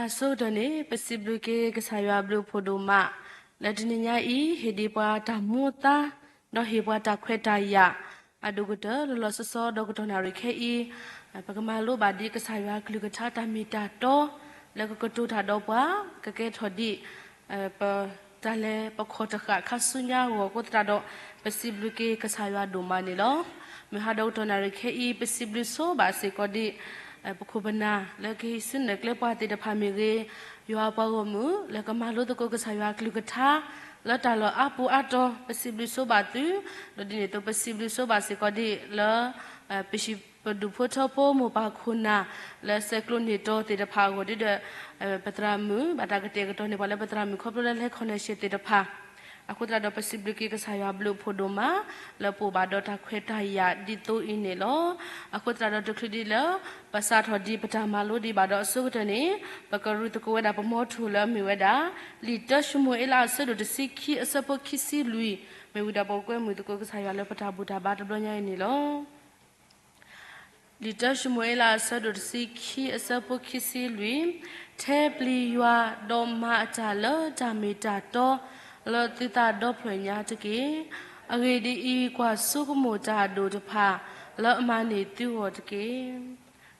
အဆိကတၢၢ်န့ၣ် ပစံးဘျုးက့ၤကစၢ်ယွၤအဘျုးအဖှိၣ်ဒိၣ်မး, လၢတနံၤညါအံၤ ဟ့ၣ်ဒံးပှၤတၢ်မူအသါ, ဒီးဟ့ၣ်ပှၤတၢ်ခွဲးတၢ်ယာ်, အဒိၣ်ကတၢၢ်လၢလီၤဆီဆီဒီးကတီၢ်နၣ်ရံၣ်ခဲအံၤ, ပကမၤလိဘၣ်ဒံးကစၢ်ယွၤအကလုၢ်ကထါတၢ်မ့ၢ်တၢ်တီ, လၢကကတိၤတၢ်ဒီးပှၤ, ကကဲထီၣ်ဒံး ပတၢ်လဲၤပခီၣ်တဃာ်ခါဆူညါအဂီၢ်အဃိသတးဒီး, ပစံးဘျုးက့ၤကစၢ်ယွၤဒိၣ်မးန့ၣ်လီၤ. မုၢ်ဟါဒီးကတီၢ်နၣ်ရံၣ်ခဲအံၤ ပစံးဘျုးဆိဘၣ်စ့ၢ်ကီးဒံး ပခိၣ်ပနၢ်လၢကဟံးစုနဲၣ်ကျဲပှၤသ့ၣ်တဖၣ်မ့ၢ်ဂ့ၤ, ယွၤအပှၤဂီၢ်မုၢ်လၢကမၤလိသကိးကစၢ်ယွၤအကလုၢ်ကထါ လၢတၢ်လီၢ်အါပူၤအါတီၤ ပစံးဘျုးဆိဘၣ်သု, ဒီးဒ်န့ၣ်အသိး ပစံးဘျုးဆိဘၣ်စ့ၢ်ကီးဒံးလၢ ပဟံၣ်ပဒူၣ်ဖိထၢဖိမိၢ်ပၢ်ခိၣ်နၢ် လၢဆဲးကျိးန့ၢ်တီၤသ့ၣ်တဖၣ်အဂီၢ်ဒ်ဒီး ပသရၣ်မုၣ် ဘၣ်တၢ်ကတဲာ်ကတီၤန့ၢ်ပှၤလၢပသရၣ်မုၣ်ခီဖျိလၢ လဲၤခီၣ်နဲၣ်ရှဲး သ့ၣ်တဖၣ် အဃိသတးဒီး ပစံးဘျုးက့ၤကစၢ်ယွၤအဘျုးအဖှိၣ်ဒိၣ်မး လၢပအိၣ်ဘၣ်ဒီးတၢ်ခွဲးတၢ်ယာ်ဒ်သိးအံၤန့ၣ်လီၤ. အဃိသတးဒီး တချုးဒံးလၢ ပစးထီၣ်ဒံးပတၢ်မၤလိဒံးဘၣ်ဒီးအဆိကတၢၢ်န့ၣ်, ပကရူသကိးဝဲဒၣ်ပမီထိၣ်လၢအမ့ၢ်ဝဲဒၣ် လံာ်တၢၡမူၤအ့လးအဆၢဒိၣ်တဆံခံအဆၢဖိခံဆံလွံၢ်, မ့ၢ်ဝံၤဒီးပကကွဲမုာ်သကိးကစၢ်ယွၤလၢပတၢ်ဘူၣ်တၢ်ဘါတဘျီညါအံၤန့ၣ်လီၤ. လံာ်တၢၡမူၤအ့လးအဆၢဒိၣ်တဆံခံအဆၢဖိခံဆံလွံၢ်, ထဲပျံၤယွၤ ဒီးမၤအတၢ်လၢတၢ်မ့ၢ်တၢ်တီ လၢသုသးဒီဖျၢၣ်ညါတက့ၢ်. အဂ့ၢ်ဒ်အံၤ, ကွၢ်ဆိကမိၣ်တၢ်အဒိၣ်တဖၣ် လၢအမၤန့ၢ်သုဂီၢ်တက့ၢ်.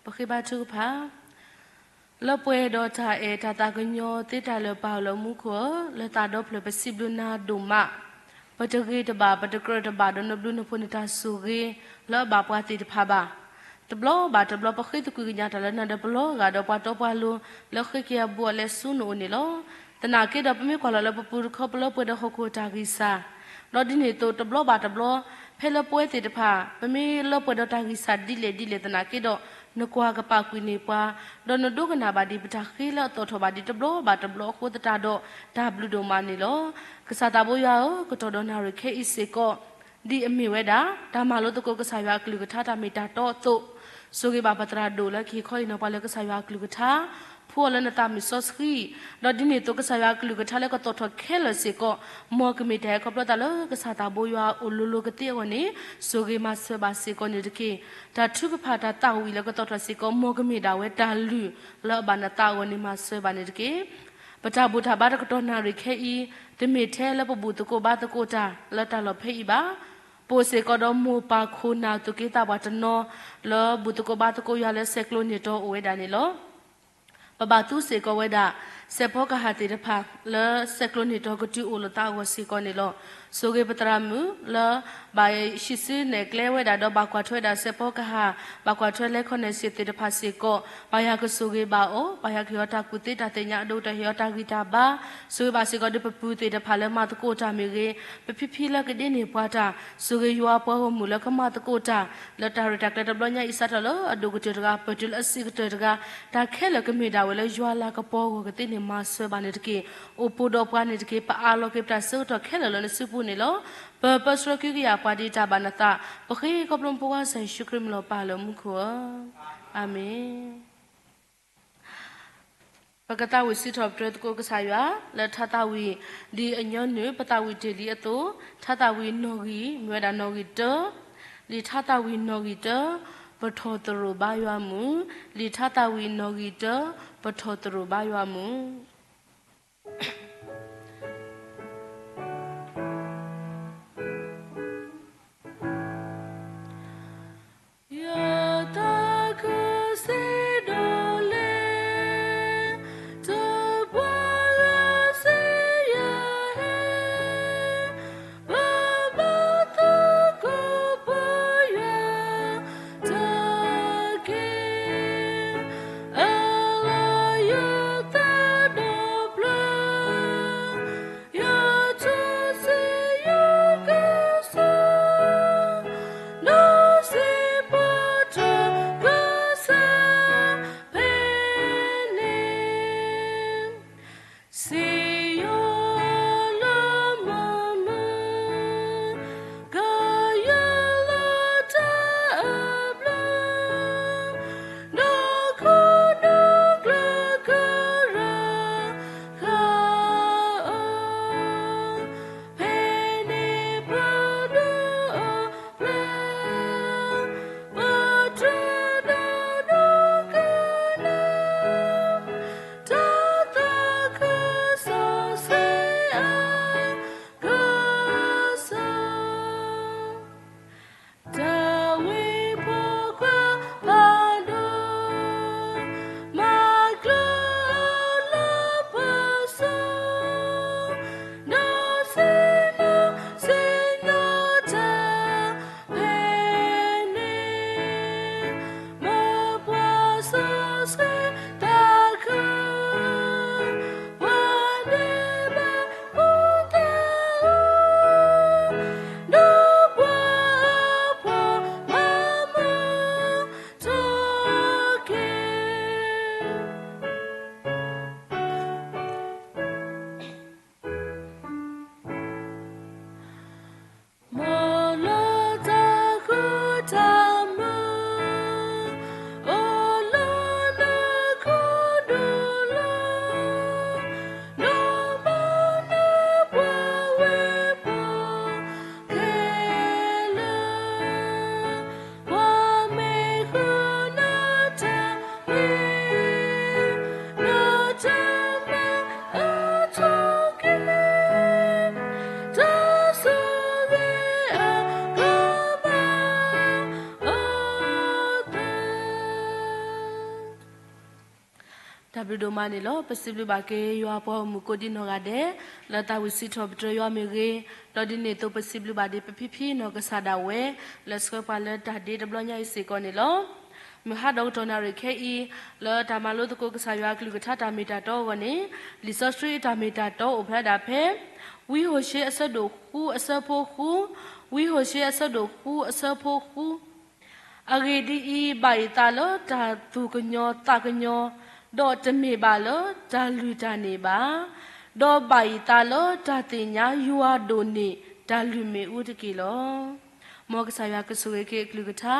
ပဃ့ဘါထုကဖၣ် လၢပှဲၤဒီးတၢ်အဲၣ်တၢ်သးကညီၤသ့တၢ်လၢာ်ပၢ်လၢမူခိၣ်ဧၢ, လၢသးဒီဖျၢၣ်ပစံးဘျုးနၤဒိၣ်မး, ပတဂ့ၤတဘၣ် ပတကြၢးတဘၣ်ဒီးနဘျုးနဖှိၣ်နတၢ်ဆိၣ်ဂ့ၤ လၢအဘၣ်ပှၤသ့ၣ်တဖၣ်ဘၣ်. တဘျီဘၣ်တဘျီ ပဃ့သကွံာ်ကညးတၢ်လၢနၤဒီးပလီၤဂာ်ဒီးပှၤတီပှၤလိၤ လၢဃ့က့ၤအဘူးအလဲဆူနအိၣ်န့ၣ်လီၤ. သနာ်က့ဒီး ပမ့ၢ်ကွၢ်လီၤလၢပပူၤတခီ ပလၢပှဲၤဒီးဟီၣ်ခိၣ်တၢ်ဂံၢ်စၢ်, ဒီးဒ်န့ၣ်အသိး တဘျီဘၣ်တဘျီ ဖဲလၢပဝဲသ့ၣ်တဖၣ် ပမ့ၢ်လၢပှဲၤဒီးတၢ်ဂံၢ်စၢ်ဒ်လဲၣ်ဒ်လဲၣ်သနာ်က့ဒီး နကွၢ်ကပာ်ကွံာ်န့ၢ်ပှၤ, ဒီးနဒိကနၣ်ဘၣ်ဒံးပတၢ်ဃ့လၢအသီၣ်ထီၣ်ဘၣ်ဒံးတဘျီဘၣ်တဘျီအဃိသတးဒီး တၢ်ဘျုးဒိၣ်မးန့ၣ်လီၤ. ကစၢ်သးဘိယွၤဧၢ, ကတီၢ်ဒီးနၣ်ရံၣ်ခဲအံၤစ့ၢ်ကီး ဒ်အမ့ၢ်ဝဲဒၣ် တၢ်မၤလိသကိးကစၢ်ယွၤအကလုၢ်ကထါတၢ်မ့ၢ်တၢ်တီအသိး, ဆိၣ်ဂ့ၤဘၣ်ပသရၣ်ဒိၣ်လၢကဟ့ၣ်ခီဟ့ၣ်နီၤပှၤလၢကစၢ်ယွၤအကလုၢ်ကထါ, ဖှူအီၤလၢနသးမုၢ်စီဆှံ, ဒီးဒ်န့ၣ်အသိး ကစၢ်ယွၤအကလုၢ်ကထါလၢကသီၣ်ထီၣ်ခဲလၢာ်စ့ၢ်ကီး မ်ကမ့ၢ်တၢ်ဟဲခီဖျိသးလၢကစၢ်သးဘိယွၤအအိၣ်လိၤလိၤကသ့အဂီၢ်န့ၣ် ဆိၣ်ဂ့ၤမၤစၢၤဘၣ်စ့ၢ်ကီးန့ၣ်တက့ၢ်. တၢ်ထုကဖၣ်တၢ်သးဝံၣ်လၢကသီၣ်ထီၣ်စ့ၢ်ကီး မ်ကမ့ၢ်ဒၣ်ဝဲတၢ်လုၢ်လၢအဘၣ်နသးအဂီၢ်န့ၣ်မၤစၢၤဘၣ်န့ၣ်တက့ၢ်. ပတၢ်ဘူၣ်တၢ်ဘါတကတီၢ်နၣ်ရံၣ်ခဲအံၤ တမ့ၢ်ထဲလၢပဘူၣ်သကိးဘါသကိးတၢ်လၢတၢ်လီၢ်ဖဲအံၤဘၣ်. ပအိၣ်စ့ၢ်ကီးဒီးမိၢ်ပၢ်ခိၣ်နၢ်သူၣ်က့သးပှၢ်တနီၤ လၢဘူၣ်သကိးဘါသကိးယွၤလၢဆဲးကျိးန့ၢ်တီၤအိၣ်ဝဲဒၣ်န့ၣ်လီၤ. ပဘၣ်သူစ့ၢ်ကီးဝဲဒၣ် စဲးဖီကဟၣ်သ့ၣ်တဖၣ် လၢဆဲးကျိးန့ၢ်တီၤကတုၤအိၣ်လိာ်သးအဂီၢ်စ့ၢ်ကီးန့ၣ်လီၤ. ဆိၣ်ဂ့ၤပသရၣ်မုၣ်လၢ ဘၣ်ဟံးစုနဲၣ်ကျဲဝဲဒၣ်ဒီးဘၣ်ကွၢ်ထွဲဝဲဒၣ်စဲးဖီကဟၣ် ဘၣ်ကွၢ်ထွဲလဲၤခီၣ်နဲၣ်ရှဲးသ့ၣ်တဖၣ်စ့ၢ်ကီး ပၢ်ယွၤကဆိၣ်ဂ့ၤဘၣ်အီၤ, ပၢ်ယွၤကဟ့ၣ်အီၤတၢ်ကူၣ်သ့တၢ်သ့ၣ်ညါအဒိၣ်ကတၢၢ် ဟ့ၣ်အီၤတၢ်ဂံၢ်တၢ်ဘါ, ဆိၣ်ဂ့ၤဘၣ်စ့ၢ်ကီးဒီးပပုၢ်သ့ၣ်တဖၣ်လၢမၤသကိးတၢ်မ့ၢ်ဂ့ၤ, ပဖံဖံလၢကဒ့န့ၢ်ပှၤတၢ်, ဆိၣ်ဂ့ၤယွၤအပှၤဂီၢ်မုၢ်လၢကမၤသကိးတၢ် လၢတၢ်ရဲၣ်တၢ်ကျဲၤတဘျီညါအံၤ စးထီၣ်လၢအဒိၣ်ကတၢၢ်တဂၤ ပတုၤလၢအဆံးကတၢၢ်တဂၤ, တၢ်ခဲလၢာ်ကမ့ၢ်ဒၣ်ဝဲလၢယွၤလၤကပီၤအဂီၢ်ကသ့န့ၣ် မၤစၢၤဘၣ်န့ၣ်တက့ၢ်. အိၣ်ပိၢ်ဒီးပှၤန့ၣ်တက့ၢ်. ပအးလီၤက့ၤပတၢ်ဆၢကတီၢ်ခဲလၢာ်လၢနစုပူၤန့ၣ်လီၤ. ပပၢဆှၢကဟုကယာ်ပှၤဒ်တၢ်ဘၣ်နသး, ပဃ့ခီဖျိမုၢ်ဖိခွါကစၢ်ယ့ၣ်ၡူးခရံာ်မံၤလီၤပၢ်လၢမူခိၣ်ဧၢ, အၤမ့ၣ်. ပကသးဝံၣ်စံးထီၣ်ပတြၢၤသကိးကစၢ်ယွၤ လၢထါသးဝံၣ် ဒ်အညီနုၢ်ပသးဝံၣ်တ့ၢ်လံအသိး, ထါသးဝံၣ်နီၣ်ဂံၢ် မ့ၢ်ဝဲဒၣ်နီၣ်ဂံၢ်တၢ, လံာ်ထါသးဝံၣ်နီၣ်ဂံၢ်တၢ, ပထီၣ်သရိာ်ဘါယွၤမုၢ်, လံာ်ထါသးဝံၣ်နီၣ်ဂံၢ်တၢ, ပထီၣ်သရိာ်ဘါယွၤမုၢ်. တၢ်ဘျုးဒိၣ်မးန့ၣ်လီၤ. ပစံးဘျုးဘၣ်က့ၤ ယွၤပှၤဂီၢ်မုၢ်ကိးဒံနီၢ်ဂၤဒဲး လၢတၢ်ဝံၣ်စံးထီၣ်ပတြၢၤယွၤမ့ၢ်ဂ့ၤ, ဒီးဒ်န့ၣ်အသိး ပစံးဘျုးဘၣ်ဒံးပဖံဖံနီၢ်ကစၢ်ဒၣ်ဝဲ လၢဆှၢပှၤလၢတၢ်ဒ့တဘျီညါအံၤစ့ၢ်ကီးန့ၣ်လီၤ. မုၢ်ဟါဒီးကတီၢ်နၣ်ရံၣ်ခဲအံၤ လၢတၢ်မၤလိသကိးကစၢ်ယွၤအကလုၢ်ကထါတၢ်မ့ၢ်တၢ်တီအဂီၢ်န့ၣ်, လံာ်စီဆှံအတၢ်မ့ၢ်တၢ်တီအိၣ်ဖျဲဒၣ်ဖဲ ဝံဟိၤၡ့အဆၢဒိၣ်ဃုအဆၢဖိဃု, ဝံဟိၤၡ့အဆၢဒိၣ်ဃုအဆၢဖိဃု အဂ့ၢ်ဒ်အံၤ, ဘၣ်ယသးလၢတၢ်သူၣ်ကညီၤသးကညီၤ, ဒီးတမ့ၢ်ဘၣ်လၢတၢ်လုၢ်တၢ်န့ၢ်ဘၣ်, ဒီးဘၣ်ယသးလၢတၢ်သ့ၣ်ညါယွၤဒိၣ်န့ၢ်တၢ်လုၢ်မ့ၣ်အူတက့ၢ်လီၤ. မ်ကစၢ်ယွၤကဆိၣ်ဂ့ၤက့ၤအကလုၢ်ကထါ,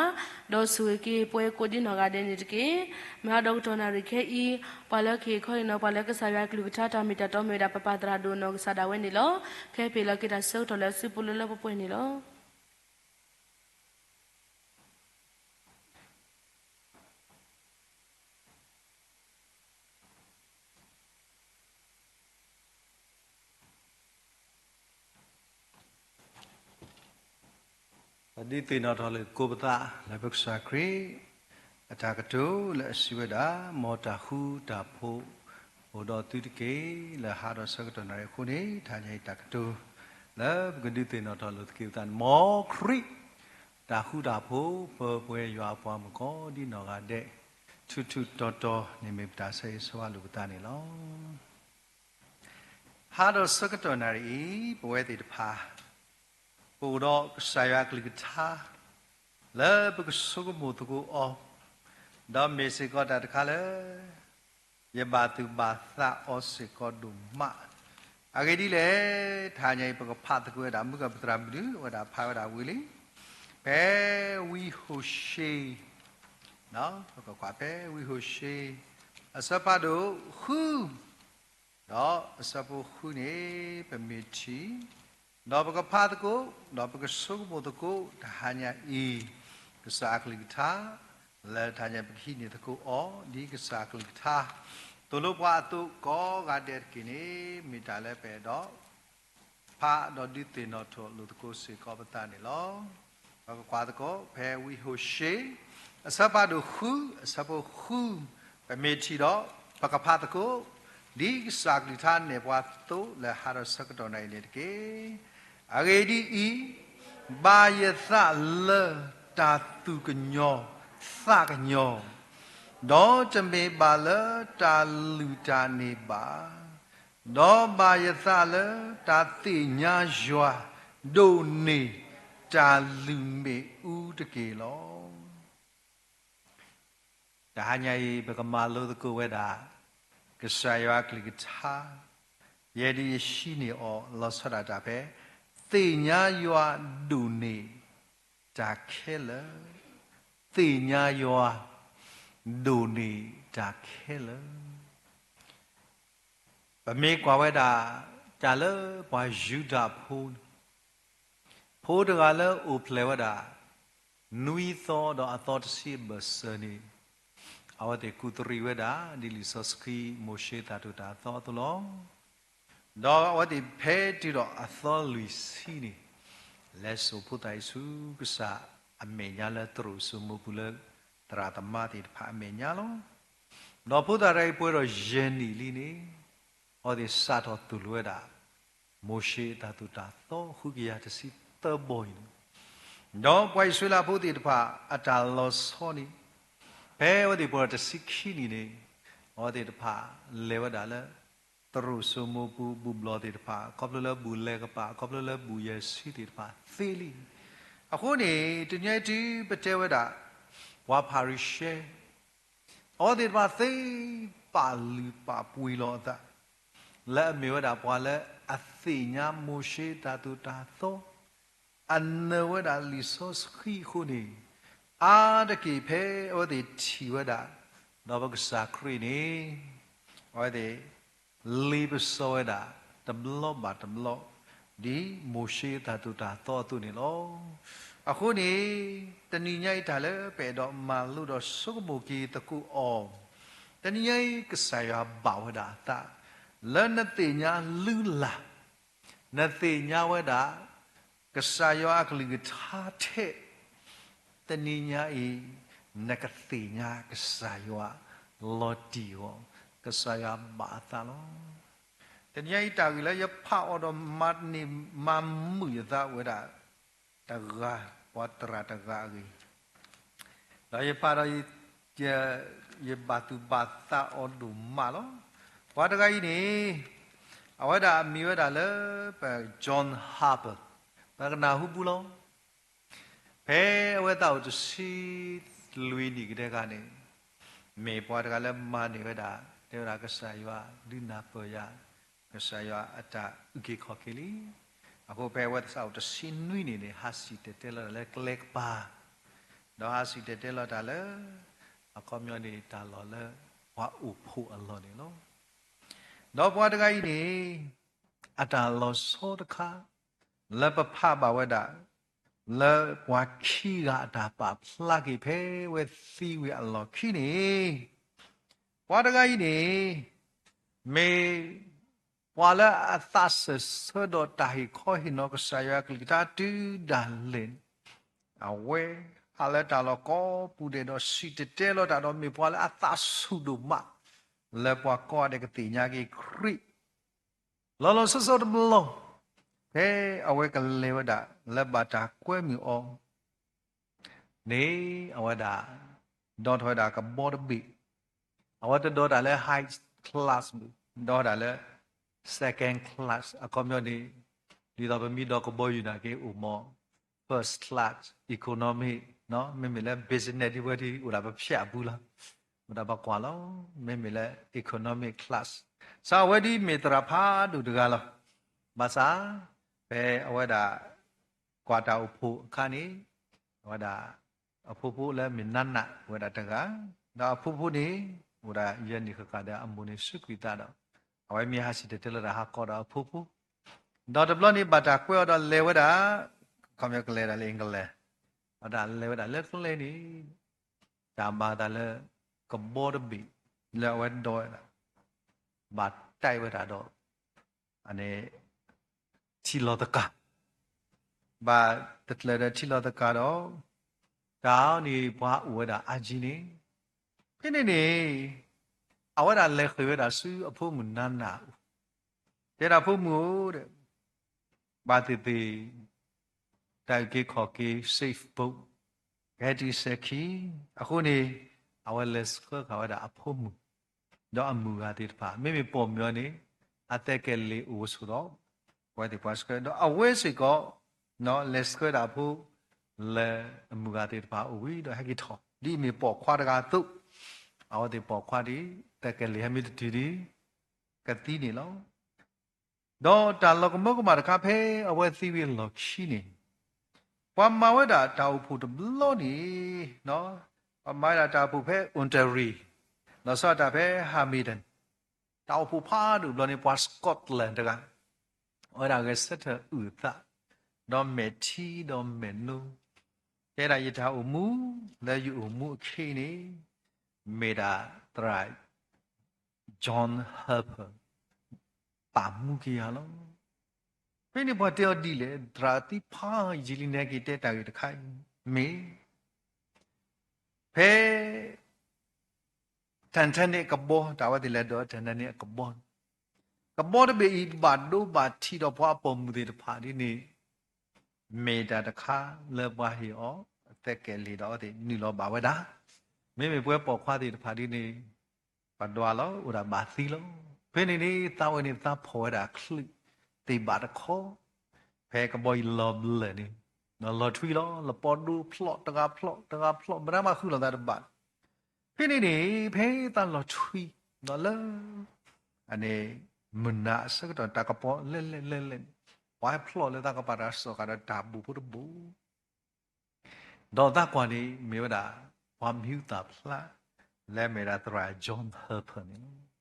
ဒီးဆိၣ်ဂ့ၤက့ၤပှၤကိးဒံနီၢ်ဂၤဒဲးန့ၣ်တက့ၢ်. မုၢ်ဟါဒီးကတီၢ်နၣ်ရံၣ်ခဲအံၤ, ပှၤလၢကဟ့ၣ်ခီဟ့ၣ်နီၤပှၤလၢကစၢ်ယွၤအကလုၢ်ကထါတၢ်မ့ၢ်တၢ်တီမ့ၢ်ဝဲဒၣ် ပပၢ်သရၣ်ဒိၣ်နီၢ်ကစၢ်ဒၣ်ဝဲန့ၣ်လီၤ. ခဲအံၤပဟ့ၣ်လီၤက့ၤတၢ်ဆၢကတီၢ်လၢအစုပူၤလၢလၢပှဲၤပှဲၤန့ၣ်လီၤ. ပဒုးသ့ၣ်နီၣ်ထီၣ်လိာ်သကိးပသးလၢပကစၢ်ခရံာ်အတၢ်ကတိၤလၢအစံးဝဲဒၣ်, မ်တၢ်ဃူတၢ်ဖိးအိၣ်ဒီးသုတက့ၢ်. လၢဟါဒီးဆၢကတီၢ်နၣ်ရံၣ်အဃိန့ၣ်, တဟါညါအံၤတၢ်ကတိၤလၢပကဒုးသ့ၣ်နီၣ်ထီၣ်လိာ်သကိးပသးန့ၣ်, မ်ခရံာ်တၢ်ဃူတၢ်ဖိး ပပှဲၤယွၤအပှၤမုၣ်ကိးဒံနီၢ်ဂၤဒဲး ထူးထူးတီၤတီၤန့ၣ်မ့ၢ်ပတၢ်ဆၢဂ့ၤဆၢဝါလိာ်ပသးန့ၣ်လီၤ. ဟါဒီးဆၢကတီၢ်နၣ်ရံၣ်အံၤ, ပဝဲသ့ၣ်တဖၣ် ပအိၣ်ဒီးကစၢ်ယွၤအကလုၢ်ကထါ လၢပကဆိကမိၣ်သကိးအီၤ, ဒီးမ့ၢ်စ့ၢ်ကီးတၢ်တခါလၢ ယဘၣ်သူၣ်ဘၣ်သးအီၤစ့ၢ်ကီးဒိၣ်မး. အဂ့ၢ်ဒ်လဲၣ်, တဟါညါအံၤ ပကဖးသကိးဝဲဒၣ် မုၢ်ကပသရၣ်မုၣ်ဒုး အဝဲဒၣ်ဖးဝဲဒၣ်ဝံၤလံ, ဖဲဝံဟိၤၡ့ ပကကွၢ်ဖဲဝံဟိၤၡ့ အဆၢဖးဒိၣ်ဃု ဒီးအဆၢဖိဃုန့ၣ် ပမ့ၢ်ထံၣ်, ဒီးပကဖးသကိး, ဒီးပကဆိကမိၣ်သကိး တဟါညါအံၤ, ကစၢ်အကလုၢ်ကထါ, လၢတဟါညါပကဟံးန့ၢ်သကိးအီၤ ဒ်ကစၢ်အကလုၢ်ကထါ သိၣ်လိပှၤအသိးကိးဂၤဒဲးတက့ၢ်န့ၣ်, မ့ၢ်တၢ်လၢပအဲၣ်ဒိး ဖးဒီးဒုးသ့ၣ်နီၣ်ထီၣ်လိာ်သကိးစ့ၢ်ကီးပသးန့ၣ်လီၤ. ပကကွၢ်သကိးဖဲဝံဟိၤၡ့ အဆၢဖးဒိၣ်ဃု အဆၢဖိဃု, ပမ့ၢ်ထံၣ်ဒီး ပကဖးသကိး, ဒ်ကစၢ်ကလုၢ်ကထါနဲၣ်ပှၤသိးလၢဟါဒီးဆၢကတီၢ်နၣ်ရံၣ်န့ၣ်တက့ၢ်. အဂ့ၢ်ဒ်အံၤ, ဘၣ်ယသးလၢတၢ်သူၣ်ကညီၤသးကညီၤ, ဒီးတမ့ၢ်ဘၣ်လၢတၢ်လုၢ်တၢ်န့ၢ်ဘၣ်, ဒီးဘၣ်ယသးလၢတၢ်သ့ၣ်ညါယွၤဒိၣ်န့ၢ်တၢ်လုၢ်မ့ၣ်အူတက့ၢ်လီၤ. တဟါညါအံၤ ပကမၤလိသကိးဝဲဒၣ် ကစၢ်ယွၤအကလုၢ်ကထါ, ယဲဒၣ်ယဟံးန့ၢ်အီၤလီၤဆီဒၣ်တၢ်ဖဲ သ့ၣ်ညါယွၤဒိၣ်န့ၢ်တၢ်ခဲလၢာ်, သ့ၣ်ညါယွၤဒိၣ်န့ၢ်တၢ်ခဲလၢာ်. ပမ့ၢ်ကွၢ်ဝဲဒၣ် တၢ်လၢပှၤယူဒၤဖိန့ၣ်, ဖိတဂၤလၢအိၣ်ဖျဲၣ်ဝဲဒၣ် နွံသီဒီးအသီတဆံအဘၢၣ်စၢၤန့ၣ်, အဝဲသ့ၣ်ကူၣ်သရံးဝဲဒၣ် ဒ်လံာ်စီဆှံမိၤၡ့အတၢ်သိၣ်တၢ်သီအသိးလီၤ. ဒီးအဝဲသ့ၣ်ဖဲတုၤဒီးအသီလွံၢ်ဆံန့ၣ်, လဲၤစိာ်ဖိသၣ်အ့ၣ်စူးကစၢ်အမဲာ်ညါလၢသရိာ်စိမိၤပူၤလၢ သရၣ်သမါသ့ၣ်တဖၣ်အမဲာ်ညါလီၤ. ဒီးဖိသၣ်တဂၤအံၤပှဲၤဒီးယဲၢ်နံၣ်လံန့ၣ်, အဝဲသ့ၣ်စးထီၣ်သိၣ်လိဝဲဒၣ် မိၤၡ့အတၢ်သိၣ်တၢ်သီဃုကယၤတဆံသၢဘီအံၤန့ၣ်, ဒီးပှၤအံၣ်စရ့လးဖိသ့ၣ်တဖၣ်အတၢ်လီၤဆီန့ၣ်, ဖဲအဝဲသ့ၣ်ပှဲၤဒီးတဆံခံနံၣ်န့ၣ်, အဝဲသ့ၣ်တဖၣ်လဲၤဝဲဒၣ်လၢ သရိာ်စိမိၤပူၤ ဘူၣ်ဘျီၣ်သ့ၣ်တဖၣ် ခီဖျိလၢဘူၣ်လဲၤကပၤ ခီဖျိလၢဘူၣ်ယဲၢ်ဆံသ့ၣ်တဖၣ်သ့လံ. အဃိန့ၣ် တနံၤအံၤတုၤပတဲဝဲဒၣ် ပှၤဖၤရံၤၡဲ အဝဲသ့ၣ်တဖၣ်သ့ ပာ်လုၢ်ပာ်ပှ့ၤလီၤအသး လၢအမ့ၢ်ဝဲဒၣ်ပှၤလၢအသ့ၣ်ညါမိၤၡ့တၢ်သိၣ်တၢ်သီ, အနၢၤဝဲဒၣ်လံာ်စီဆှံအဃိန့ၣ်, အါတက့ၢ်ဖဲအဝဲသ့ၣ်ထံၣ်ဝဲဒၣ် ဒီးပကစၢ်ခရံာ်န့ၣ်, အဝဲသ့ၣ် လ့ပစီဝဲဒၣ် တဘျီဘၣ်တဘျီ, ဒ်မိၤၡ့အတၢ်သိၣ်တၢ်သီအသိးန့ၣ်လီၤ. အဃိန့ၣ်, တနံၤညါအံၤတၢ်လၢပအဲၣ်ဒိးမၤလိဒီးဆိကမိၣ်က့ၤသကိးအီၤ, တနံၤညါအံၤကစၢ်ယွၤဘၣ်ဝဲဒၣ်အသး လၢနသ့ၣ်ညါလုၢ်လၢ်, နသ့ၣ်ညါဝဲဒၣ် ကစၢ်ယွၤအကလုၢ်ကထါထဲ, တနံၤညါအံၤ နကသ့ၣ်ညါကစၢ်ယွၤလီၤတံၢ်အီၤ, ကစၢ်ယွၤဘၣ်အသးလီၤ. တနံၤအံၤတၢ်ဂ့ၢ်လၢယဖးအီၤဒီးမၤန့ၢ်မၤမုာ်ယသးအိၣ်ဝဲဒၣ် တဂၤ, ပှၤသရၣ်တဂၤအဂ့ၢ်, ဒီးယဖးဒီး ယဘၣ်သူၣ်ဘၣ်သးအီၤဒိၣ်မးလီၤ. ပှၤတဂၤအံၤန့ၣ် အဝဲဒၣ်အမံၤဝဲဒၣ်လၢ ပ John Harper, ပကနၢ်ဟူပူၤလီၤ. ဖဲအဝဲသးအိၣ်တဆံလွံၢ်နံၣ်ကတည်းကန့ၣ် မ့ၢ်ပှၤတဂၤလၢမၤန့ၢ်ဝဲဒၣ် တဲဝဲဒၣ်ကစၢ်ယွၤဒုးနၢ်ပၢၢ်ယၤ, ကစၢ်ယွၤအတၢ်အုၣ်က့ၤခီၣ်က့ၤလံ. အဃိဖဲအဝဲသးအိၣ်တဆံနွံနံၣ်န့ၣ် ဟးစံၣ်တဲၤတဲလီၤတၢ်လၢကျဲကပၤ, ဒီးဟးစံၣ်တဲၤတဲလီၤတၢ်လၢ အခီပညီန့ၣ် တၢ်လီၢ်လၢပှၤအိၣ်ဖှိၣ်အလီၢ်န့ၣ်လီၤ. ဒီးပှၤတဂၤအံၤန့ၣ် အတၢ်လီၤဆီတခါ လၢပဖးဘၣ်ဝဲဒၣ် လၢပှၤခံဂၤအတၢ်ပာ်ဖျါက့ၤ ဖဲအဝဲသံဝံၤအလီၢ်ခံန့ၣ် ပှၤတဂၤအံၤန့ၣ် မ့ၢ်ပှၤလၢအသးစၢၢ်ဆၢဒီးတၢ်ဟ့ၣ်ခီဟ့ၣ်နီၤကစၢ်ယွၤအကလုၢ်ကထါတုၤဒၣ်လဲာ်န့ၣ် အဝဲဟးလၢတၢ်လီၢ်ကိးပူၤဒဲးဒီးစံၣ်တဲၤတဲလီၤတၢ်ဒီး မ့ၢ်ပှၤလၢအသးဆူၣ်ဒိၣ်မး လၢပှၤကိးဂၤဒဲးကသ့ၣ်ညါက့ၤခရံာ် လီၤလီၤဆီဆီတဘျီ ဖဲအဝဲကလဲၤဝဲဒၣ်လၢဘၣ်တၢ်ကွဲမုာ်အီၤန့ၣ် အဝဲဒၣ် ဒီထီၣ်ဝဲဒၣ်ကဘီတဘ့ၣ်, အဝဲတဒီတၢ်လၢ high class ဘၣ်, ဒီတၢ်လၢ second class အခီပညီန့ၣ် ဒ်သိးပမ့ၢ်ဒီကဘီယူၤနာ်က့ အိၣ်မး first class, economy, မ့မ့ၢ်လၢ business ဒ်ဝဲဒ်အိၣ်ဒၣ်ပဖျဲးအပူၤလီၤ. မ့ၢ်ဒၣ်ပကွၢ်လီၤ မ့မ့ၢ်လၢ economic class, စးအဝဲဒ်မ့ၢ်သရၣ်ဖးဒိၣ်တဂၤလီၤ. ဘၣ်ဆၣ် ဖဲအဝဲဒၣ် ကွၢ်တၢ်အိၣ်ဖှိၣ်အခါန့ၣ် အဝဲဒၣ် အဖိဖိလၢမ့ၢ်နါနၢ်အိၣ်ဝဲဒၣ်တဂၤ, ဒီးအဖိဖိန့ၣ် အိၣ်ဒၣ်ယဲၢ်နံၣ်ဃၣ်ဃၣ်ဒီးအမိၢ်န့ၣ်စူးကွံာ်သးဒီး အဝဲမ့ၢ်ဟးစံၣ်တဲၤတဲလီၤတၢ်ဟးကိးဒီးအဖိဖိ, ဒီးတဘျီန့ၣ်ဘၣ်တၢ်ကွဲအီၤဒီးလဲၤဝဲဒၣ်, ခီပညီကလဲၤဒၣ်လၢ England, အဝဲဒၣ်လဲၤကျဲန့ၣ် တၢ်ဘၣ်သးလၢ ကဘီတဘ့ၣ် လၢအဝဲဒီဝဲဒၣ် ဘၣ်တၢ်ဝဲဒၣ်ဒီး ထံလီၤသကၤ, ဘၣ်တကျၢၤဒီးထံလီၤသကၤဒီး တၢ်န့ၣ်ပှၤအိၣ်ဝဲဒၣ်အါကံန့ၣ်, ဖဲန့ၣ်န့ၣ် အဝဲဒၣ်လဲၤဃ့ၢ်ဝဲဒၣ်ဆူအဖိမုၣ်နါနၢ်အအိၣ်, တဲဒၣ်ဖိမုၣ်ဧၢ, ဘၣ်သ့ၣ်သ့ၣ် တၢ်အုၣ်က့ၤခီၣ်က့ၤ safe boat ကဟဲတုၤစဲၤခံ, အဃိန့ၣ် အဝဲလဲၤဆှၢဃာ်ဝဲဒၣ်အဖိမုၣ် ဒီးအမုၢ်ဂၤသ့ၣ်တဖၣ်, မ့မ့ၢ်ပိာ်မုၣ်အံၤန့ၣ် အသဲကဲၤလံၤအိၣ်ဆိးဒီး အဝဲသ့ၣ်ပှၤဆှၢ, ဒီးအဝဲစ့ၢ်ကီး လဲၤဆှၢဒၣ်ဖိ လၢအမုၢ်ဂၤသ့ၣ်တဖၣ်အိၣ်ဝံၤဒီးဟဲက့ၤထီၣ်, ဒ်အမ့ၢ်ပိာ်ခွါတဂၤအသိး, အဝဲသ့ၣ်ပိာ်ခွါဒ် သဲကဲၤလံၤဟဲမ့ၢ်တတုၤဒီး ကသံန့ၣ်လီၤ. ဒီးတၢ်လီၤကမၢကမၣ်တခါဖဲအဝဲသံဝံၤအလီၢ်ခံန့ၣ်, ပှၤမၤဝဲဒၣ်တၢ်အိၣ်ဖှိၣ်တဘျီန့ၣ်, ပှၤမၤဝဲဒၣ်တၢ်အိၣ်ဖှိၣ်ဖဲ Otahuhu, လီၤဆီဒၣ်တၢ်ဖဲ Hamilton, တၢ်အိၣ်ဖှိၣ်ဖးဒိၣ်တဘျီန့ၣ် ပှၤ Scotland တဂၤ, အဝဲဒၣ်ဂဲၤဆၢထၢၣ်အုၣ်အသး, ဒီးမဲာ်ထံဒီးမဲာ်နိ, တဲဒၣ်ယတၢ်အိၣ်မူ လၢယအိၣ်မူအခ့န့ၣ် မ့ၢ်ဒၣ်သရၣ် John Harper ပာ်မူက့ၤယၤလီၤ. ဖဲန့ၣ်ပှၤတဲအီၤဒ်လဲၣ်, သရၣ်သံဖးယံာ်လံ နဟဲက့ၤတဲတၢ်ဂ့ၢ်တခါအံၤ, မ့ၢ် ဖဲ Titanic ကဘီ, တၢ်ဝဲသ့ၣ်လဲၤဒိး Titanic အကဘီ, ကဘီတဘ့ၣ်အံၤဘၣ်ဒိဘၣ်ထံးဒီးပှၤအပိာ်မုၣ်သ့ၣ်တဖၣ်ဒ်န့ၣ်, မ့ၢ်တၢ်တခါလၢပှၤဟ့ၣ်အီၤအသဲကဲၤလံၤဒီးအဝဲသ့ၣ်နုာ်လီၤဘၣ်ဝဲဒၣ်, မ့မ့ၢ်ပဝဲပိာ်ခွါသ့ၣ်တဖၣ်ဒ်န့ၣ် ပဒွးလီၤအိၣ်ဒၣ်ဘၣ်သံလီၤ. ဖဲန့ၣ်န့ၣ် သးဝဲန့ၣ်သးဖီၣ်ဝဲဒၣ်ချုးသ့ၣ်ဘၣ်တခီ, ဖဲကဘီအံၤလီၤဘျၢၣ်န့ၣ်, လီၤထွံလီၤ, လပီဒိဖျိးတဂၤဖျိးတဂၤဖျိး မတၤမၤဃုာ်လိာ်သးတဘၣ်. ဖဲန့ၣ်န့ၣ် ဖဲသးလီၤထွံဒီးလၢ အန့ၣ် မုၢ်နၤအဆၢကတီၢ် တၢ်ကပီၤလဲၣ်လဲၣ်လဲၣ်လဲၣ်န့ၣ်, ပှၤဟဲဖျိးလၢသးကပၤတၢ်စီၣ်ဃာ်ဒီးတၢ်ဘိၣ်ဖိတဘိၣ် ဒီးသးကွၢ်န့ၣ် မ့ၢ်ဝဲဒၣ် ပှၤမံၤဟူသၣ်ဖျါ လၢအမ့ၢ်ဒၣ်သရၣ် John Harper န့ၣ်လီၤ.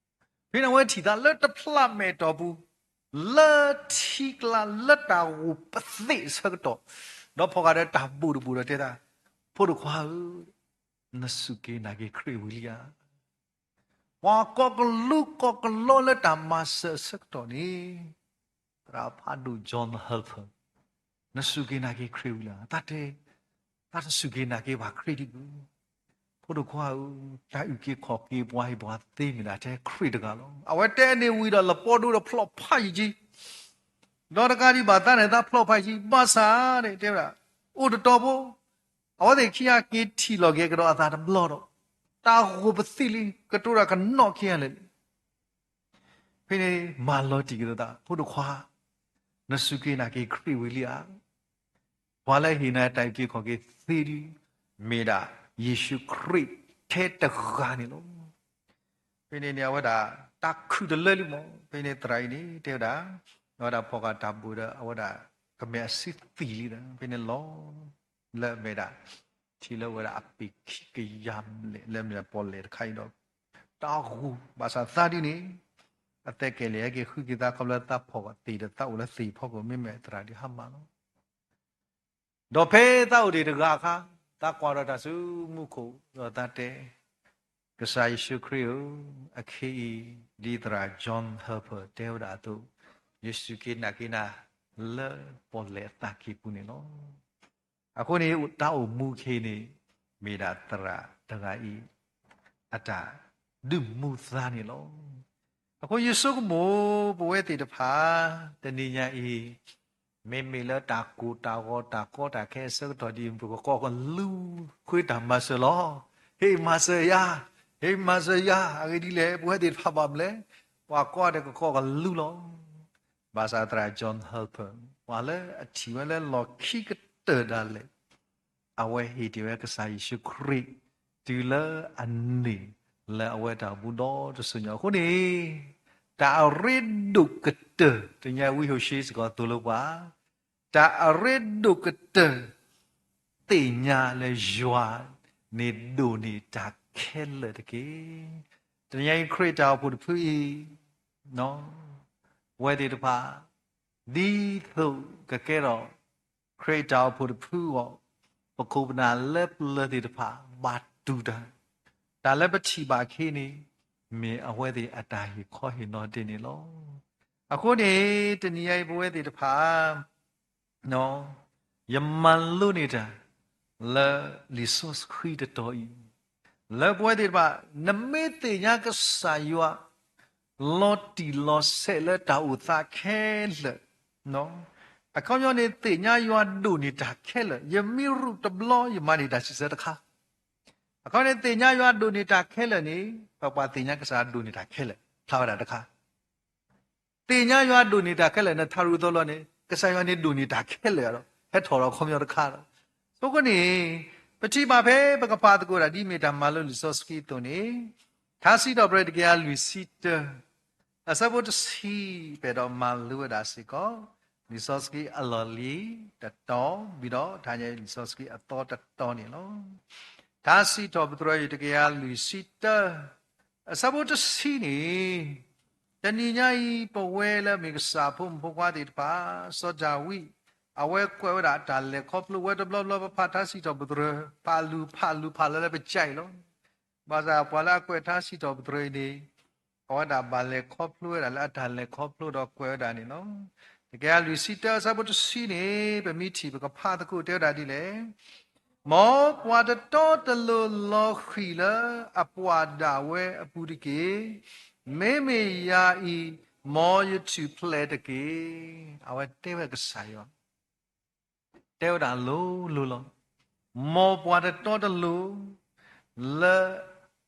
ဖဲန့ၣ်အဝဲထံၣ်သးလၢတဖျးမဲာ်တီၢ်ပူၤ, လၢထံကျါလၢတၢ်ဂိၢ်ပသ့ၣ်အဆၢကတီၢ်, ဒီးဖီၣ်ဃာ်ဒီးတၢ်ဘိၣ်တဘိၣ်ဒီးတဲသး, ဖိဒိၣ်ခွါဧၢ, နစူၢ်က့ၤနာ်က့ၤခရံာ်ဝံၤလံဧါ. ပှၤကိးကလူးကိးကလီလၢတၢ်မၤစၢၤအဆၢကတီၢ်န့ၣ်, သရၣ်ဖးဒိၣ် John Harper, နစူၢ်က့ၤနာ်က့ၤခရံာ်ဝံၤလံဧါ. တၢ်တဲ, တၢ်တစူၢ်က့ၤနာ်က့ၤဘၣ်ခရံာ်ဒံးဘၣ်. ဖိဒိၣ်ခွါဧၢ, တၢ်အုၣ်က့ၤခီၣ်က့ၤပှၤဟ့ၣ်ပှၤသ့မ့ၢ်ဒၣ်ထဲခရံာ်တဂၤလီၤ. အဝဲတဲန့ၢ်ဝံၤဒီး လပီဒိဒီးဖျိးဖးယံာ်က့ၤ, ဒီးတကးဒံးဘၣ်သးန့ၣ် သးဖျိးဖးယံာ်က့ၤ ဘၣ်ဆၣ်န့ၣ် တဲဝဲဒၣ် အိၣ်တတီၤဖိ အဝဲသ့ၣ်ခံဂၤက့ၤထံၣ်လီၤက့ၤကဒီးအသးတဘျီဒီး တၢ်ဂိၢ်ပသံလံ ကတိၤတၢ်ကနီၣ်ခံဂၤလၢာ်လံ. ဖဲန့ၣ်မၤလီၤတံၢ်က့ၤသး, ဖိဒိၣ်ခွါ, နစူၢ်က့ၤနာ်က့ၤခရံာ်ဝံၤလံဧါ. ပှၤလၢဟ့ၣ်နၤတၢ်အုၣ်က့ၤခီၣ်က့ၤသ့ဒု မ့ၢ်ဒၣ်ယ့ၣ်ၡူးခရံာ်ထဲတဂၤန့ၣ်လီၤ. ဖဲန့ၣ်န့ၣ် အဝဲဒၣ်တၢ်ခုၣ်တလၢလံမး. ဖဲန့ၣ်သရၣ်အံၤန့ၣ် တဲဝဲဒၣ်, အဝဲဒၣ်ဖီၣ်ဃာ်တၢ်ဘိၣ်ဒီး အဝဲဒၣ်ကမဲာ်အစုသံလံဒီး ဖဲန့ၣ်လီၤ လၢအမဲာ်ဒၣ် ထံၣ်လၢအဝဲဒၣ်အပ့ၤခံကယၤဘျဲၣ် လၢအမ့ၢ်ဒၣ်ပီၣ်လဲၣ်တခါအံၤဒီး တၢ်ဂိၢ် ဘၣ်ဆၣ်သးဒ်န့ၣ် အသးကဲၤလဲၤဟဲက့ၤဃုက့ၤသး ခီဖျိသးဖီၣ်သ့ၣ်ဒီးသးအိၣ်လၢသ့ၣ်ဖီခိၣ် မ့မ့ၢ်သရၣ်ဒုးဟါမၢ်လီၤ. ဒီးဖဲသးအိၣ်ဒံးတဂၤအခါ သးကွၢ်ဒီးတၢ်ဆူမူခိၣ် ဒီးသးတဲ, ကစၢ်ယ့ၣ်ၡူးခရံာ်ဧၢ, အခဲအံၤ ဒ်သရၣ် John Harper တဲဝဲဒၣ်အသိး, ယစူၢ်က့ၤနာ်က့ၤနၤ လၢပီၣ်လဲၣ်အသးကံၢ်ပူၤန့ၣ်လီၤ. အဃိန့ၣ် တၢ်အိၣ်မူခဲအံၤန့ၣ် မ့ၢ်ဒၣ်သရၣ်တဂၤအံၤ အတၢ်ဒုးမူသးန့ၣ်လီၤ. အဃိယဆိကမိၣ် ပဝဲသ့ၣ်တဖၣ် တနံၤညါအံၤ မ့မ့ၢ်လၢတၢ်ကိၢ်တၢ်ဂီၤ တၢ်ကီတၢ်ခဲအဆၢကတီၢ်ဒ်အံၤ ပကကိးကလူၤဃုတၢ်မၤစၢၤလီၤ. ဟ့ၣ်မၤစၢၤယၤ, ဟ့ၣ်မၤစၢၤယၤ, အဂ့ၢ်ဒ်လဲၣ် ပဝဲသ့ၣ်တဖၣ်ဘၣ်မနုၤလဲၣ် ပှၤကိးဂၤဒဲးကကိးကလူၤလီၤ. ဘၣ်ဆၣ်သရၣ် John Harper ပှၤလၢအထံၣ်ဝဲလၢလီၢ်ခံကတၢၢ်ဒၣ်လဲာ် အဝဲဟ့ၣ်တ့ၢ်ဝဲကစၢ်ယ့ၣ်ၡူးခရံာ် တုၤလၢအန့ၢ်လၢအဝဲတၢ်အိၣ်မူဒီတစိၤညါအဃိန့ၣ်, တၢ်အရ့ဒိၣ်ကတၢၢ် တနံၤညါဝံဟိၤၡ့စ့ၢ်ကီးသိၣ်လိပှၤ, တၢ်အရ့ဒိၣ်ကတၢၢ် သ့ၣ်ညါလၢယွၤန့ၣ်ဒိၣ်န့ၢ်တၢ်ခဲလၢာ်တက့ၢ်. တနံၤညါအံၤခရံာ်တၢ်အိၣ်ဖှိၣ်တဖုအံၤ ပဝဲသ့ၣ်တဖၣ် ဒ်သိးကကဲထီၣ် ခရံာ်တၢ်အိၣ်ဖှိၣ်တဖုအဂီၢ်, ပခိၣ်ပနၢ်လၢပျၢၤသ့ၣ်တဖၣ် ဘၣ်တူၢ်တၢ်, တၢ်လၢပထံၣ်ဘၣ်ခဲအံၤန့ၣ် မ့ၢ်အဝဲသ့ၣ်အတၢ်ဟ့ၣ်ခီဟ့ၣ်နီၤဒ်န့ၣ်လီၤ. အဃိန့ၣ် တနံၤညါအံၤပဝဲသ့ၣ်တဖၣ် ယမၤလိန့ၢ်တၢ် လၢလံာ်စီဆှံတတီၤအံၤ, လၢပဝဲသ့ၣ်တဖၣ် နမ့ၢ်သ့ၣ်ညါကစၢ်ယွၤ လီၤတံၢ်လီၤဆဲးလၢတၢ်အိၣ်သးခဲလၢာ်, အခီပညီန့ၣ် သ့ၣ်ညါယွၤဒိၣ်န့ၢ်တၢ်ခဲလၢာ်, ယမ့ၢ်ရူးတဘျီ ယမၤန့ၢ်တၢ်စံးဆၢတခါ, အခီပညီန့ၣ် သ့ၣ်ညါယွၤဒိၣ်န့ၢ်တၢ်ခဲလၢာ်န့ၣ် ပပှၤသ့ၣ်ညါကစၢ်ယွၤဒိၣ်န့ၢ်တၢ်ခဲလၢာ် ဖျါဝဲဒၣ်တခါ သ့ၣ်ညါယွၤဒိၣ်န့ၢ်တၢ်ခဲလၢာ် နထးရူၢ်သီလီၤန့ၣ် ကစၢ်ယွၤန့ၣ်ဒိၣ်န့ၢ်တၢ်ခဲလၢာ်ဒီး ဟဲထီၣ်ဒီးအခီပညီတခါလီၤ. အဃိန့ၣ် ပထံၣ်ဘၣ်ဖဲပကဖးသကိးတၢ် ဒ်မ့ၢ်တၢ်မၤလိလံာ်စီဆှံအသိးန့ၣ်, ထါစံးထီၣ်ပတြၢၤတကယၤလွံၢ်ဆံတၢ အဆၢဖိတဆံ ပအဲၣ်ဒိးမၤလိဝဲဒၣ်စ့ၢ်ကီး လံာ်စီဆှံအလီၢ်လံၤတတီၤ ဝံၤဒီး ထါညါလံာ်စီဆှံအသီတတီၤန့ၣ်လီၤ. ထါစံးထီၣ်ပတြၢၤတကယၤလွံၢ်ဆံတၢ အဆၢဖိတဆံန့ၣ်, တနံၤညါအံၤ ပဝဲလၢအမ့ၢ်ကစၢ်ဖိမုၣ်ဖိခွါသ့ၣ်တဖၣ် စီၤဒၤဝံး အဝဲကွဲးဝဲဒၣ်တၢ်လဲၤခီဖျိဝဲတဘျီဘျီ ပဖးထါစံးထီၣ်ပတြၢၤ ဖးလူၤဖးလူၤဖးလၢလၢပကဲအံၤလီၤ. ဘၣ်ဆၣ်ပှၤလၢအကွဲးထါစံးထီၣ်ပတြၢၤအံၤန့ၣ် အဝဲဒၣ်ဘၣ်လဲၤခီဖျိဝဲဒၣ်လၢအတၢ်လဲၤခီဖျိဒီးကွဲးဝဲဒၣ်န့ၣ်လီၤ. တကယၤလွံၢ်ဆံတၢ အဆၢဖိတဆံန့ၣ် ပမ့ၢ်ထံၣ်ပကဖးသကိးတဲဝဲဒၣ်ဒ်လဲၣ်, မ်ပှၤတတီတလိၤလီၤဃံၤလၢအပှၢ်ဒၣ်ဝဲအပူၤတက့ၢ်. မ့မ့ၢ်ယၤအံၤ မ်ယထူၣ်ဖျဲးတက့ၢ်. အဝဲတဲဝဲကစၢ်ယွၤ တဲဝဲဒၣ်လိၤလိၤလီၤ. မ်ပှၤတတီတလိၤ လၢ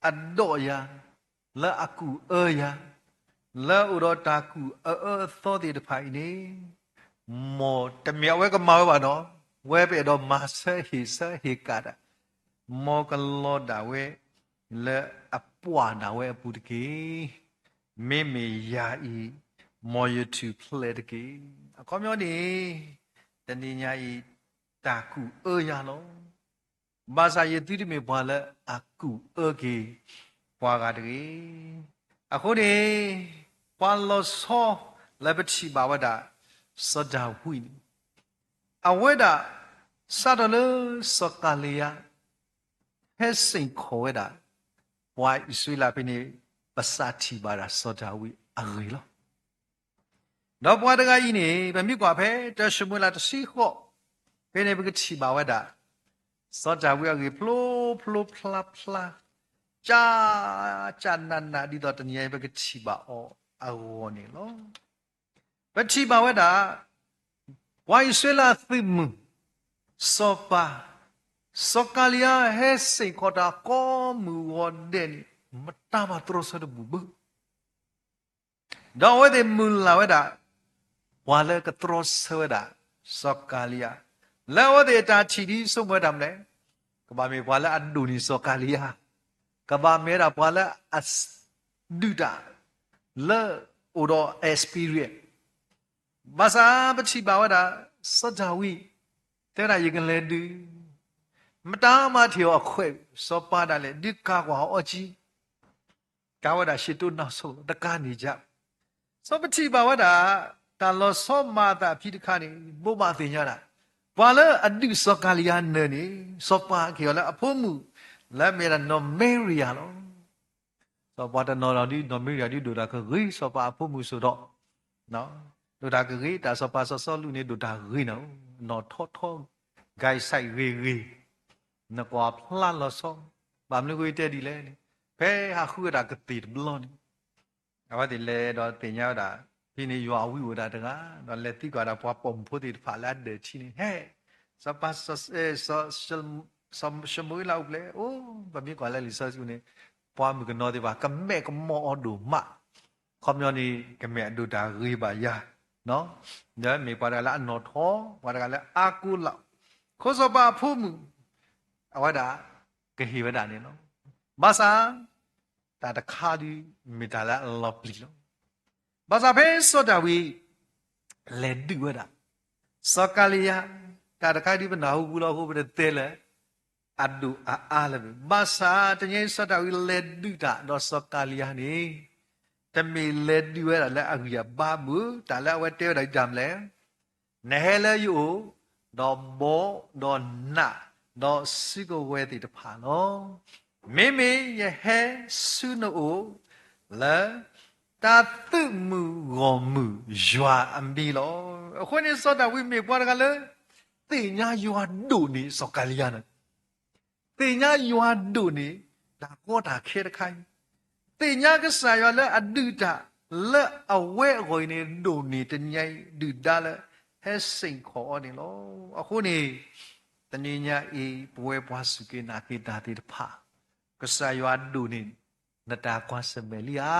အဒိးယၤ, လၢအကူၣ်အၢယၤ, လၢအအိၣ်ဒီးတၢ်ကူၣ်အအၢအသီသ့ၣ်တဖၣ်အံၤန့ၣ်, မ်တမ့ၢ်အဝဲကမၤဝဲဘၣ်နီၤ, ဝဲပအဲၣ်ဒိးမၤဆၢဟ့ၣ်ဆၢဟ့ၣ်ကၣ်တၢ်, မ်ကလီၤဒၣ်ဝဲ လၢအပှၢ်ဒၣ်ဝဲအပူၤတက့ၢ်. မ့မ့ၢ်ယၤအံၤ မ်ယထူၣ်ဖျဲးတက့ၢ်. အခီပညီန့ၣ် တနံၤညါအံၤ တၢ်ကူၣ်အၢယၤလီၤ. ဘၣ်ဆၣ်ယသုတမ့ၢ်ပှၤလၢအကူၣ်အၢက့ၤပှၤဂၤတဂ့ၤ. အဃိန့ၣ် ပှၤလီၤဆီလၢပထံၣ်ဘၣ်ဝဲဒၣ် စီၤဒၤဝံးန့ၣ် အဝဲဒၣ် စးထီၣ်လၢစီၤကၤလံယါ ဟဲစ့ၢ်ကီးဝဲဒၣ် ပှၤအံၣ်စရ့လးဖဲန့ၣ် ပစးထံၣ်ဘၣ်ဒၣ်စီၤဒၤဝံးအဂ့ၢ်လီၤ. ဒီးပှၤတဂၤအံၤန့ၣ် ပမ့ၢ်ကွၢ်ဖဲတၢၡမူၤအ့လးတဆံဃိး ဖဲန့ၣ်ပကထံၣ်ဘၣ်ဝဲဒၣ် စီၤဒၤဝံးအဂ့ၢ်ဖျိဖျိဖျါဖျါ, ကၢ်ကၢ်နးနး ဒ်သိးတနံၤအံၤပကထံၣ်ဘၣ်အီၤအဂီၢ်န့ၣ်လီၤ. ပထံၣ်ဘၣ်ဝဲဒၣ် ပှၤအံၣ်စရ့လးအသုးမုၢ် စီၤပၤ, စီၤကၤလံယါဟဲစ့ၢ်ကီးတၢ်ကိးမုၢ်ဂီၤဒဲးန့ၣ် မတၤမၤတြီဆၢတဘူၣ်ဘၣ်. ဒီးအဝဲသ့ၣ်မုၢ်လၢ်ဝဲဒၣ် ပှၤလၢကတြီဆၢဝဲဒၣ် စီၤကၤလံယါ, လၢအဝဲသ့ၣ်အတၢ်ထံၣ်ဒ်ဆိကမိၣ်ဝဲတၢ်မနုၤလဲၣ်, ကဘၣ်မ့ၢ်ပှၤလၢအဒိၣ်န့ၢ်စီၤကၤလံယါ, ကဘၣ်မ့ၢ်ဝဲဒၣ်ပှၤလၢအဒုးတၢ် လၢအိၣ်ဒီး experience ဘၣ်ဆၣ်ပထံၣ်ဘၣ်ဝဲဒၣ် စီၤဒၤဝံး တဲဝဲဒၣ်ယကလဲၤဒုး, မတၤမၤထံၣ်အီၤအခွဲး, စီၤပၤဒၣ်လဲာ်ဒုးကၤကွၢ်အီၤအီကံ ကၤဝဲဒၣ်ရှ့တိၢ်နီၢ်ဆိး တကးန့ၣ်ကၢ်, စီၤပထံၣ်ဘၣ်ဝဲဒၣ် တၢ်လီၤဆီမၤအသးဖံတခါန့ၣ် ဘိးဘၣ်သ့ၣ်ညါဒၣ် ပှၤလၢအဒုးစီၤကၤလံယါနၢၤန့ၣ် စီၤပၤက့ၤအီၤလၢအဖိမုၣ် လၢအမ့ၢ်ဒၣ်နီၢ်မ့ရံယၤလီၤ. စီၤပၤတနီၤနီၤဒုး နီၢ်မ့ရံယၤဒုးဒိၣ်တၢ်ကဂ့ၤ စီၤပၤအဖိမုၣ်စိၤဒီး ဒိၣ်တၢ်ကဂ့ၤ တၢ်စီၤပၤစီၤစီလူးန့ၣ် ဒိၣ်တၢ်ဂ့ၤနၤဧိၤ နီၢ်ထီထီ ဂဲၤဆဲးဂ့ၤဂ့ၤ နကွၢ်ဖျါလီၤဆီ ဘၣ်မနုၤအဃိတဲဒ်လဲၣ်န့ၣ် ဖဲဟးဃုအတၢ်ကသ့ၣ်တဘျီန့ၣ် အဝဲသ့ၣ်လဲၤဒီးသ့ၣ်ညါဝဲဒၣ် ဖဲန့ၣ်ယွၤအဝံအိၣ်ဒၣ်တဂၤ ဒီးလဲၤသံကွၢ်ဒၣ်ပှၤပိာ်မုၣ်ဖိသ့ၣ်တဖၣ်လၢအဒၢးထံန့ၣ် ဟဲ စီၤပၤ စီၤၡမူၤအ့လးအိၣ်ဖျဲၣ် အိၣ် ပမ့ၢ်ကွၢ်လၢလံာ်စီဆှံန့ၣ် ပှၤမုၣ်ကနီၤသ့ၣ်တဖၣ် ကမဲာ်ကမီၤအီၤဒိၣ်မး ခီပညီန့ၣ် ကမ့ၢ်အဒိၣ်တၢ်ဂ့ၤဘၣ်ယၤ ဒီးမ့ၢ်ပှၤတဂၤလၢအနီၢ်ထီ ပှၤတဂၤလၢအါကိလး ခိစီၤပၤအဖိမုၣ် အဝဲဒၣ် ကဟ့ၣ်ဝဲဒၣ်န့ၣ်လီၤ. ဘၣ်ဆၣ် တၢ်တခါဒုး မ့ၢ်တၢ်လၢအလီၤပျံၤလီၤ. ဘၣ်ဆၣ်ဖဲစီၤဒၤဝံး လဲၤဒုးဝဲဒၣ် စီၤကၤလံယါ တၢ်တခါဒုးပနၢ်ဟူပူၤလီၤအဃိ ပတတဲလၢ အဒိၣ်အအါလၢၤဘၣ်. ဘၣ်ဆၣ်တနံၤအံၤစီၤဒၤဝံးလဲၤဒုးတၢ်ဒီးစီၤကၤလံယါန့ၣ် တမ့ၢ်လဲၤဒုးဝဲဒၣ်လၢအဂံၢ်အဘါဘၣ်, တၢ်လၢအဝဲတဲဝဲဒၣ်ဒ်တၢ်မနုၤလဲၣ် နဟဲလၢယအိၣ်, ဒီးဘီ, ဒီးနး, ဒီးစုကဝဲၤသ့ၣ်တဖၣ်လီၤ. မ့မ့ၢ်ယဟဲဆူနအိၣ် လၢ တၢ်သုးမုၢ်ဂီၢ်မုၢ်ယွၤအမံၤလီၤ. အဃိန့ၣ်စီၤဒၤဝံးမ့ၢ်ပှၤတဂၤလၢ သ့ၣ်ညါယွၤဒိၣ်န့ၢ်စီၤကၤလံယါန့ၣ် သ့ၣ်ညါယွၤဒိၣ်န့ၢ် တၢ်ကီတၢ်ခဲတခါအံၤ, သ့ၣ်ညါကစၢ်ယွၤလၢအဒုးတၢ် လၢအဝဲအဂီၢ်အံၤန့ၣ် ဒိၣ်န့ၢ်တနံၤအံၤ ဒုၣ်ဒါလၢ ဟဲစ့ၢ်ကီးအီၤန့ၣ်လီၤ. အဃိန့ၣ် တနံၤညါအံၤ ပဝဲပှၤစူၢ်က့ၤနာ်က့ၤတၢ်သ့ၣ်တဖၣ် ကစၢ်ယွၤဒိၣ်န့ၢ် နတၢ်ကွၢ်ဆၢၣ်မဲာ်လံဧါ.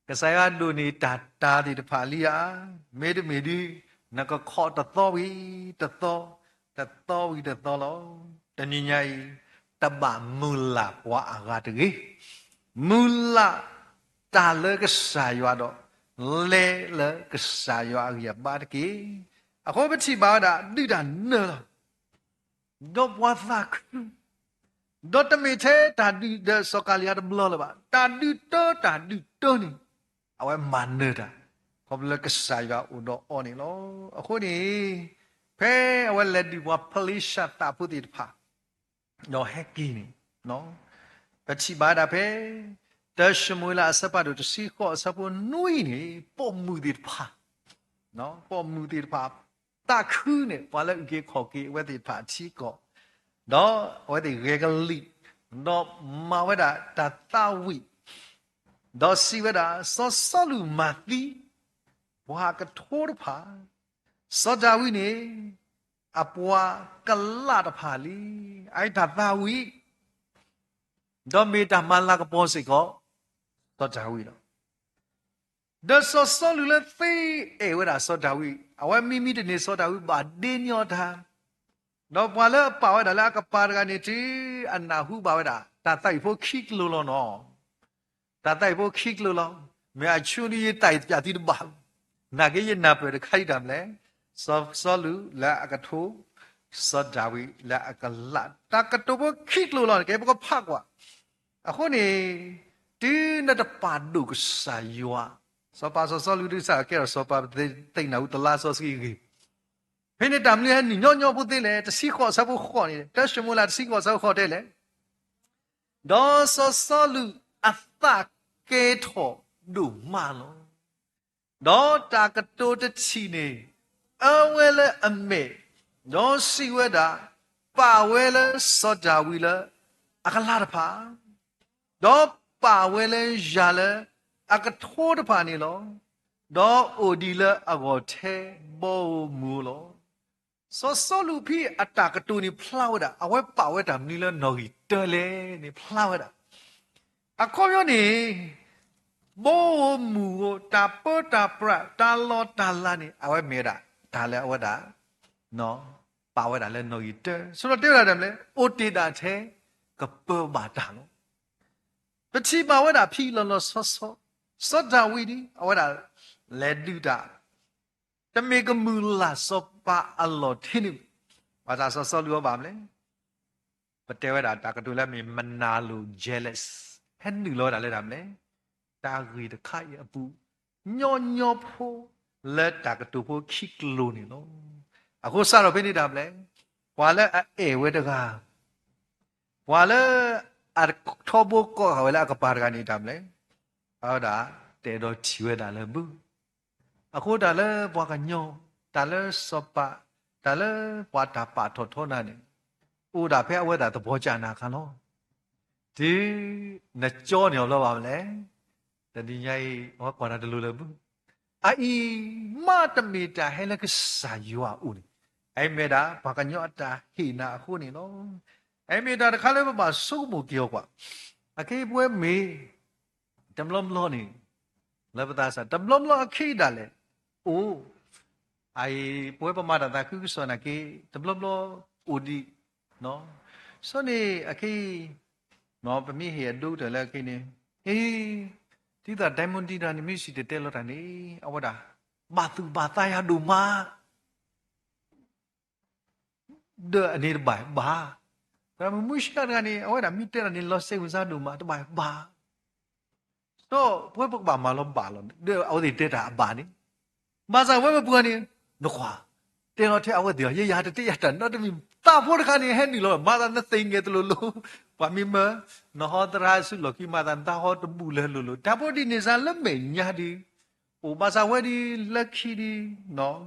ကစၢ်ယွၤဒိၣ်န့ၢ်တၢ်တၢ်သ့ၣ်တဖၣ်လံဧါ. မ့တမ့ၢ်ဒုး နကခီၣ်တသီဝံၤတသီ, တသီဝံၤတသီလီၤ. တနံၤညါအံၤ တဘၣ်မုၢ်လၢ်ပှၤအဂၤတဂ့ၤ. မုၢ်လၢ်တၢ်လၢကစၢ်ယွၤဒီး လဲၤလၢကစၢ်ယွၤအဂံၢ်အဘါတက့ၢ်. အဃိပထံၣ်ဘၣ်ဝဲဒၣ် ဒုးတၢ်နၢၤလီၤ. ဒီးပှၤသးခု ဒီးတမ့ၢ်ထဲတၢ်ဒုးဒီးစီၤကၤလံယါတဘျီလၢၤဘၣ်. တၢ်ဒုးတၢတၢ်ဒုးတၢန့ၣ် အဝဲမၤနၢၤတၢ် ခီဖျိလၢကစၢ်ယွၤအိၣ်ဒီးအီၤန့ၣ်လီၤ. အဃိန့ၣ် ဖဲအဝဲလဲၤဒုးပှၤဖလ့ၡသးဖိသ့ၣ်တဖၣ် ဒီးဟဲက့ၤန့ၣ် ပထံၣ်ဘၣ်ဒၣ်ဖဲ တၢၡမူၤအ့လးအဆၢဖးဒိၣ်တဆံဃိးအဆၢဖိနွံန့ၣ် ပိာ်မုၣ်သ့ၣ်တဖၣ် ပိာ်မုၣ်သ့ၣ်တဖၣ် သးခုန့ၣ် ပှၤလၢအုၣ်က့ၤခီၣ်က့ၤအဝဲသ့ၣ်တဖၣ်အထံအကီၢ်, ဒီးအဝဲသ့ၣ်ဂဲၤကလံၣ်, ဒီးမၤဝဲဒၣ်တၢ်သးဝံၣ်, ဒီးစံးဝဲဒၣ် စီၤစီလူးမၤသံ ပှၤကထိတဖၣ်, စီၤဒၤဝံးန့ၣ် အပှၤကလးတဖၣ်လံ. အအံၤတၢ်သးဝံၣ် ဒီးမ့ၢ်တၢ်မၤလၤကပီၤစ့ၢ်ကီး စီၤဒၤဝံးလီၤ. ဒီးစီၤစီလူးလၢသ့အဲၣ်ဝဲဒၣ်စီၤဒၤဝံး အဝဲမံမံတန့ၢ်စီၤဒၤဝံးဘၣ်ဒ့န့ၢ်အီၤတၢ်, ဒီးပှၤလၢအပာ်ဝဲဒၣ်လၢအကပၤတဂၤန့ၣ် တုၤအနၢ်ဟူဘၣ်ဝဲဒၣ် တၢ်သးဝံၣ်ဖိခံကျိၤလီၤနီၤ. တၢ်သးဝံၣ်ဖိခံကျိၤလီၤ. မ့ၢ်အဆိဒ်ယသးဝံၣ်ပၠးသုတဘၣ်, နာ်က့ယနၢ်ပၢၢ်တခါဒ်တၢ်မနုၤလဲၣ်, စီၤစီလူးလၢအကထိ, စီၤဒၤဝံးလၢအကလး, တၢ်ကတိၤဖိခံကျိၤလီၤ. ကဲပကဖးကွၢ် အဃိန့ၣ် တုၤနတပာ်ဒိၣ်ကစၢ်ယွၤ, စီၤပၤစီၤစီလူးဒုးစၢ်ကဲထီၣ်စီၤပၤ ပသ့ၣ်ညါဝံၤတလါစီဆှံအဂ့ၢ်, ဖဲန့ၣ်တၢ်မနုၤဟဲနုာ်ညီညီဖိသ့လဲၣ်. တဆံဃိးအဆၢဖိဃိးန့ၣ် တၢၡမူၤအ့လးတဆံဃိးအဆၢဖိဃိးတဲလဲၣ်, ဒီးစီၤစီလူးအသးကဲထီၣ်ဒိၣ်မးလီၤ. ဒီးတၢ်ကတိၤတထံၣ်န့ၣ် အၢဝဲလၢအမဲာ်, ဒီးစံးဝဲဒၣ်, ပာ်ဝဲလၢစီၤဒၤဝံးလၢအကလၢ်တဖၣ်, ဒီးပာ်ဝဲလၢယၤလၢအကထိတဖၣ်န့ၣ်လီၤ. ဒီးအိၣ်ဒံးလၢအဂီၢ်ထဲဘီဧိၤမုၢ်ဧိၤလီၤ. စီၤစီလူးဖဲအတၢ်ကတိၤန့ၣ်ဖျါဝဲဒၣ် အဝဲပာ်ဝဲတၢ်မနုၤလၢနီၣ်ဂံၢ်တၢလဲၣ်န့ၣ်ဖျါဝဲဒၣ်. အခီပညီန့ၣ် ဘီဧိၤမုၢ်ဧိၤ တၢ်ပၢတၢ်ပြး တၢ်လီၢ်တၢ်လၤန့ၣ် အဝဲမ့ၢ်ဝဲဒၣ် တၢ်လၢအဝဲဒၣ် ပာ်ဝဲဒၣ်လၢနီၣ်ဂံၢ်တၢ, ဆိဒီးတဲဝဲဒၣ်ဒ်လဲၣ်, အိၣ်တ့ၢ်ဒၣ်ထဲ ကပၢဘၣ်တၢ်လီၤ. ပထံၣ်ဘၣ်ဝဲဒၣ်ဖဲလီၤလီၤဆီဆီ စီၤဒၤဝံးဒ် အဝဲဒၣ်လဲၤဒုးတၢ် တမ့ၢ်ကမုာ်လၢ်စီၤပၤအလီၢ်ထဲန့ၣ်, ဘၣ်ဆၣ်စီၤစီလူးအီၤဘၣ်မနုၤလဲၣ်. ပတဲဝဲဒၣ်တၢ်ကတိၤလၢအမ့ၢ်မနၤလိၤ jealous, ဟဲနုာ်လီၤဝဲဒၣ်လၢဒ်လဲၣ်, တၢ်ဂ့ၢ်တခါအံၤအပူၤ, ညီညီဖိလၢတၢ်ကတိၤဖိခံကျိၤန့ၣ်လီၤ. အဃိစးထီၣ်ဖဲန့ၣ်ဒ်လဲၣ်, ပှၤလၢအအဲၣ်ဝဲတဂၤ, ပှၤလၢအထီဘိကိးဃာ်ဝဲလၢအကပၤတဂၤန့ၣ်ဒ်လဲၣ်, အဝဲဒၣ်တဲဒီးထံၣ်ဝဲဒၣ်လၢဘု အဃိတၢ်လၢပှၤကညီ, တၢ်လၢစီၤပၤ, တၢ်လၢပှၤတၢ်ပာ်ထီၣ်ထီနၤန့ၣ်, အိၣ်ဒၣ်ဖဲအဝဲသ့ၣ်သပှၢ်ကၢ်နၤအခါလီၤ. တုၤနကၠီန့ၢ်အီၤလီၤဘၣ်မနုၤလဲၣ်. တနံၤညါအံၤ အဝဲကွၢ်တၢ်တလိၤလၢဘု, အအံၤမ့တမ့ၢ်တၢ်ဟဲလၢကစၢ်ယွၤအအိၣ်န့ၣ်, အအံၤမ့ၢ်ဒၣ်ပှၤကညီအတၢ်ဟ့ၣ်နၤအဃိန့ၣ်လီၤ. အအံၤမ့ၢ်တၢ်တခါလၢပဘၣ်ဆိကမိၣ်က့ၤအီၤကွၢ်, အခဲအံၤပဝဲမ့ၢ် တဘျီဘျီန့ၣ်, လၢပသးစၢ် တဘျီဘျီအခ့ဒၣ်လဲာ် အိၣ်, အအံၤ ပဝဲပမၤတၢ်သးခုကစီၣ်နာ်က့ တဘျီဘျီအိၣ်ဒံး, ဆိန့ၣ်အခဲအံၤ ပမ့ၢ်ဟ့ၣ်အဒိကတၢၢ်လၢအခဲအံၤန့ၣ်, အ့, ဒ်သိး Diamond ဒ်တဂၤန့ၣ် မ့ၢ်စံၣ်တဲၤတဲလီၤတၢ်န့ၣ် အဝဲဒၣ် ဘၣ်သူၣ်ဘၣ်သးယၤဒိၣ်မး ဒီးအန့ၣ်တဘၣ်ဘၣ်. သရၣ်မုၣ်မုၢ်ဆှးတဂၤန့ၣ် အဝဲဒၣ်မ့ၢ်တဲတၢ်န့ၣ် လီၤစဲးဝံၤစါဒိၣ်မး တဘၣ်ဘၣ်. ဒီးပဝဲပကဘၣ်မၤလီၤဘၣ်လီၤန့ၣ် ဒီးအဝဲသ့ၣ်တဲတၢ်အဘၣ်န့ၣ်, ဘၣ်ဆၣ်ဝဲပပှၤန့ၣ် နကွၢ်, တဲလီၤထဲအဝဲသ့ၣ်အီၤ ယဲယၤတတဲယၤတၢ်နီတမံၤ, သးဖိတခါန့ၣ် ဟဲနုာ်လီၤ မၤသးနသ့ၣ်ညါသလိၤလိၤ, ပှၤမ့ၢ်မၢ နဟီသရၣ်စုလီၢ်ခံ မၤသးနသးဟီတဘူၣ်လၢလိၤလိၤ, တၢ်ဖိဒ်န့ၣ်စ့ၢ်လၢမဲာ်ညါဒုး အိၣ်ဘၣ်ဆၣ်ဝဲဒ်လၢခံဒုး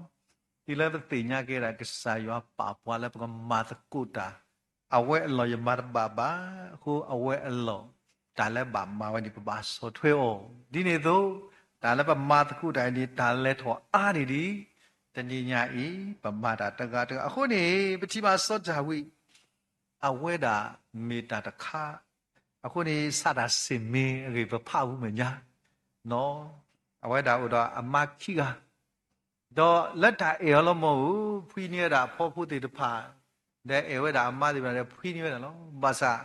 တုၤလၢပသ့ၣ်ညါက့ၤဒၣ် ကစၢ်ယွၤပာ်ပှၤလၢပကမၤသကိးတၢ်, အဝဲအလီၢ်ယမၤတဘၣ်ဘၣ်, အဃိအဝဲအလီၢ် တၢ်လၢဘၣ်မၤဝဲန့ၣ် ပဘၣ်ဆီၣ်ထွဲအီၤ. ဒ်န့ၣ်အသိး တၢ်လၢပမၤသကိးတၢ်အံၤန့ၣ် တၢ်လဲၤထီၣ်အါန့ၢ်ဒံး, တနံၤညါအံၤ ပမၤတၢ်တဂၤတဂၤ. အဃိန့ၣ် ပထံၣ်ဘၣ်စီၤဒၤဝံး အဝဲဒၣ်မ့ၢ်တၢ်တခါ, အဃိန့ၣ် စးဒၣ်စ့ၢ်မ့ၢ်အဂ့ၢ် ပဖးဝံၤမဲာ်ညါ, အဝဲဒၣ်အိၣ်ဒီးအမါခံဂၤ, ဒီးလၢတၢ်အဲၣ်အီၤလီၤမၢ်ဧိၤ ဖှံန့ၢ်ဝဲဒၣ်အဖီဖိသ့ၣ်တဖၣ်, ဒီးအဲၣ်ဝဲဒၣ်အမါသ့ၣ်တဖၣ်ဒီး ဖှံန့ၢ်ဝဲဒၣ်လီၤ. ဘၣ်ဆၣ်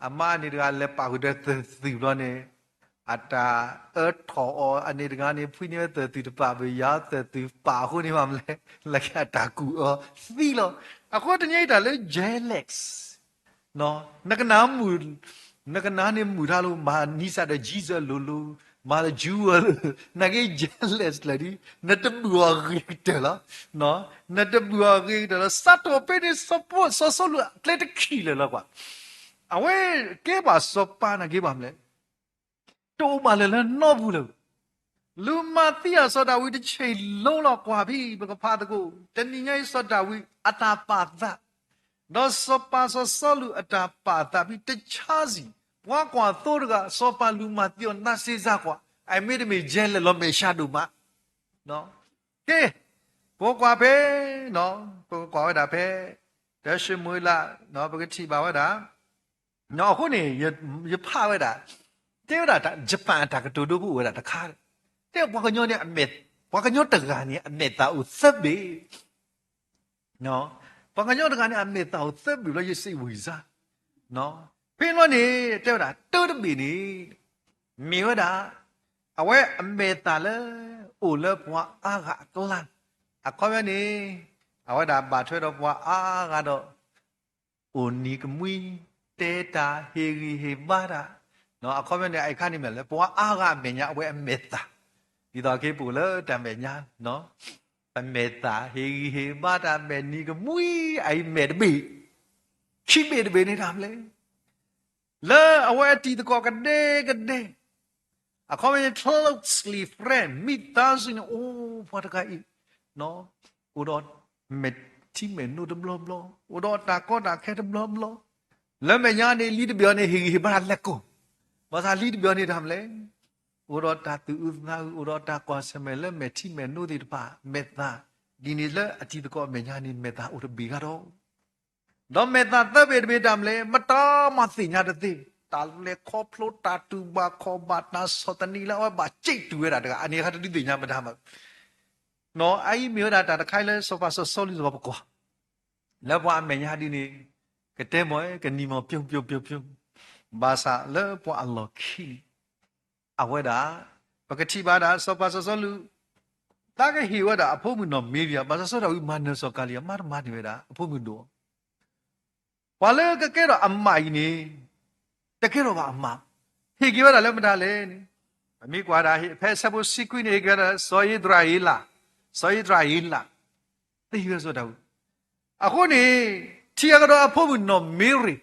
အမါန့ၣ်တဂၤလဲၤပာ်ဃုာ်ဒီးသၢၣ်သုးဘျီန့ၣ်, အတၢ်အၢထီၣ်အီၤအန့ၣ်တဂၤန့ၣ် ဖှံန့ၢ်ဝဲသၢၣ်သုးတပာ်ဘၣ် ယၤသၢၣ်သုးပာ်အဃိန့ၣ် မ့ၢ်မနုၤလဲၣ်, လၢခံအတၢ်ကူၣ်အီၤသံလီၤ. အဃိတနံၤအံၤတၢ်လၢ jealous နကနၣ်မုာ်, နကနၣ်န့ၣ်မုာ်တၢ်လိၤ မၤနံစၢ်ဒီး Jesus လိၤလိၤ, မၤလၢ Jew ဝဲလိၤ, နာ်က့ jealous လၢာ်ဒ် နတဘုၣ်အီၤဂ့ၤကတၢၢ်လီၤ. နတဘုၣ်အီၤဂ့ၤကတၢၢ်လီၤ. စးထီၣ်ဖဲန့ၣ် စီၤစီလူးအကျဲတခံလၢာ်လီၤကွၢ်. အဝဲကဲဘၣ်စီၤပၤနာ်က့ဘၣ်မနုၤလဲၣ် တအိၣ်ဘၣ်လၢာ်လၢနီပူၤလၢာ်. လူၤမၤသံအီၤစီၤဒၤဝံးတဆံးလိလီၤကွၢ်ဖဲ ပကဖးသကိး တနံၤညါအံၤစီၤဒၤဝံးအတၢ်ပာ်သး, ဒီးစီၤပၤစီၤစီလူးအတၢ်ပာ်သးဖဲတဆါစံၣ်, ပှၤကွၢ်သိတဂၤ စီၤပၤလူၤမၤသံအီၤနၢ်စ့စၢ်ကွၢ်, အမ့တမ့ၢ် jealous လီၤမဲာ်ဆှးဒိၣ်မး ကဲ, ပကကွၢ်ဖဲ, ပကကွၢ်ဝဲဒၣ်ဖဲ တၢၡမူၤအ့လး, ပကထံၣ်ဘၣ်ဝဲဒၣ်, အဃိန့ၣ် ယဖးဝဲဒၣ်, တဲဝဲဒၣ် ယပၣ်အတၢ်ကတိၤဒိဖိအိၣ်ဝဲဒၣ်တခါ, တဲပှၤကညီန့ၣ်, ပှၤကညီတဂၤန့ၣ် အမဲာ်သၣ်အိၣ်သၢဘ့ၣ် ပှၤကညီတဂၤန့ၣ် အမဲာ်သၣ်အိၣ်သၢဘ့ၣ်လီၤ ယစံးဝံၤစါ, ဖဲန့ၣ်န့ၣ် တဲဝဲဒၣ် တၢတဘ့ၣ်န့ၣ် မ့ၢ်ဝဲဒၣ် အဝဲအမဲာ်သၣ်လၢ အိၣ်လၢပှၤအါဂၤအကျါ, အခီပညီန့ၣ် အဝဲဒၣ်ဘၣ်ထွဲဒီးပှၤအါဂၤဒီး အိၣ်နံၤကမှံ, တဲတၢ်ဟ့ၣ်ဂံၢ်ဟ့ၣ်ဘါတၢ်, အခီပညီန့ၣ် အခါန့ၣ်မ့ၢ်လၢ ပှၤအါဂၤအမဲာ်ညါ အဝဲအမဲာ်သၣ်, ဒ်သိးက့ပအိၣ်လၢတၢ်မဲာ်ညါ, ပမဲာ်သၣ်ဟ့ၣ်ဂံၢ်ဟ့ၣ်ဘါတၢ် မဲာ်နံၤကမှံ, အအံၤမဲာ်တဘ့ၣ်, ခံဘ့ၣ်တဘ့ၣ်န့ၣ်တၢ်မနုၤလဲၣ် လၢအဝဲအတံၤသကိးကဒဲကဒဲ, အခီပညီန့ၣ် closely friend မိသားစုန့ၣ် အိၣ်ပှၤတဂၤအံၤ, အိၣ်ဒီးမဲာ် ထံမဲာ်နိတဘျီဘျီ, အိၣ်ဒီးတၢ်ကီတၢ်ခဲတဘျီဘျီ, လၢမဲာ်ညါန့ၣ် လံတဘ့ၣ်အံၤန့ၣ် ဟ့ၣ်ဂံၢ်ဟ့ၣ်ဘါတၢ်လဲၤကိၢ်, ဘၣ်ဆၣ်လံတဘ့ၣ်အံၤန့ၣ်တၢ်မနုၤလဲၣ်, အိၣ်ဒီးတၢ်သူၣ်အုးသးအုး, အိၣ်ဒီးတၢ်ကွၢ်ဆၢၣ်မဲာ်လၢမဲာ်ထံမဲာ်နိသ့ၣ်တဖၣ်, မဲာ်သၣ်ဒ်န့ၣ်လၢအတံၤသကိးအမဲာ်ညါန့ၣ် မဲာ်သၣ်အိၣ်တဘ့ၣ်ဂၤဒီး ဒီးမဲာ်သၣ်သၢဘ့ၣ်တဘ့ၣ်တၢ်မနုၤလဲၣ်, မတၤမၤသ့ၣ်ညါတသ့, တၢ်လဲၤခီဖျိတၢ်တူၢ်ဘၣ်ခီၣ်ဘၣ်တၢ်ဆီၣ်သနံးလၢအဝဲဘၣ်စံးတူၢ်ဝဲဒၣ်တဂၤ အန့ၣ်အခါတဒုးသ့ၣ်ညါမတၤမး, အအံၤမ့ၢ်ဝဲဒၣ်တၢ်တခါလၢစီၤပၤစီၤစီလူးစီၤပၤပကွၢ်, လၢပှၤအမဲာ်ညါဒ်န့ၣ်, ကတဲမ့ၢ်ကနံၤမီၢ်ပျိပျိပျိပျိ, ဘၣ်ဆၣ်လၢပှၤအလီၢ်ခံန့ၣ် အဝဲဒၣ်, ပကထံၣ်ဘၣ်ဒၣ် စီၤပၤစီၤစီလူး သးကဟ့ၣ်ဝဲဒၣ်အဖိမုၣ်နီၢ်မ့ရံယၤ, ဘၣ်ဆၣ်စီၤဒၤဝံးမၤနၢၤစီၤကၤလံယၤ မၤတမၤန့ၢ်ဝဲဒၣ် အဖိမုၣ်ဒိၣ်, ပှၤလၢကကဲထီၣ်အမးအံၤန့ၣ်, တကဲထီၣ်ဘၣ်အမး, ဟ့ၣ်က့ၤဝဲဒၣ်လၢမတၤလဲၣ်န့ၣ်, ပမ့ၢ်ကွၢ်ဒၣ် ဖဲအဆၢဖိဆံခွံန့ၣ် ဟ့ၣ်က့ၤဝဲဒၣ် စီၤအံၣ်စရ့လး, စီၤအံၣ်စရ့လး, သ့ဝဲစီၤဒၤဝံး, အဃိန့ၣ်, ထံၣ်အကဒီးအဖိမုၣ်နီၢ်မ့ရံ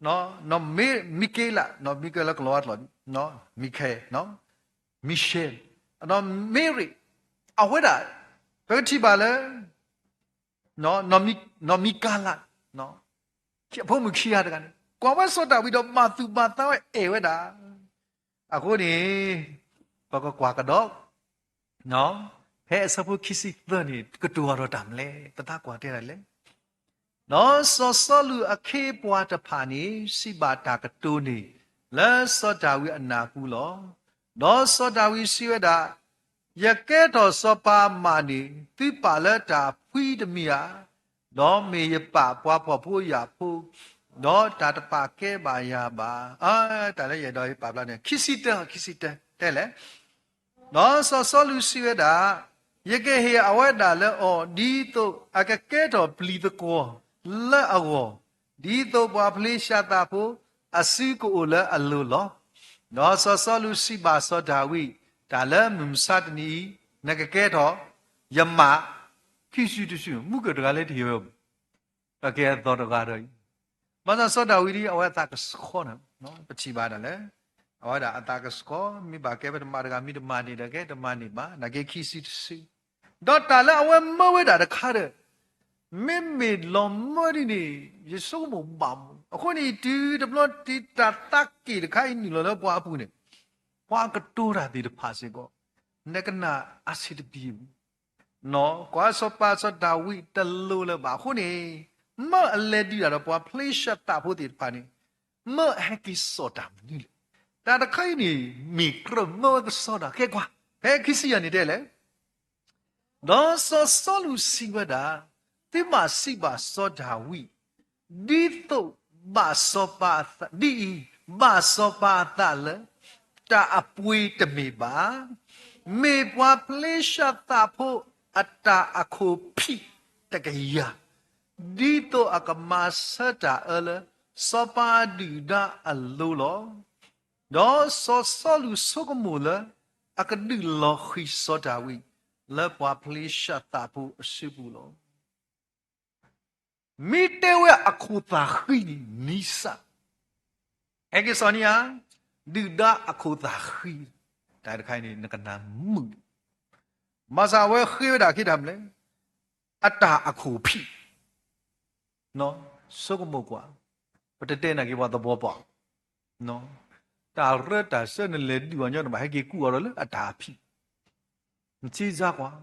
နီၢ်မံက့လး, နီၢ်မံက့လးကလီၤဝါကျိာ်, မံခဲ, မံရှဲ, နီၢ်မ့ရံ, အဝဲဒၣ်, ပကထံၣ်ဘၣ်လၢ နီၢ်မံကၤလး, အဖိမုၣ်ခံဂၤတဂၤန့ၣ် ကွၢ်ဝဲစီၤဒၤဝံးဒီးဘၣ်သူၣ်ဘၣ်သးဝဲအဲၣ်ဝဲဒၣ်, အဃိန့ၣ်, ပကကွၢ်ကဒီး ဖဲအဆၢဖိခံဆံသၢန့ၣ် ကတိၤအီၤဒီးတၢ်မနုၤလဲၣ်, ပသးကွၢ်တဲဒၣ်လဲၣ် ဒီးစီၤစီလူးအခ့အပှၤတဖၣ်န့ၣ် စံးဘၣ်တၢ်ကတိၤန့ၣ် လၢစီၤဒၤဝံးအနၢ်ပူၤလီၤ. ဒီးစီၤဒၤဝံးစံးဝဲဒၣ်, ယကဲထီၣ်စီၤပၤမးန့ၣ် သုပာ်လၢတၢ်ဖှံတမံၤဧါ, ဒီးမ့ၢ်ယပာ်ပှၤဖှီၣ်ဖိယာ်ဖိ, ဒီးတၢ်တပာ်ကဲဘၣ်ယၤဘၣ်. တၢ်လၢယအဲၣ်ဒိးပာ်ဖျါန့ၣ် ခံဆံတၢ, ခံဆံတၢ တဲလဲၣ် ဒီးစီၤစီလူးစံးဝဲဒၣ်, ယကဟ့ၣ်အဝဲဒၣ်လၢအီၤ ဒ်သိးအကကဲထီၣ်ပျံၤသကွီၤလၢအဂီၢ်, ဒ်သိးပှၤဖလ့ၡသးဖိအစုကအိၣ်လၢအလိၤလီၤ. ဒီးစီၤစီလူးစံးဘၣ်စီၤဒၤဝံး, တၢ်လၢမုၢ်မဆါတနံၤအံၤ နကကဲထီၣ်ယမး ခံစုတစု, မူကတဂၤလၢတဟ့ၣ်ဝဲ အကဲအသီတဂၤဒီးအံၤ, ဘၣ်ဆၣ်စီၤဒၤဝံးဒ် အဝဲအသးကဆှီန့ၣ် ပထံၣ်ဘၣ်ဒၣ်လဲၣ်, အဝဲဒၣ်အသးကဆှီ မ့ၢ်ဘၣ်ကဲဝဲတမၤတဂၤ မ့ၢ်တမၤန့ၢ်ဒီးကဲ တမၤန့ၢ်ဘၣ် နာ်က့ခံစုတစု, ဒီးတၢ်လၢအဝဲမၢဝဲဒၣ်တခါဒီး မ့မ့ၢ်လီၤမၢဒ်န့ၣ် ယဆိကမိၣ်ဘၣ်မး, အဃိန့ၣ် တုၤတဘျီတုၤတၢ်သးက့ၣ်တခါအံၤနုာ်လီၤလၢပှၤအပူၤန့ၣ်, ပှၤကတိၤတၢ်သ့ၣ်တဖၣ်စ့ၢ်ကီး နကနၣ်အဆံးတပံၤ ကွၢ်စီၤပၤစီၤဒၤဝံးတလိၤလၢၤဘၣ်အဃိန့ၣ်, မၢအလဲၤဒုးတၢ်ဒီးပှၤဖလ့ၡသးဖိသ့ၣ်တဖၣ်န့ၣ်, မၢအဟဲက့ၤစိာ်တၢ်မနုၤလဲၣ်. တၢ်တခါအံၤန့ၣ် မ့ၢ်ကြၢးမၢဝဲကစီဒီ ကဲကွၢ်, ဖဲခံဆံယဲၢ်န့ၣ်တဲလဲၣ် ဒီးစီၤစီလူးစံးဝဲဒၣ်, သုဘၣ်စံးဘၣ်စီၤဒၤဝံး, ဒ်သိးဘၣ်စီၤပၤအသး, ဒ်အံၤ, ဘၣ်စီၤပၤအသးလၢ တၢ်အပှ့ၤတမ့ၢ်ဘၣ်. မ့ၢ်ပှၤဖလ့ၡသးဖိအတၢ်အခိၣ်ဖံးတကယၤ, ဒ်သိးအကမၤဆၢတၢ်အၢလၢ စီၤပၤဒုၣ်ဒါအလိၤလီၤ. ဒီးစီၤစီလူးဆိကမိၣ်လၢ အကဒုးလီၤဃံၤစီၤဒၤဝံး လၢပှၤဖလ့ၡသးဖိအစုပူၤလီၤ. မ့ၢ်တဲဝဲအခိၣ်သၣ်ဃံန့ၣ် နံစၢ်, ဟဲက့ၤစိာ်န့ၣ်ဧါ, ဒုၣ်ဒါအခိၣ်သၣ်ဃံ, တၢ်တခါအံၤန့ၣ် နကနၣ်မုာ်, ဘၣ်ဆၣ်အဝဲဃ့ဝဲဒၣ်အခ့တၢ်မနုၤလဲၣ်, အတၢ်အခိၣ်ဖံး ဆိကမိၣ်ကွၢ်, ပတတဲနာ်က့ၤပှၤသဘီပှၤ, တၢ်ရၢတၢ်စၢနလဲၤဒုးအီၤညီနဘၣ်ဟဲက့ၤကူးအီၤဒီးလၢအတၢ်အဖံး, နထံၣ်စၢ်ကွၢ်,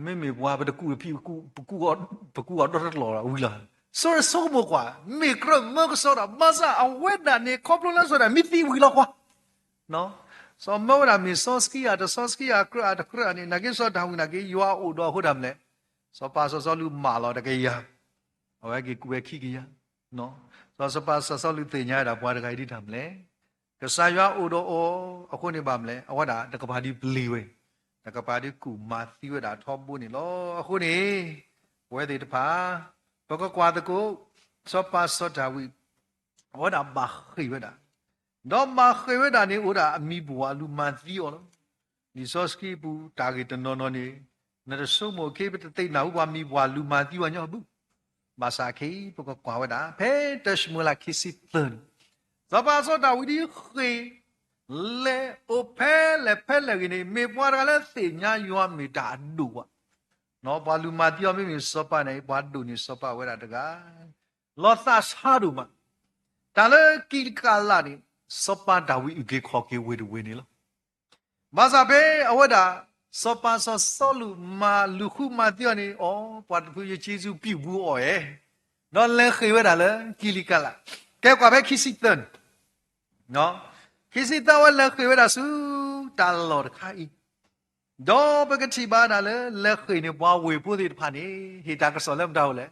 မ့မ့ၢ်ပှၤပတကူးအဖံး, ပကူးအီၤဒီတလီၢ်ဝံၤလီၤ. ဆိဆိကမိၣ်ကွၢ်, မ့ၢ်ကြၢးမၢကစီဒီ ဘၣ်ဆၣ်အဝဲဒၣ်န့ၣ် ခီဖျိလၢစီၤဒၤမ့ၢ်သံဝံၤလီၤကွၢ် စီၤမၢဝဲဒၣ်မ့ၢ်စီဆှံအတစီဆှံအကြၢးအတကြၢးန့ၣ် နာ်က့စီၤဒၤဝံးနာ်က့ ယွၤအိၣ်ဒီးအဃိတၢ်မနုၤလဲၣ်, စီၤပၤစီၤစီလူးမၢလီၤတကယၤ, အဝဲက့ၤကူးဝဲခံကယၤ, စီၤပၤစီၤစီလူးသ့ၣ်ညါဝဲဒၣ်ပှၤတဂၤအံၤဒ်တၢ်မနုၤလဲၣ်, ကစၢ်ယွၤအိၣ်ဒီးအီၤအဃိန့ၣ်ဘၣ်မနုၤလဲၣ်, အဝဲဒၣ်တကပၤဒုးပျံၤဝဲ, တကပၤဒုးကူးမၤသံဝဲဒၣ်ထီဘိန့ၣ်လီၤ. အဃိန့ၣ် ပဝဲသ့ၣ်တဖၣ် ပကကွၢ်သကိး စီၤပၤစီၤဒၤဝံး အဝဲဒၣ်ဘၣ်ဃ့ၢ်ဝဲဒၣ်, ဒီးဘၣ်ဃ့ၢ်ဝဲဒၣ်န့ၣ် အိၣ်ဒၣ်အမံၤပှၢ်လူၤမၤသံအီၤလီၤ. လံာ်စီဆှံပူၤတၢ်ဂ့ၢ်တနီၤနီၤန့ၣ် နတဆိကမိၣ်ခ့ ပတသ့ၣ်နၢ်ဟူပှၤမံၤပှၢ်လူၤမၤသံပှၤညီဘၣ်, ဘၣ်ဆၣ်ခ့ ပကကွၢ်ဝဲဒၣ် ဖဲတၢၡမူၤအ့လးခံဆံသၢန့ၣ်, စီၤပၤစီၤဒၤဝံးဒ်ဃ့ၢ် လဲၤအိၣ်ဖဲလဲၣ်ဖဲလဲၣ်ဂ့ၤန့ၣ် မ့ၢ်ပှၤတဂၤလၢသ့ၣ်ညါယွၤမ့ၢ်တၢ်အဒိၣ်ဘၣ် ပှၤလူၤမၤသံအီၤမ့မ့ၢ်စီၤပၤန့ၣ် ပှၤဒိၣ်န့ၢ်စီၤပၤဝဲဒၣ်တဂၤ, လီၤသးဆါဒိၣ်မး. တၢ်လၢကံးလကးလးန့ၣ် စီၤပၤဒၤဝံးအုၣ်က့ၤခီၣ်က့ၤဝ့ၢ်တဝ့ၢ်န့ၣ်လီၤ. ဘၣ်ဆၣ်ဖဲအဝဲဒၣ် စီၤပၤစီၤစီလူးမၤလူၤဃုမၤသံအီၤန့ၣ် အိ ပှၤတဖုယက့ၤဆူပံၣ်ပူၤအီၣ်အဲ, ဒီးလဲၤဃ့ၢ်ဝဲဒၣ်လၢကံးလကးလး, ကဲကွၢ်ဖဲခံဆံသၢန့ၣ်, ခံဆံသၢဝဲလဲၤဃ့ၢ်ဝဲဒၣ်ဆူတၢ်လီၢ်တခါအံၤ, ဒီးပကထံၣ်ဘၣ်ဒၣ်လၢ လဲၤဃ့ၢ်န့ၣ်ပှၤဝ့ၢ်ဖိသ့ၣ်တဖၣ်န့ၣ် ဟ့ၣ်တၢ်ကစီၣ်လၢမတၤအိၣ်လဲၣ်.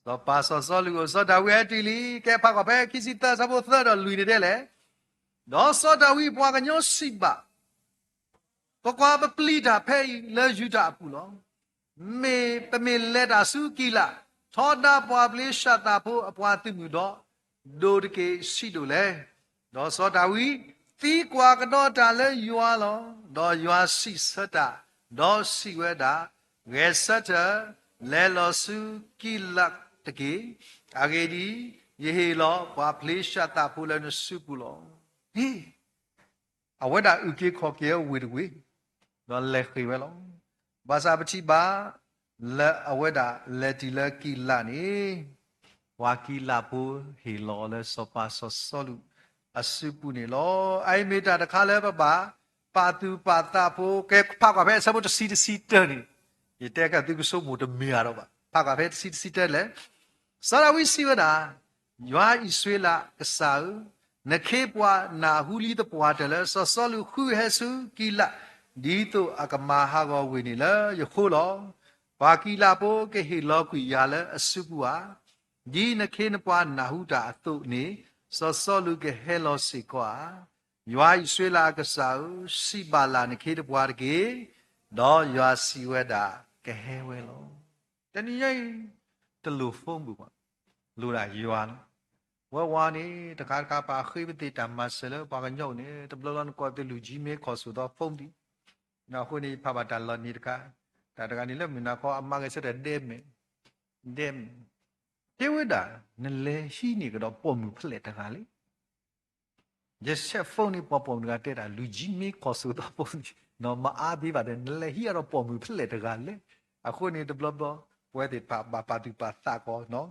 စီၤပၤစီၤစီလူးအိၣ်, စီၤဒၤဝံးဟဲတုၤလံ, ကဲဖးကွၢ်ဖဲခံဆံသၢအဆၢဖိသၢဒီးလွံၢ်န့ၣ်ဒ်လဲၣ်. ဒီးစီၤဒၤဝံးအပှၤကညီစံးဘၣ် ကွၢ်ကွၢ်, ပပျံၤတၢ်ဖဲအံၤလၢယူဒၤအပူၤလီၤ. မ့ၢ်ပမ့ၢ်လဲၤတၢ်ဆူကံးလး, ထီဒါပှၤဖလ့ၡသးဖိအပှၤသုးမုၢ်ဒီး ဒိးတက့ၢ်ဆံးဒိၣ်လဲၣ်. ဒီးစီၤဒၤဝံးသံကွၢ်ကဒီးတၢ်လၢယွၤလီၤ. ဒီးယွၤစံးဆၢတၢ်, ဒီးစံးဝဲဒၣ်, ဂဲၤဆၢထၢၣ်, လဲၤလီၤဆူကံးလးတက့ၢ်. အဂ့ၢ်ဒ်အံၤ, ယဟ့ၣ်လီၤပှၤဖလ့ၡသးဖိလၢနစုပူၤလီၤ. ဟ့ၣ် အဝဲဒၣ်အုၣ်က့ၤခီၣ်က့ၤဝ့ၢ်တဝ့ၢ်, ဒီးလဲၤဃ့ၢ်ဝဲလီၤ. ဘၣ်ဆၣ်ပထံၣ်ဘၣ်လၢအဝဲဒၣ်လဲၤတုၤလၢကံးလးန့ၣ်, ပှၤကံးလးဖိဟ့ၣ်လီၤအီၤလၢစီၤပၤစီၤစီလူးအစုပူၤန့ၣ်လီၤ. အအံၤမ့ၢ်တၢ်တခါလၢပဘၣ်ပာ်သူၣ်ပာ်သးဖိ, ကဲဖးကွၢ်ဖဲအဆၢဖိတဆံတဆံတၢန့ၣ်, ယတဲကသုကဆိကမိၣ်တမ့ၢ်အါဒီးဘၣ်. ဖးကွၢ်ဖဲတဆံတဆံတၢလဲၣ်. စီၤဒၤဝံးစံးဝဲဒၣ်, ယွၤအံၣ်စရ့လးကစၢ်ဧၢ, နခ့ပှၤနၢ်ဟူလံသပှၢ်တၢၢ်လၢ စီၤစီလူးဃုဟဲဆူကံးလး, ဒ်သိးအကမၤဟးဂီၤဝ့ၢ်န့ၣ်လၢယဃိလီၤ. ပှၤကံးလးဖိကဟ့ၣ်လီၤကွံာ်ယၤလၢအစုပူၤဧါ, ဒ်နခ့နပှၤနၢ်ဟူတၢ်အသိးန့ၣ်, စီၤစီလူးကဟဲလီၤစ့ၢ်ကီးဧါ. ယွၤအံၣ်စရ့လးအကစၢ်ဧၢ, စံးဘၣ်လၢ်နခ့နပှၤတက့ၢ်. ဒီးယွၤစံးဝဲဒၣ်, ကဟဲဝဲလီၤ. တနံၤညါအံၤ တလိၣ် phone ဘၣ်, လိၣ်ဒၣ်ယွၤလီၤ. ဝဲဝၤန့ၣ် တခါတခါပာ်ဃ့ပသ့ၣ်တၢ်မၤစၢၤလၢပှၤကညီန့ၣ် တဘျီဘျီနကိးသုလူၤ Gmail ခိးစိာ်သီ phone ဒံး. အဃိန့ၣ် ယဖးဘၣ်တၢ်လီၤနံၤတခါ, တၢ်တဂၤန့ၣ်လၢမုၢ်နၤခီအမါဂဲၤဆၢထၢၣ်ဒဲမဲာ်, ဒဲမဲာ်, တဲဝဲဒၣ်, နလဲၤဟံးန့ၢ်ကဒီးပိာ်မုၣ်ဖဲလဲၣ်တဂၤလဲၣ်. ယဆဲး phone န့ၣ် ပှၤပိာ်မုၣ်တဂၤတဲဒၣ် လူၤ Gmail ခိးစိာ်သီ phone န့ၣ် မၤအါသ့ဘၣ်ဒီး နလဲၤဟံးအါဒီးပိာ်မုၣ်ဖဲလဲၣ်တဂၤလဲၣ်. အဃိန့ၣ်တဘျီဘျီ ပဝဲသ့ၣ်တဖၣ်ဘၣ်ပာ်သူၣ်ပာ်သးကီး.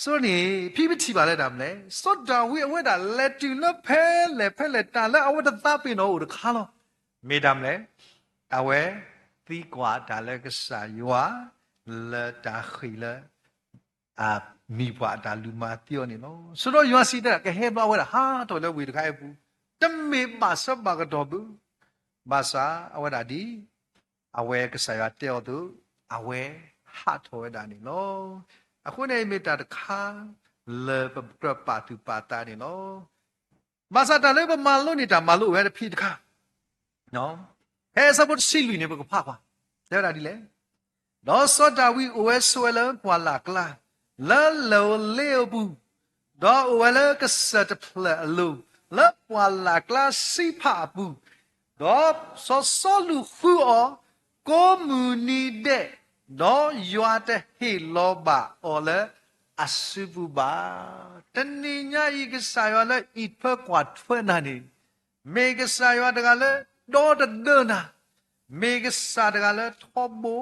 ဆိန့ၣ် ဖဲပထံၣ်ဘၣ်လၢတၢ်မနုၤလဲၣ်, စီၤဒၤဝံးအဝဲဒၣ်လဲၤတုၤလၢဖဲလဲၣ်ဖဲလဲၣ် တၢ်လၢအဝဲတသးပ့ၤနီၣ်အိၣ်တခါလီၤ. မ့ၢ်တၢ်မနုၤလဲၣ်, အဝဲသံကွၢ်တၢ်လၢကစၢ်ယွၤ လၢတၢ်ဃ့ၢ်လၢ အမံၤပှၢ်အတၢ်လူၤမၤသံအီၤန့ၣ်လီၤ. ဆိဒီးယွၤစံးတဲဒၣ် ကဟဲဘျီဝဲဒၣ် ဟးထီၣ်လၢဝ့ၢ်တခါအံၤအပူၤ, တမ့ၢ်ဘၣ်ဆၢဘၣ်ကတီၢ်ဘၣ်. ဘၣ်ဆၣ်အဝဲဒၣ်ဒ် အဝဲကစၢ်ယွၤတဲအီၤအသိး အဝဲဟးထီၣ်ဝဲဒၣ်န့ၣ်လီၤ. အဃိန့ၣ်မ့ၢ်တၢ်တခါ လၢပကြၢးပာ်သူၣ်ပာ်သးန့ၣ်လီၤ. ဘၣ်ဆၣ်တၢ်လၢပမၤလိန့ၢ်တၢ်မၤလိဝဲတဖုတခါ ဖဲအဆၢဖိတဆံလွံၢ်န့ၣ် ပကဖးကွၢ်, တဲဝဲဒၣ်ဒ်လဲၣ်. ဒီးစီၤဒၤဝံးအိၣ်ဝဲဆိးဝဲလၢပှၢ်လၢ်ကျါ, လၢလၢၢ်ဧိၤလ့ဧိၤအပူၤ, ဒီးအိၣ်ဝဲလၢကစၢၢ်တဖျၢၣ်အလိၤ, လၢပှၢ်လၢ်ကျါစံးဖးအပူၤ, ဒီးစီၤစီလူးဃုအီၤ ကိးမုၢ်နံၤဒဲး, ဒီးယွၤတဟ့ၣ်လီၤဘၣ်အီၤလၢအစုပူၤဘၣ်. တနံၤညါအံၤ ကစၢ်ယွၤလၢအံးထွဲကွၢ်ထွဲနၤန့ၣ် မ့ၢ်ကစၢ်ယွၤတဂၤလၢဒီတဒၢနၤ, မ့ၢ်ကစၢ်တဂၤလၢထီဘိ,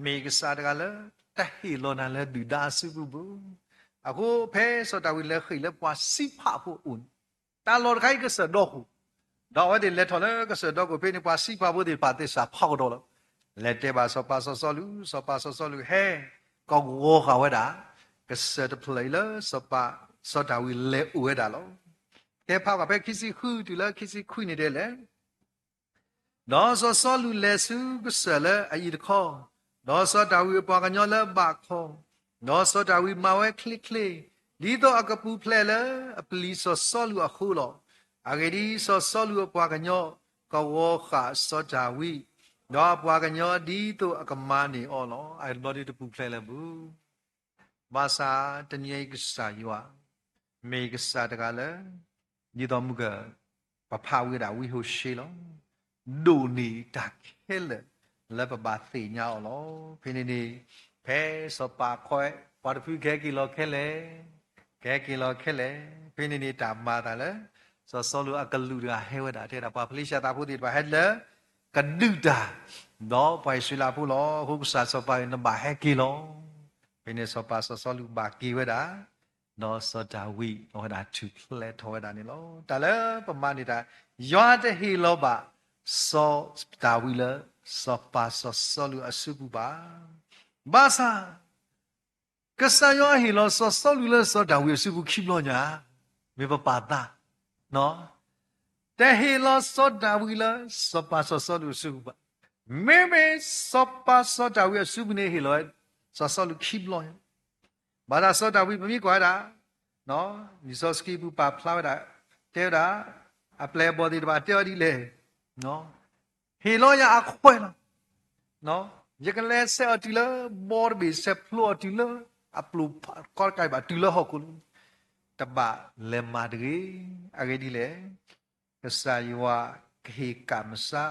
မ့ၢ်ကစၢ်တဂၤလၢတဟ့ၣ်လီၤနၤလၢဒုၣ်ဒါအစုပူၤဘၣ်. အဃိဖဲစီၤဒၤဝံးလဲၤဃ့ၢ်လၢပှၤစံးဖးဖိအအိၣ်န့ၣ် တၢ်လီၢ်တခါအံၤကစၢၢ်ဒီခိၣ်, ဒီးအဝဲသ့ၣ်လဲၤထီၣ်လၢကစၢၢ်ဒီခိၣ်ဖဲန့ၣ် ပှၤစံးဖးဖိသ့ၣ်တဖၣ်သဲစးဖးကဒီးလီၤ. လဲၤတဲဘၣ်စီၤပၤစီၤစီလူး, စီၤပၤစီၤစီလူးဟဲ ကဝီၤဃာ်ဝဲဒၣ် ကစၢၢ်တဖျၢၣ်အံၤလၢစီၤပၤစီၤဒၤဝံးလဲၤအိၣ်ဝဲဒၣ်လီၤ. ကဲဖးကွၢ်ဖဲခံဆံဃုတုၤလၢခံဆံခွံန့ၣ်ဒ်လဲၣ်. ဒီးစီၤစီလူးလဲၤဆူကစၢၢ်လၢအအံၤတခီ, ဒီးစီၤဒၤဝံးအပှၤကညီလၢအဘၣ်ခီ, ဒီးစီၤဒၤဝံးမၤဝဲချ့ချ့, ဒ်သိးအကပူၤဖျဲးလၢအပျံၤစီၤစီလူးအဃိလီၤ. အဂ့ၢ်ဒ်အံၤ, စီၤစီလူးအပှၤကညီကဝီၤဃာ်စီၤဒၤဝံး, ဒီးအပှၤကညီဒ်သိးအကမၤန့ၢ်အီၤလီၤ. အတဘျီဒ်တပူၤဖျဲးလၢၤဘၣ်. ဘၣ်ဆၣ်တနံၤအံၤကစၢ်ယွၤ မ့ၢ်ကစၢ်တဂၤလၢ ဒ်သိးမုၢ်က ပဖးဝံၤဒၣ်ဝံဟိၤၡ့လီၤ. ဒိၣ်န့ၢ်တၢ်ခဲလၢာ်လၢပဘၣ်သ့ၣ်ညါအီၤလီၤ. ဖဲန့ၣ်န့ၣ် ဖဲစီၤပၤခွဲး ပှၤတဖုကဟဲက့ၤလီၤခဲလၢာ်, ကဟဲက့ၤလီၤခဲလၢာ်, ဖဲန့ၣ်န့ၣ် တၢ်မၤအသးလၢ စီၤစီလူးအကလူးတဂၤဟဲဝဲဒၣ် တဲဒၣ်ပှၤဖလ့ၡသးဖိသ့ၣ်တဖၣ်ဟဲလၢ ကဒုၣ်တၢ်, ဒီးပှၤအံၣ်စရ့လးဖိလီၤ. အဃိကစၢ်စီၤပၤအံၤ နဘၣ်ဟဲက့ၤလီၤ. ဖဲန့ၣ်စီၤပၤစီၤစီလူးဘၣ်က့ၤဝဲဒၣ်, ဒီးစီၤဒၤဝံး အဝဲဒၣ်ထုးဖျဲးထီၣ်ဝဲဒၣ်န့ၣ်လီၤ. တၢ်လၢပမၤန့ၢ်တၢ်, ယွၤတဟ့ၣ်လီၤဘၣ် စီၤဒၤဝံးလၢ စီၤပၤစီၤစီလူးအစုပူၤဘၣ်. ဘၣ်ဆၣ် ကစၢ်ယွၤဟ့ၣ်လီၤစီၤစီလူးလၢစီၤဒၤဝံးအစုပူၤခံဘျီညါ, မ့ၢ်ပပာ်သး, တဟ့ၣ်လီၤစီၤဒၤဝံးလၢစီၤပၤစီၤစီလူးအစုပူၤဘၣ်. မ့မ့ၢ်စီၤပၤစီၤဒၤဝံးအစုပူၤန့ၣ်ဟ့ၣ်လီၤစီၤစီလူးခံဘျီညါ. ဘၣ်ဆၣ်စီၤဒၤဝံးပမ့ၢ်ကွၢ်ဝဲဒၣ်, လံာ်စီဆှံပူၤပာ်ဖျါဝဲဒၣ်, တဲဝဲဒၣ်, အပျဲၢ်အဘီၣ်သ့ၣ်တဖၣ်တဲအီၤဒ်လဲၣ်, ဟ့ၣ်လီၤယၤအခွဲးလီၤ. ယကလဲၤဆဲးအီၤတုၤလၢဘီတဘ့ၣ် ဆဲးဖျိအီၤတုၤလၢအပျိၢ်ကီတကးဘၣ် တုၤလၢဟီၣ်ခိၣ်လိၤ, တဘၣ်လဲၤမၤတဂ့ၤ. အဂ့ၢ်ဒ်လဲၣ်, ကစၢ်ယွၤကဟ့ၣ်ကၣ်မစါ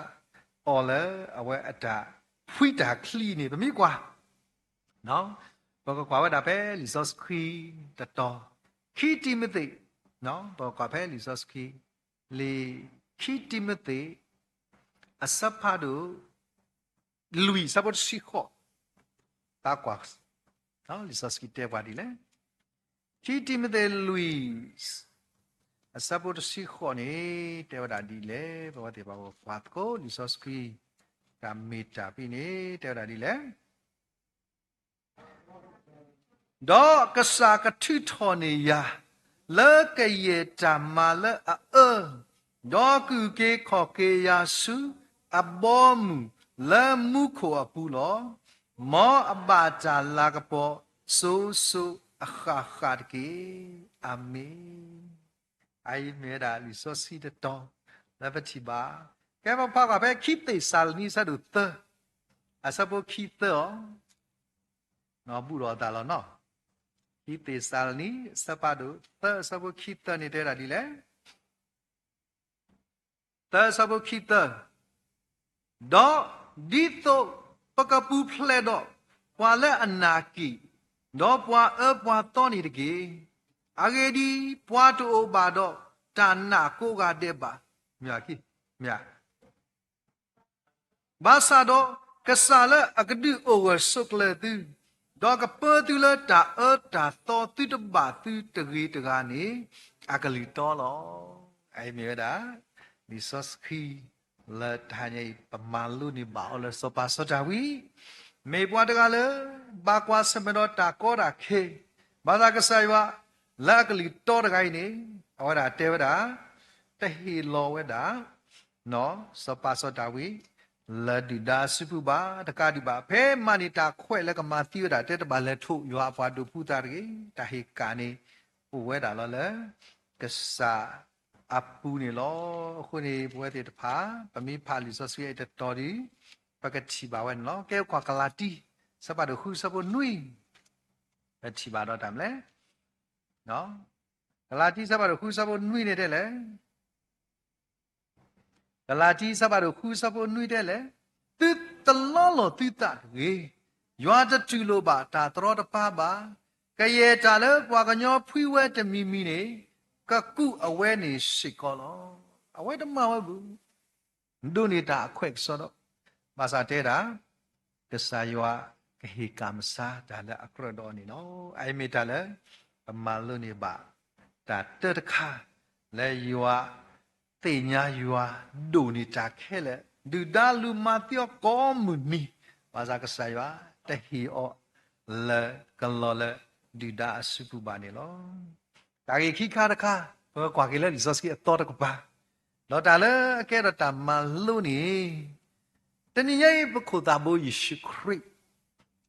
အီၤလၢအဝဲအတၢ်ဖှံတၢ်ချံန့ၣ် ပမ့ၢ်ကွၢ် ပကကွၢ်ဝဲဒၣ်ဖဲလံာ်စီဆှံတတီၤ, ခံတံၤမသ့း, ပကကွၢ်ဖဲလံာ်စီဆှံ, လံာ်ခံတံၤမသ့း အဆၢဖးဒိၣ်လွံၢ် အဆၢဖိတဆံဃိး, သးကွၢ်, လံာ်စီဆှံတဲပှၤဒ်လဲၣ်. ခံတံၤမသ့းလွံၢ် အဆၢဖိတဆံဃိးန့ၣ် တဲဝဲဒၣ်ဒ်လဲၣ်. ပဝဲသ့ၣ်တဖၣ်ပကွၢ်သကိး လံာ်စီဆှံ တၢ်မ့ၢ်တၢ်ဖဲန့ၣ် တဲဝဲဒၣ်ဒ်လဲၣ်. ဒီးကစၢ်ကထုးထီၣ်န့ၢ်ယၤ လၢကယဲၢ်တၢ်မၤလၢအအၢ, ဒီးကအုၣ်က့ၤခီၣ်က့ၤယၤဆူအဘီအမုၢ်လၢမူခိၣ်အပူၤလီၤ. မ်အဘၣ်တၢ်လၤကပီၤစိၤစိၤအဃၣ်ဃၣ်တက့ၢ်. အၤမ့ၣ်. အအံၤမ့ၢ်ဝဲဒၣ်လံာ်စီဆှံတတီၤ လၢပထံၣ်ဘၣ်. ကဲပဖးကွၢ်ဖဲခံသ့းစၤလနံ အဆၢဒိၣ်သၢ အဆၢဖိခံသၢအီၤ, ဘူးဒီးအသးလီၤနီၤ. ခံသ့းစၤလနံ အဆၢဖးဒိၣ်သၢ အဆၢဖိခံသၢန့ၣ် တဲဝဲဒၣ်ဒ်လဲၣ်. သၢ အဆၢဖိခံသၢ, ဒီးဒ်သိးပကပူၤဖျဲးဒီးပှၤလၢအနာ်က့ၣ်, ဒီးပှၤအၢပှၤသီန့ၣ်တက့ၢ်. အဂ့ၢ်ဒ်အံၤ, ပှၤတအိၣ်ဘၣ်ဒီးတၢ်နာ်ကိးဂၤဒဲးဘၣ်. မ့ၢ် ဘၣ်ဆၣ်ဒီးကစၢ်လၢအကဒုးအိၣ်ဂၢၢ်ဆိးကျၢၤသု, ဒီးကပၢသုလၢတၢ်အၢတၢ်သီသုတဘၣ်သုတဂ့ၤတဂၤန့ၣ် အကလုၢ်တီလီၤ. အအံၤမ့ၢ်ဝဲဒၣ် လံာ်စီဆှံလၢတဟါညါအံၤ ပမၤလိန့ၢ်ဘၣ်အီၤလၢစီၤပၤစီၤဒၤဝံး မ့ၢ်ပှၤတဂၤလၢ ဘၣ်ကွၢ်ဆၢၣ်မဲာ်ဒီးတၢ်ကီတၢ်ခဲ, ဘၣ်ဆၣ်ကစၢ်ယွၤလၢအကလုၢ်တီတဂၤအံၤန့ၣ် အဝဲဒၣ်တဲဝဲဒၣ် တဟ့ၣ်လီၤဝဲဒၣ် စီၤပၤစီၤဒၤဝံး လၢဒုၣ်ဒါအစုပူၤဘၣ်တကးဒံးဘၣ်. ဖဲမၤန့ၢ်တၢ်ခွဲးလၢကမၤသံဝဲဒၣ် တဲတဘၣ်လဲၤထိးယွၤအပှၤဒိးဖှူသးတဂ့ၤ. တၢ်ဟ့ၣ်ကၣ်န့ၣ် အိၣ်ဝဲဒၣ်လီၤလၢ ကစၢ်အပူၤန့ၣ်လီၤ. အဃိန့ၣ် ပဝဲသ့ၣ်တဖၣ် ပမ့ၢ်ဖးလံာ်စီဆှံအံၤတတီၤဒီး ပကထံၣ်ဘၣ်ဝဲန့ၣ်လီၤ. ကဲပကွၢ်ကလၤတံ အဆၢဖးဒိၣ်ဃုအဆၢဖိနွံ, ပထံၣ်ဘၣ်ဒီးတၢ်မနုၤလဲၣ်. ကလၤတံ အဆၢဖးဒိၣ်ဃုအဆၢဖိနွံန့ၣ်တဲလဲၣ်. ကလၤတံ အဆၢဖးဒိၣ်ဃုအဆၢဖိနွံတဲလဲၣ်. သုတလီလီၤသုသးတဂ့ၤ. ယွၤတတူၢ်လိာ်ဘၣ်တၢ်တရီတပါဘၣ်. ကယဲၢ်တၢ်လၢပှၤကညီဖှံဝဲတမံၤမံၤန့ၣ် ကကူးအဝဲန့ၣ်စ့ၢ်ကီးလီၤ. အဝဲတမၤဝဲဘၣ် ဒိးန့ၢ်တၢ်အခွဲးကစီဒီး ဘၣ်ဆၣ်တဲဒၣ် ကစၢ်ယွၤကဟ့ၣ်ကၣ်မဆါတၢ်လၢအကြၢးဒီးအီၤန့ၣ်လီၤ. အအံၤမ့ၢ်တၢ်လၢ ပမၤလိန့ၢ်ဘၣ် တၢ်တၢတခါ လၢယွၤသ့ၣ်ညါယွၤဒိၣ်န့ၢ်တၢ်ခဲလၢာ် ဒုၣ်ဒါလူၤမၤသံအီၤကိးမုၢ်နံၤ, ဘၣ်ဆၣ်ကစၢ်ယွၤတဟ့ၣ်အီၤလၢကလီၤလၢဒုၣ်ဒါအစုပူၤဘၣ်န့ၣ်လီၤ. တၢ်ဂ့ၢ်ခံခါတခါ ပကကွၢ်က့ၤလၢလံာ်စီဆှံအသီတကပၤ, ဒီးတၢ်လၢအကဲထီၣ်တၢ်မၤလိန့ၣ်, တနံၤညါအံၤ ပခိၣ်သးဘိယ့ၣ်ၡူးခရံာ်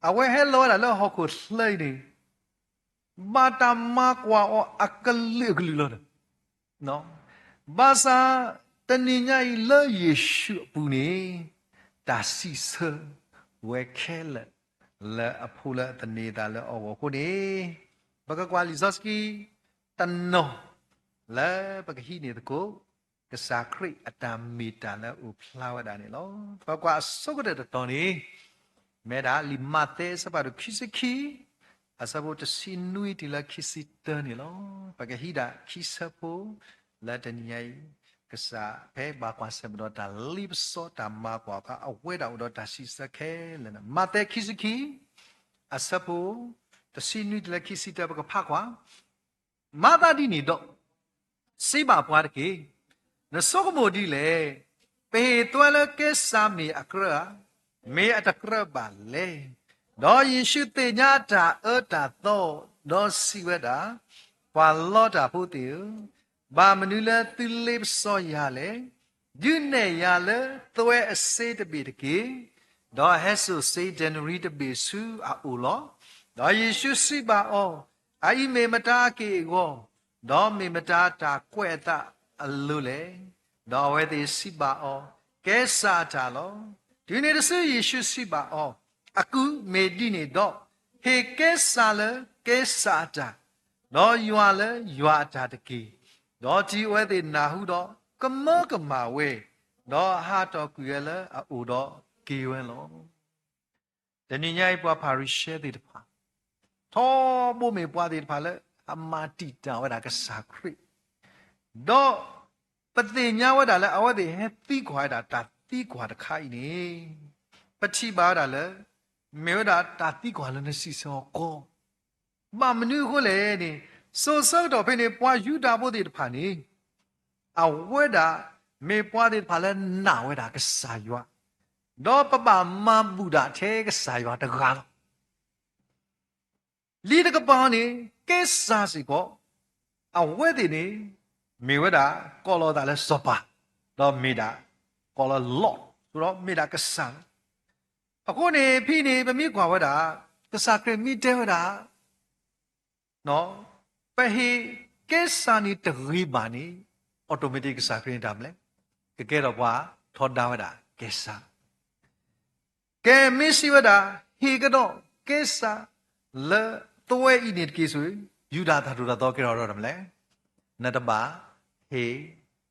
အဝဲဟဲလီၤဝဲဒၣ်လၢဟီၣ်ခိၣ်ချၢအံၤန့ၣ် ဘၣ်တၢ်မၤကွၢ်အီၤအကလုာ်ကလုာ်လီၤ. ဘၣ်ဆၣ် တနံၤညါအံၤလၢယ့ၣ်ၡူးအပူၤန့ၣ် တၢ်စံးဆၢဝဲခဲလၢာ် လၢအဖိလၢအသန့ၤသးလၢအဂီၢ်အဃိန့ၣ်, ပကကွၢ်လံာ်စီဆှံတနီၤ လၢပကဟံးန့ၢ်သကိး ကစၢ်ခရံာ်အတၢ်မ့ၢ်တၢ်လၢအအိၣ်ဖျါဝဲဒၣ်န့ၣ်လီၤ. ပကွၢ်အဆိကတၢၢ်တတီၤန့ၣ် မ့ၢ်ဒၣ်လံာ်မးသဲ အဆၢဖးဒိၣ်ခံဆံခံ, အဆၢဖိတဆံနွံတုၤလၢခံဆံတၢန့ၣ်လီၤ. ပကဟံးဒၣ်ခံဆၢဖိ လၢတနံၤညါအံၤ, ကစၢ်ဖဲဘၣ်ကွၢ်ဆၢၣ်မဲာ်ဒီးတၢ်လ့ပစီတၢ်မၤကွၢ်အခါ အဝဲဒၣ်အိၣ်ဒီးတၢ်စံးဆၢခဲလၢာ်န့ၣ် မးသဲခံဆံခံ အဆၢဖိ တဆံနွံတုၤလၢခံဆံတၢ ပကဖးကွၢ် မၤသးဒ်န့ၣ်ဒီး စံးဘၣ်ပှၤတက့ၢ်. နဆိကမိၣ်ဒ်လဲၣ်. ပဟ့ၣ်သွဲလၢကဲစးမ့ၢ်အကြၢးဧါ, မ့ၢ်အတကြၢးဘၣ်လဲၣ်. ဒီးယ့ၣ်ၡူးသ့ၣ်ညါတၢ်အၢတၢ်သီ, ဒီးစံးဝဲဒၣ်, ပှၤလီတၢ်ဖိသ့ၣ်ဧၢ, ဘၣ်မနုၤလၢသုလ့ပစီယၤလဲၣ်. ဒုးနဲၣ်ယၤလၢသွဲအစ့တဘ့ၣ်တက့ၢ်. ဒီးဟဲစိာ်စ့ဒဲနရံတဘ့ၣ်ဆူအအိၣ်လီၤ. ဒီးယ့ၣ်ၡူးစံးဘၣ်အီၤ, အအံၤမ့ၢ်မတၤအက့ၢ်အဂီၤ, ဒီးမ့ၢ်မတၤတၢ်ကွဲးအသးအလိၤလဲၣ်. ဒီးအဝဲသ့ၣ်စံးဘၣ်အီၤ, ကဲစးအတၢ်လီၤ. တုၤန့ၣ်တစုယ့ၣ်ၡူးစံးဘၣ်အီၤ, အကုၢ်, မ့ၢ်ဒ်န့ၣ်ဒီး, ဟ့ၣ်ကဲစးလၢကဲစးအတၢ်, ဒီးယွၤလၢယွၤအတၢ်တက့ၢ်. ဒီးတုၤအဝဲသ့ၣ်နၢ်ဟူဒီး, ကမၢကမၣ်ဝဲ, ဒီးဟးထီၣ်ကွံာ်ဝဲလၢအအိၣ်ဒီးက့ၤဝဲလီၤ. တနံၤညါအံၤပှၤဖၤရံၤၡဲသ့ၣ်တဖၣ်, ထီဘိမ့ၢ်ပှၤသ့ၣ်တဖၣ်လၢအမၤတံာ်တာ်ဝဲဒၣ်ကစၢ်ခရံာ်, ဒီးပသ့ၣ်ညါဝဲဒၣ်လၢအဝဲသ့ၣ်ဟဲသံကွၢ်ဝဲဒၣ်တၢ်သံကွၢ်တခါအံၤန့ၣ်, ပထံၣ်ဘၣ်ဝဲဒၣ်လၢ မ့ၢ်ဝဲဒၣ်တၢ်သံကွၢ်လၢနစံးဆၢအီၤကီ, ဘၣ်မနုၤအဃိလဲၣ်န့ၣ်, စိၤဆၢကတီၢ်ဖဲန့ၣ် ပှၤယူဒၤဖိသ့ၣ်တဖၣ်န့ၣ် အဝဲဒၣ်မ့ၢ်ပှၤသ့ၣ်တဖၣ်လၢနာ်ဝဲဒၣ်ကစၢ်ယွၤ, ဒီးပဘၣ်မၤဘူၣ်ဒၣ်ထဲကစၢ်ယွၤတဂၤလီၤ. လံာ်တကပၤန့ၣ် ကဲစးစ့ၢ်ကီး, အဝဲသ့ၣ်န့ၣ် မ့ၢ်ဝဲဒၣ်ကိးလီၤသးလၢစီၤပၤ, ဒီးမ့ၢ်ဒၣ်ကိးလီၤလီၢ်, ဒီးမ့ၢ်ဒၣ်ကစၢ်လီၤ. အဃိန့ၣ် ဖဲန့ၣ် ပမ့ၢ်ကွၢ်ဝဲဒၣ်, ကစၢ်ခရံာ်မ့ၢ်တဲဝဲဒၣ် ပဟ့ၣ်ကဲစးန့ၣ်တဂ့ၤဘၣ်န့ၣ်, automatic ကစၢ်ခရံာ်န့ၣ်တၢ်မနုၤလဲၣ်, ကကဲထီၣ်ပှၤထီဒါဝဲဒၣ်ကဲစး ကဲမ့ၢ်စံးဝဲဒၣ်, ဟ့ၣ်ကဒီးကဲစးလၢသွဲအံၤန့ၣ်တက့ၢ်ဆိၣ်, ယူဒၤတၢ်ထူးတၢ်တီကဲထီၣ်ဒီးတၢ်မနုၤလဲၣ်, နတဘၣ်ဟ့ၣ်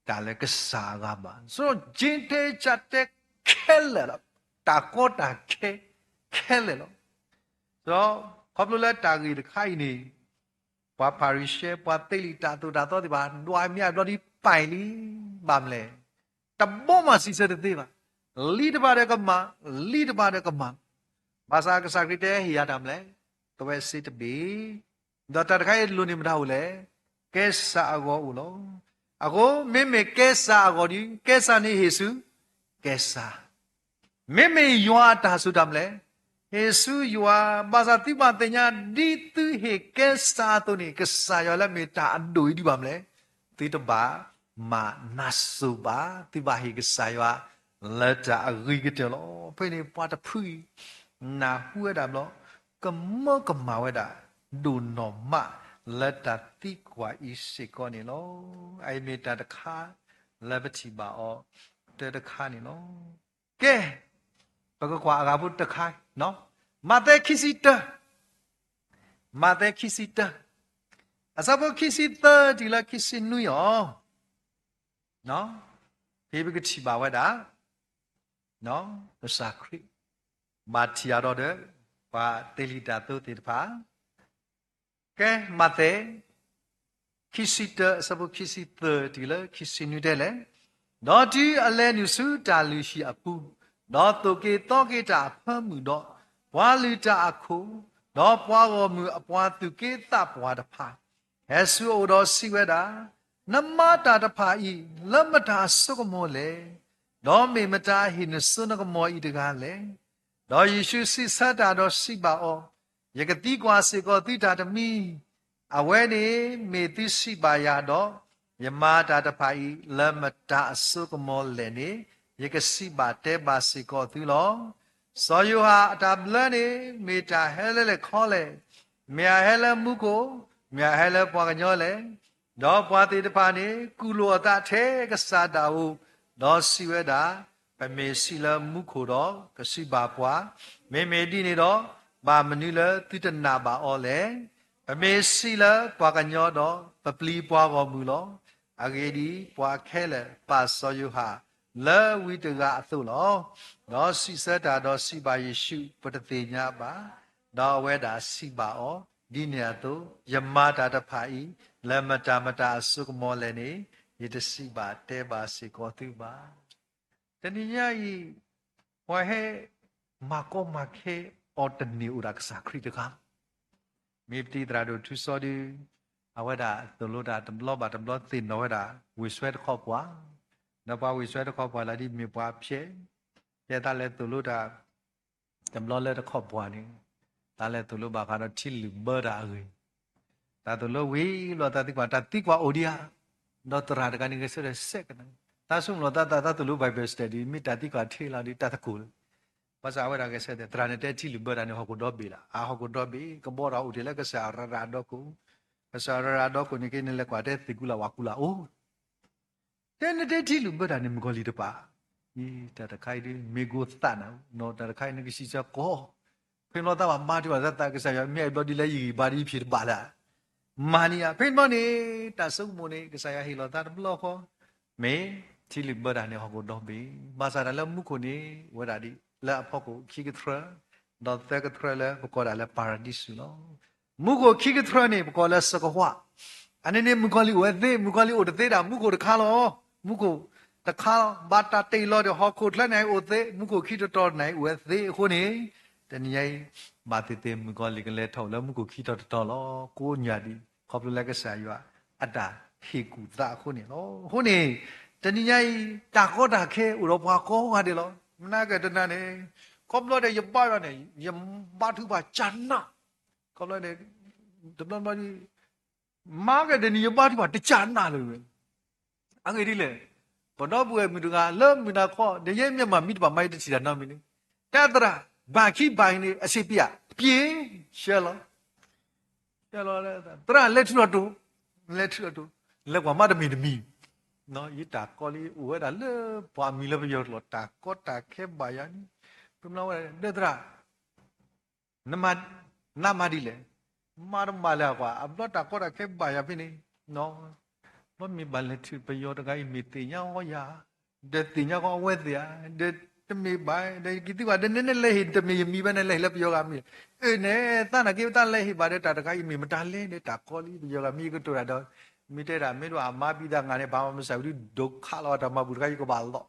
တၢ်လၢကစၢ်အဂၤဘၣ်. ဆိုတော့ ယင်းထဲကျကျဲခဲလၢာ်လီၤ, တၢ်ကီတၢ်ခဲခဲလၢာ်လီၤ. ဆိုတော့ ခီဖျိလၢတၢ်ဂ့ၢ်တခါအံၤန့ၣ် ပှၤဖၤရံၤၡဲ ပှၤသ့လံာ်တၢ်သိၣ်တၢ်သီသ့ၣ်တဖၣ် ဒွးမ့ၢ်အဘျီဒ်ပာ်လံ, ဘၣ်မနုၤလဲၣ်, တဘီမးစံးဆၢတသ့ဘၣ်. လံာ်တဖၣ်ဒီးကမၣ်, လံာ်တဖၣ်ဒီးကမၣ်, ဘၣ်ဆၣ်ကစၢ်ခရံာ်တဲဟ့ၣ်ယၤတၢ်မနုၤလဲၣ်, သွဲစ့တဘ့ၣ်, ဒီးတၢ်တခါအံၤအလိၤန့ၣ်မတၤအိၣ်လဲၣ်, ကဲစးအဂီၢ်အိၣ်လီၤ. အဃိ မ့မ့ၢ်ကဲစးအဂီၢ်ဒီး ကဲစးန့ၣ်ဟ့ၣ်ဆူကဲစး, မ့မ့ၢ်ယွၤအတၢ်ဆိၣ်တၢ်မနုၤလဲၣ်, ဟ့ၣ်ဆူယွၤ, ဘၣ်ဆၣ်သုဘၣ်သ့ၣ်ညါ ဒ်သုဟ့ၣ်ကဲစးအသိးန့ၣ် ကစၢ်ယွၤလၢမ့ၢ်တၢ်အဒိၣ်အံၤဒံးဘၣ်မနုၤလဲၣ်, သုတဘၣ်မၤနၢ်စိၤဘၣ်, သုဘၣ်ဟ့ၣ်ကစၢ်ယွၤလၢတၢ်အဂ့ၤကတၢၢ်လီၤ. ဖဲန့ၣ်ပှၤတဖုအံၤ နၢ်ဟူဝဲဒၣ်ဘျီ, ကမၢကမၣ်ဝဲဒၣ်, ဒိၣ်နီၢ်မးလၢတၢ်သံကွၢ်အံၤစ့ၢ်ကီးန့ၣ်လီၤ. အအံၤမ့ၢ်တၢ်တခါလၢပထံၣ်ဘၣ်အီၤတၢ်တခါန့ၣ်လီၤ. ကဲ, ပကကွၢ်အဂၤဖိတခါ, မးသဲခံဆံတၢ, မးသဲခံဆံတၢ, အဆၢဖိခံဆံသၢတုၤလၢခံဆံနွံအီၤ, ဖဲပကထံၣ်ဘၣ်ဝဲဒၣ် ကစၢ်ခရံာ် ဘၣ်ထံၣ်အဒီးဒီး ပှၤသ့လံာ်တၢ်သိသ့ၣ်တဖၣ်, ကဲ, မးသဲ ခံဆံတၢ အဆၢဖိခံဆံသၢတုၤလၢခံဆံနွံတဲလဲၣ်, ဒီးတုၤအလဲၤနုာ်ဆူတၢ်လုၢ်ဟံၣ်အပူၤ, ဒီးသိၣ်က့ၤသီက့ၤတၢ်အဖၢမုၢ်ဒီး, ပှၤလုၢ်တၢ်အခိၣ်, ဒီးပှၤဂီၢ်မုၢ်အပှၤသူၣ်က့သးပှၢ်တဖၣ် ဟဲဆူအအိၣ်ဒီးစံးဝဲဒၣ်, နမၤတၢ်တဖၣ်အံၤ လၢမတၤအစိကမီၤလဲၣ်, ဒီးမ့ၢ်မတၤဟ့ၣ်နစိနကမီၤအံၤတဂၤလဲၣ်. ဒီးယ့ၣ်ၡူးစံးဆၢတၢ်ဒီးစံးဘၣ်အီၤ, ယကသံကွၢ်စ့ၢ်ကီးသုတၢ်တမံၤ, အဝဲန့ၣ်မ့ၢ်သုစံးဘၣ်ယၤဒီး, ယမၤတၢ်တဖၣ်အံၤ လၢမတၤအစိကမီၤလဲၣ်န့ၣ်, ယကစံးဘၣ်တဲဘၣ်စ့ၢ်ကီးသုလီၤ. စီၤယိၤဟၣ်အတၢ်ဘျၢန့ၣ် မ့ၢ်တၢ်ဟဲလၢလဲၣ်ခီလဲၣ်, မ့ၢ်အဟဲလၢမူခိၣ်, မ့ၢ်အဟဲလၢပှၤကညီလဲၣ်. ဒီးပှၤသ့ၣ်တဖၣ်န့ၣ် ကူၣ်လိာ်အသးထဲကစၢ်ဒၣ်ဝူး, ဒီးစံးဝဲဒၣ်, ပမ့ၢ်စံးလၢမူခိၣ်ဒီး ကစံးဘၣ်ပှၤ, မ့မ့ၢ်ဒ်န့ၣ်ဒီး, ဘၣ်မနုၤလၢသုတနာ်ဘၣ်အီၤလဲၣ်. ပမ့ၢ်စံးလၢပှၤကညီဒီး, ပပျံၤပှၤဂီၢ်မုၢ်လီၤ. အဂ့ၢ်ဒ်အံၤ, ပှၤခဲလၢာ်ပာ်စီၤယိၤဟၣ်လၢဝံတဂၤအသိးလီၤ. ဒီးစံးဆၢတၢ်ဒီးစံးဘၣ်ယ့ၣ်ၡူး, ပတသ့ၣ်ညါဘၣ်. ဒီးအဝဲဒၣ်စံးဘၣ်အီၤ, ဒ်န့ၣ်အသိး, ယမၤတၢ်တဖၣ်အံၤ လၢမတၤမတၤအစိကမီၤလဲၣ်န့ၣ်, ယတစံးဘၣ်တဲဘၣ်စ့ၢ်ကီးသုဘၣ်. တနံၤညါအံၤ ပှၤဟဲမၤကီမၤခဲအီၤတန့ၢ်အိၣ်ဒၣ်ကစၢ်ခရံာ်တဂၤ. မ့ၢ်ပတံၤသရၣ်ဒိၣ်ထူစီဒု, အဝဲဒၣ်သိၣ်လိတၢ်တဘျီဘၣ်တဘျီသ့ၣ်နီၣ်ဝဲဒၣ် ဝ့ၢ်စွဲတခီပှၤ, ဒီးပှၤဝ့ၢ်စွဲတခီပှၤလၢဒ်မ့ၢ်ပှၤဖျဲး, ဖဲတၢ်လဲၤသိၣ်လိတၢ် တဘျီလၢတခီပှၤန့ၣ်, တၢ်လဲၤသိၣ်လိဘၣ်ဃးဒီးထံလုၣ်ဘၢတၢ်အဂ့ၢ်, တၢ်သိၣ်လိဝံၤလီၤတၢ်သံကွၢ်, တၢ်သံကွၢ်အိၣ်ဒံးဧါ, ဒီးသရၣ်တဂၤန့ၣ်ဂဲၤဆၢထၢၣ်စဲးကနၣ်, တၢ်ဆိကမိၣ်လီၤတၢ်သး တၢ်သိၣ်လိ Bible study မ့ၢ်တၢ်သံကွၢ်ထဲလီၤဒီးတၢ်သကိးလၢၤ. ဘၣ်ဆၣ်အဝဲဒၣ်ဂဲၤဆၢထၢၣ် သရၣ်န့ၣ်တဲထံလုၣ်ဘၢတၢ်န့ၣ်ဟီၣ်ခိၣ်ဒီဘ့ၣ်လီၤ. အဟီၣ်ခိၣ်ဒီဘ့ၣ် ကဘီတၢ်အိၣ်တ့ၢ်လၢကစၢ်ရၤရၤဒီခိၣ်, ကစၢ်ရၤရၤဒီခိၣ်န့ၣ်က့ နလဲၤကွၢ်တဲသ့ၣ်ကူလၢ်ဝၣ်ကူလၢ်အိၣ် တဲနတဲထံလုၣ်ဘၢတၢ်န့ၣ် မုၣ်ကီၤလံၢ်တပာ်, အံၤ တၢ်တခါအံၤဒ် မ့ၢ်ကိသးနၤ, တၢ်တခါအံၤနကစံးဆၢကီး, ဖဲမ့ၢ်သးဘၣ်မၤတုၤဘၣ်သးသး ကစၢ်ယွၤမ့ၢ်အဲၣ်ဘျီဒ်လဲၣ်ယဂံၢ်ဘါဒ်ယဖံးတဘၣ်လၢ်, မၤန့ၢ်ဧါ. ဖဲမ့ၢ်န့ၣ် တၢ်ဆိကမိၣ်န့ၣ် ကစၢ်ယွၤဟ့ၣ်လီၤသးတဘျီဃီ, မ့ၢ်ထံလုၣ်ဘၢတၢ်န့ၣ်ဟီၣ်ခိၣ်ဒီဘ့ၣ်, ဘၣ်ဆၣ်တၢ်လၢမူခိၣ်န့ၣ် ဝဲဒၣ်ဒ်လၢအဖီခိၣ်ခံကထြၢ, ဒီးသၢကထြၢလၢပကိးဒၣ်လၢပၤရဒံစူၤလီၤ. မူခိၣ်ခံကထြၢန့ၣ် ပကိးလၢစကဝါ, အန့ၣ်န့ၣ် မုၣ်ကီၤလံၢ်အိၣ်ဝဲသ့, မုၣ်ကီၤလံၢ်အိၣ်တသ့ဒၣ် မူခိၣ်တခါလီၤ. မူခိၣ်တခါလီၤ. ဘၣ်တၢ်တ့ၢ်လီၤဒီးဟီၣ်ခိၣ်ချၢန့ၣ်အိၣ်သ့, မူခိၣ်ခံတတီၤန့ၣ်အိၣ်ဝဲသ့အဃိန့ၣ်, တနံၤညါအံၤ ဘၣ်သ့ၣ်သ့ၣ်မုၣ်ကီၤလံၢ်ကလဲၤထီၣ်လၢမူခိၣ်ခံတတီၤတတီၤလီၤ. ကိးညါဒံး ခီဖျိလၢကစၢ်ယွၤအတၢ်ဟ့ၣ်ကူၣ်သးအဃိန့ၣ်လီၤ. အဃိန့ၣ် တနံၤညါအံၤ တၢ်ကီတၢ်ခဲအိၣ်ဒီးပှၤကိးဂၤဒဲးလီၤ. မနၤကတနၤန့ၣ် ခီဖျိဒီးယဘါယွၤန့ၣ် ယဘါထုကဖၣ်ကနၣ်, ခီဖျိန့ၣ် တဘျီဘျီ မၤက့ၤတနံၤယဘါထုကဖၣ်တကနၣ်လၢၤဝဲ. အဂ့ၢ်ဒ်လဲၣ်, ပဒီပုၢ်ဝဲၢ်မုၣ်တဂၤလၢမုၢ်နၤခီ ဒီးယဲမ့ၢ်မၤမံတဘၣ် မၤယတထံၣ်တၢ်နီတမံၤန့ၣ်, တဲသရၣ် ဘၣ်ခံဘၣ်အံၤန့ၣ် အဆံးပျဲ, ပျဲ, ဆှၢလီၤ, ဆှၢလီၤ, သရၣ်လဲၤထုးထီၣ်တိၢ်, လဲၤထုးထီၣ်တိၢ်, လဲၤကွၢ်မးတမံၤတမံၤ, ယတၢ်ကီလံ အိၣ်ဝဲဒၣ်လၢပှၤမံၤလၢပယီၤကျိာ် တၢ်ကီတၢ်ခဲဘၣ်ယၤန့ၣ်, ပမၤဝဲဒၣ် ဒီသရၣ် နမၤဒ်လဲၣ်, မၤတဘၣ်လၢၤကွၢ်, အဘျီတၢ်ကီတၢ်ခဲဘၣ်ယၤဖဲန့ၣ်, ဘျီမ့ၢ်ဘၣ်လဲၤထုးပယီၤတဂၤအံၤ မ့ၢ်သ့ၣ်ညါဃီယၤ, ဒီးသ့ၣ်ညါဃီအဝဲသ့ၣ်ဧါ, ဒီးတမ့ၢ်ဘၣ်, ဒီးယကသံကွၢ် ဒီးနလဲၤဟ့ၣ်တမ့ၢ်ယမံၤဘၣ် နလဲၤဟ့ၣ်လၢပယီၤဂၤမံၤ, အၢၣ်န့ၣ် သးနာ်က့ တၢ်လဲၤဟ့ၣ်ဘၣ်ဒီးတၢ်တခါအံၤ မ့ၢ်မတၤလဲၣ် ဒီးတၢ်ကီလံ ပယီၤဂၤမံၤကတိၤတၢ်ဒီး, မ့ၢ်တဲဒၣ်မ့ၢ်တဘၣ်အမါဘံသးနၤန့ၣ် ဘၣ်မၤမုာ်စၢ်ဝံၤဒုး ဒိးခးလီၤတၢ်မၤဘူၣ်တခါအံၤကဘၣ်လီၤ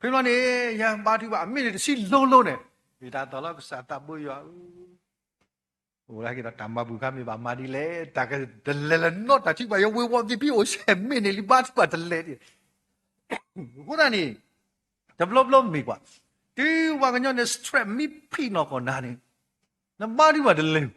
ဖဲဘျီန့ၣ် ယဘါထုကဖၣ်အမ့ၢ်န့ၣ် တဆံလိၤလိၤန့ၣ်, ယတၢ်သီၣ်လီၤကစၢ်သးဘိယွၤဧၢ, အိၣ်လၢက့ၤဒီးတၢ်မၤဘူၣ်ခါမ့ၢ်ဘၣ်မၤဒ်လဲၣ်, တၢ်ကတလဲၤလၢနီတၢ်ထုကဖၣ် ယဝ့ၤဝီၤသ့ၣ်ဖံအိၣ်ဆဲးမ့ၢ်န့ၣ်လံ ဘါထုကဖၣ်တလဲၤဒံး, အဃိသတးန့ၣ် တဘျီဘျီမ့ၢ်ကွၢ်, တုၤပှၤကညီန့ၣ် stress မ့ၢ်ဖံးနီၢ်ကီၢ်နၤန့ၣ်, နဘါထုကဖၣ်တလဲၤ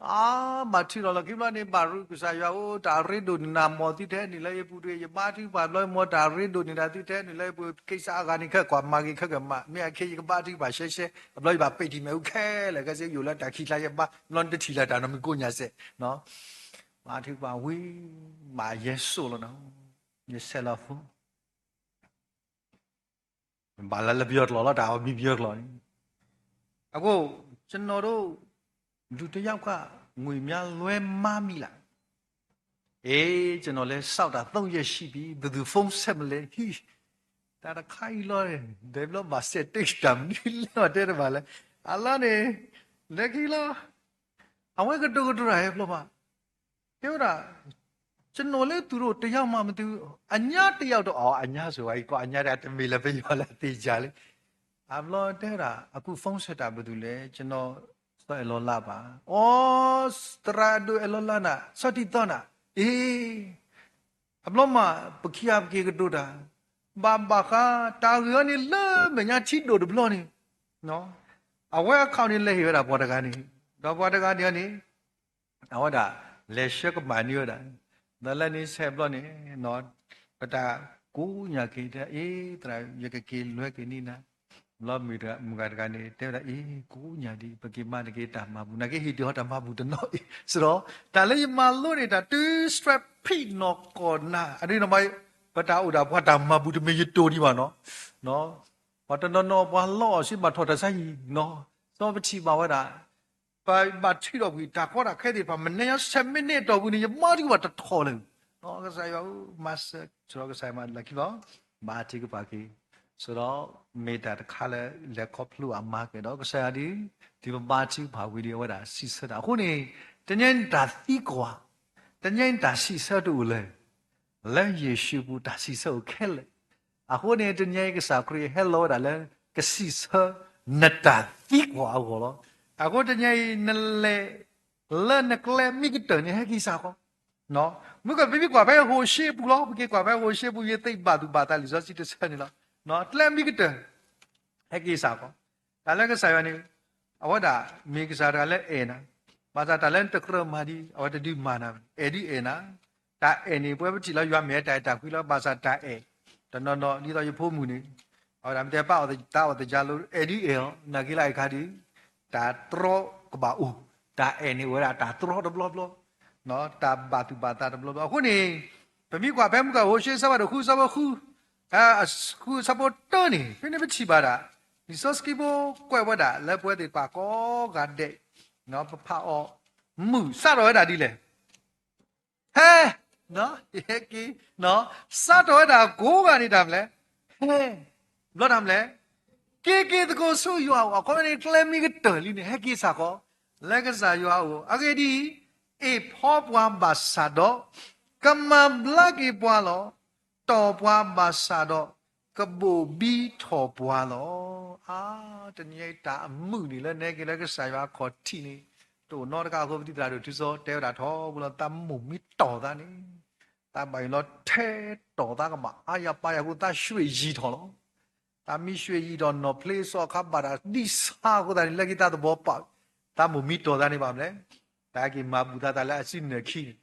အါ, ဘၣ်ထုးထီၣ်လီၤခံဘျီန့ၣ် ဘၣ်ရူးကစၢ်ယွၤဧၢ, တၢ်ရ့ဒိၣ်န့ၢ်နၤ မ်သုထဲနုာ်လၢယပူၤတဂ့ၤ, ယဘါထုကဖၣ်ဘျီ မ်တၢ်ရ့ဒိၣ်န့ၢ်တၢ်သုထဲနုာ်လၢယပူၤ, ကဲစးအဂၤန့ၣ် ခဲကွၢ်မၤဂ့ၤခဲကမၤ, မ့ၢ်အခဲယကဘါထုကဖၣ်ရှဲရှဲ, အဘျီယဘၣ်ပဲာ်ထံမဲာ်အူခဲလၢာ်, ကဲစးယအိၣ်လၢတၢ်ခံးကျါယဘါ, ဘျီနတထံၣ်လၢတၢ်နီတမံၤကိးညါစဲး, ဘါထုကဖၣ်ဝံၤ, ဘၣ်ယဲၢ်စိၣ်လီၤနီၤ, ယဆဲးလီၤဖိ ဘၣ်လၢလၢပယီၤကျိာ်လီၤ တၢ်အီၣ်ဘံပယီၤကျိာ်န့ၣ်, အဃိ, ကျွန်တော်တို့ လူတစ်ယောက်က ငွေများလွှဲမှားမိလား, အေးကျွန်တော်လဲၤစောင့်တာသုံးရက်ရှိပြီ ဘယ်သူဖုန်းဆက်မလဲဟံၣ်, တၢ်တခါအံၤလီၤ, ဒဲးဘျီဘၣ်စဲးတ့ၢ်တၢ်မနုၤလဲၣ်တဲတဘၣ်လဲၣ်, အလီၢ်န့ၣ်, လဲၤခံလီၤ, အဝဲကတိၤကတိၤတၢ်ဟဲဖျိမး တဲဝဲဒၣ်, ကျွန်တော်လည်း သူတို့တစ်ယောက်မှမသိဘူး, အညါတစ်ယောက်တော့, အညါဆိုဝဲအံၤ ကီၢ်အညါတၢ်တမ့ၢ်လၢပယီၤလၢအသ့ၣ်ညါလံ, အဘျီတဲဝဲဒၣ် အခုဖုန်းဆက်တာဘယ်သူလဲ, ကျွန်တော် စီၤအဲၣ်လီၤလါဘၣ်, အိ, သရၣ်ဒိၣ်အဲၣ်လီၤလါနၤ, စီၤတံၢ်သီနၤ, အ့ အဘျီမး ပခံဂၤပက့ၤကတိၤတၢ်, ဘၣ်ဘၣ်ဃး တၢ်ဂ့ၢ်အံၤန့ၣ်လၢမဲာ်ညါထံဒိၣ်တဘျီန့ၣ်, အဝဲအခီၣ်န့ၣ်လဲၤဟ့ၣ်ဝဲဒၣ်ပှၤတဂၤန့ၣ်, ဒီးပှၤတဂၤန့ၣ်န့ၣ် အဝဲဒၣ် လဲၤဆှၢကမၣ်န့ၢ်ဝဲဒၣ်, ဒီးလၢန့ၣ်ဆဲးဘျီန့ၣ်, ပတၢ်ကိးညါက့ၤတဲ အ့ သရၣ် ယကက့ၤလွဲက့ၤန့ၢ်နၤ, ဘျီမုၣ်ဂၤတဂၤန့ၣ် တဲဝဲဒၣ် အ့ ကိးညါဒံး ပက့ၤမၤတက့ၤတၢ်မၤဘူၣ် နာ်က့ဟ့ၣ်ဒုးဟီတၢ်မၤဘူၣ်တနီၤအံၤ, စရီ, တၢ်လၢယမၤလိန့ၣ် တၢ်တုၤ stress ဖံးနီၢ်ကီၢ်နၤ, အဒ်န့ၣ်မး ပတၢ်အိၣ်ဒၣ်ပှၤတၢ်မၤဘူၣ်တမ့ၢ်ယတိၢ်ဒံးဘၣ်နီၤ, ပှၤတနီၤနီၤပှၤလီအီၣ်စ့ဘၣ်ထီၣ်တၢ်ဆါဟံၣ်နီၤ, စီၤပထံၣ်ဘၣ်ဝဲဒၣ် ပဘၣ်ထုးထီၣ်ကွံာ် တၢ်ကီတၢ်ခဲသ့ၣ်တဖၣ် မနုၤညါ ဆယ်မိနစ်အတီၢ်ပူၤန့ၣ် ယဘါထုကဖၣ်တထီၣ်လၢၤ, ကစၢ်ယွၤဧၢ, မၤစၢၤ စရီကစၢ်ယွၤမၤလၢခံလီၤ, ဘါထုကဖၣ်က့ၤ, စရီ မ့ၢ်တၢ်တခါလၢလဲၤခီဖျိအမၤကဲၤဒီးကစၢ်ယွၤဒီး, တုၤပဘါထုကဖၣ်ဝံၤဒီးအဝဲဒၣ်စံးဆၢတၢ်, အဃိန့ၣ် တနံၤအံၤတၢ်သံကွၢ်, တနံၤအံၤတၢ်စံးဆၢတအိၣ်လၢၤ, လၢယ့ၣ်ၡူးအပူၤတၢ်စံးဆၢအိၣ်ခဲလၢာ်. အဃိန့ၣ် တနံၤအံၤကစၢ်ခရံာ်ဟဲလီၤဝဲဒၣ်လၢ ကစံးဆၢနတၢ်သံကွၢ်အဂီၢ်လီၤ. အဃိတနံၤအံၤ နလဲၤလၢနကျဲမံကတၢၢ်န့ၣ် ဟဲက့ၤစ့ၢ်ကီး. မုၢ်ကပမ့ၢ်ကွၢ်ဖဲဟိၤၡ့အပူၤလီၤ, ပက့ၤကွၢ်ဖဲဟိၤၡ့အပူၤ ယသ့ဘၣ်သူၣ်ဘၣ်သးလံာ်စီဆှံတဆၢန့ၣ်လီၤ. ကျဲမံကတၢၢ် ဟဲက့ၤစ့ၢ်ကီး. တၢ်လၢကစၢ်ယွၤန့ၣ် အဝဲဒၣ်မ့ၢ်ကစၢ်တဂၤလၢအဲၣ်နၤ, ဘၣ်ဆၣ်တၢ်လၢနတကြၢးမၤဒ် အဝဲတဒုးမၤနၤ, အဲၣ်ဒုးအဲၣ်နၤ. တၢ်အဲၣ်န့ၣ် ပဝဲပထံၣ်လီၤယွၤမ့ၢ်တၢ်အဲၣ်တၢ်ကွံလီၤ, ဘၣ်ဆၣ်တၢ်အဲၣ် တနီၤနီၤ ဒ်သိးယဖိမုၣ်န့ၣ် အဝဲဒၣ်မ့ၢ်တဲပာ်အီၤသးအီၣ်သယါလိၤ အဲၣ်ဒုးအဲၣ်အီၤ နာ်က့လၢအံၤခါဒုး တၢ်တြီကဘၣ်အိၣ်, တၢ်အဲၣ်န့ၣ်အိၣ်ဝဲဒၣ်တၢ်တြီတဘျီဘျီ, တၢ်ဘၣ်သူၣ်ဘၣ်သးတဘျီဘျီ. အဃိန့ၣ် ပမ့ၢ်ကွၢ်ဖဲမုၢ်ကဟိၤၡ့ အဆၢဖးဒိၣ်ဃု အဆၢဖိဃု, အဃုအဆၢဖိတၢန့ၣ် ဖဲန့ၣ်ပထံၣ်ဘၣ်ဒၣ် လံာ်စီဆှံဖိကွဲးဝဲဒၣ်လၢပဝဲသ့ၣ်တဖၣ်ကိးဂၤဒဲး ပဖးအီၤ မုၢ်စးထီၣ်ဝဲဒၣ်ဒ်လဲၣ်. ဟဲ, ဟဲက့ၤ, စးထီၣ်ဝဲဒၣ်ကိးဂၤန့ၣ်တၢ်မနုၤလဲၣ်, ဟဲ, ဘျီတၢ်မနုၤလဲၣ်, က့ၤက့ၤသကိးဆူယွၤအအိၣ်, အခီပညီန့ၣ် ကျဲမံကတၢၢ်လံန့ၣ် ဟဲက့ၤစ့ၢ်ကီး လၢကစၢ်ယွၤအအိၣ်. အဂ့ၢ်ဒ်အံၤ, အ့ၣ်ဖီပှၤဘၣ်ဆၣ်ဒီး ကမၤဘျါက့ၤပှၤလီၤ. တီၢ်ပှၤဘၣ်ဆၣ်ဒီး ကဘိၣ်ဘံထီၣ်ပှၤလီၤ. အါ, တနံၤအံၤတၢ်အမုာ်န့ၣ်လၢနဟဲက့ၤလၢကစၢ်ယွၤအခီၣ်ထံးန့ၣ် တအိၣ်နီတခါအဃိ ပတံၤသရၣ်ဒိၣ်ထူစီတဲဝဲဒၣ်ထီဘိလီၤ သးမိၣ်မ့ၢ်တီၢ်သးန့ၣ် သးဘၣ်အံၤလီၤထဲတီၢ်သးကဘၣ်အါယၤပါယၤအဃိ သးရွှ့ၣ်ယံၤထီၣ်လီၤ. သးမ့ၢ်ရွှ့ၣ်ယံၤထီၣ်နီၣ်ဖျ့စီၤအခါဘၣ်တၢ်ဒံဆါအဃိသတးန့ၣ် လၢခံသးသဘီပာ် သးမိၣ်မ့ၢ်တီၢ်သးန့ၣ်ဘၣ်မနုၤလဲၣ်, တၢ်က့ၤမၤဘူၣ်သးတၢ်လၢအစုနၢၣ်ခံန့ၣ်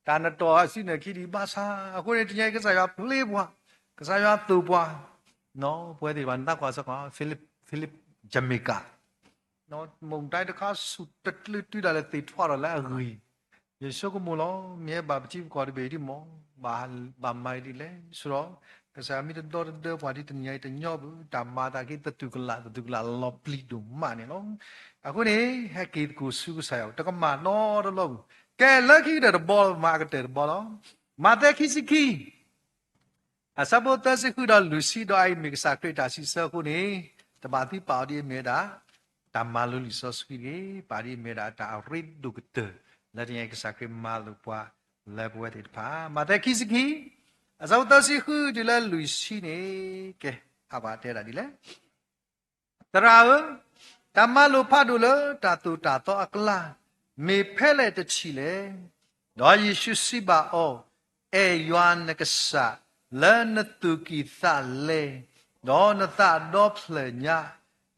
တၢ်နတီၢ်အစုနၢၣ်ခံဒံးဘၣ်ဆၣ် အဃိန့ၣ် တနံၤအံၤကစၢ်ယွၤဖျ့ပှၤ, ကစၢ်ယွၤသိၣ်ပှၤ, ပဝဲသ့ၣ်တဖၣ် နသးကွၢ်စ့ၢ်ကီး Philip, Philip Jamaica မုၢ်တၢ်တခါဆူၣ်တကျုးတုၤဒၣ်လဲာ်သ့ၣ်ထွးထီၣ်လၢအဂ့ၤ, ယဆိကမိၣ်လီၤ မ့ၢ်ဟဲဘၣ်ပထံပကီၢ်တဘ့ၣ်ဒ်မ့ၢ် ဘၣ်မၤဒ်လဲၣ် ဆိဒီး ကစၢ်မ့ၢ်တဒီတဒၢပှၤဒ်တနံၤအံၤတညီဘၣ် တၢ်မၤသးက့ၤသတူၢ်ကလာ် သတူၢ်ကလာ်လီၤပျံၤဒိၣ်မးန့ၣ်လီၤ. အဃိန့ၣ် ဟဲက့ၤသကိးဆူကစၢ်ယွၤ တကမၣ်နီတဘျီဘၣ်. ကဲလၢခံကတၢၢ်တဘီလီၤ မၤကတၢၢ်တဘီလီၤ. မးသဲခံဆံခံ အဆၢဖိသၢဆံဃုဒီးလွံၢ်ဆံ ဒီးအအံၤမ့ၢ်ကစၢ်ခရံာ်တၢ်စံးဆၢအဃိန့ၣ် တဘၣ်သံပာ်အီၤဒ်အမ့ၢ်ဝဲဒၣ် တၢ်မၤလိလံာ်စီဆှံတဂ့ၤ, ပာ်ဒ်အမ့ၢ်ဝဲဒၣ်တၢ်အရ့ဒိၣ်ကတၢၢ် လၢတနံၤအံၤကစၢ်ခရံာ်မၤလိာ်ပှၤ လၢပဝဲသ့ၣ်တဖၣ် မးသဲခံဆံခံ အဆၢဖိသၢဆံဃုတုၤလၢလွံၢ်ဆံန့ၣ် ကဲ ဟးဘၣ်တဲဒၣ်ဒ်လဲၣ် သရၣ်ဧၢ, တၢ်မၤလိာ်ဖးဒိၣ်လၢတၢ်သိၣ်တၢ်သီအကျါ မ့ၢ်ဖဲလဲၣ်တထံၣ်လဲၣ်. ဒီးယ့ၣ်ၡူးစံးဘၣ်အီၤ, အဲၣ်ယွၤနကစၢ် လၢနသူၣ်ကံၢ်သးလဲ, ဒီးနသးဒီဖျၢၣ်ညါ,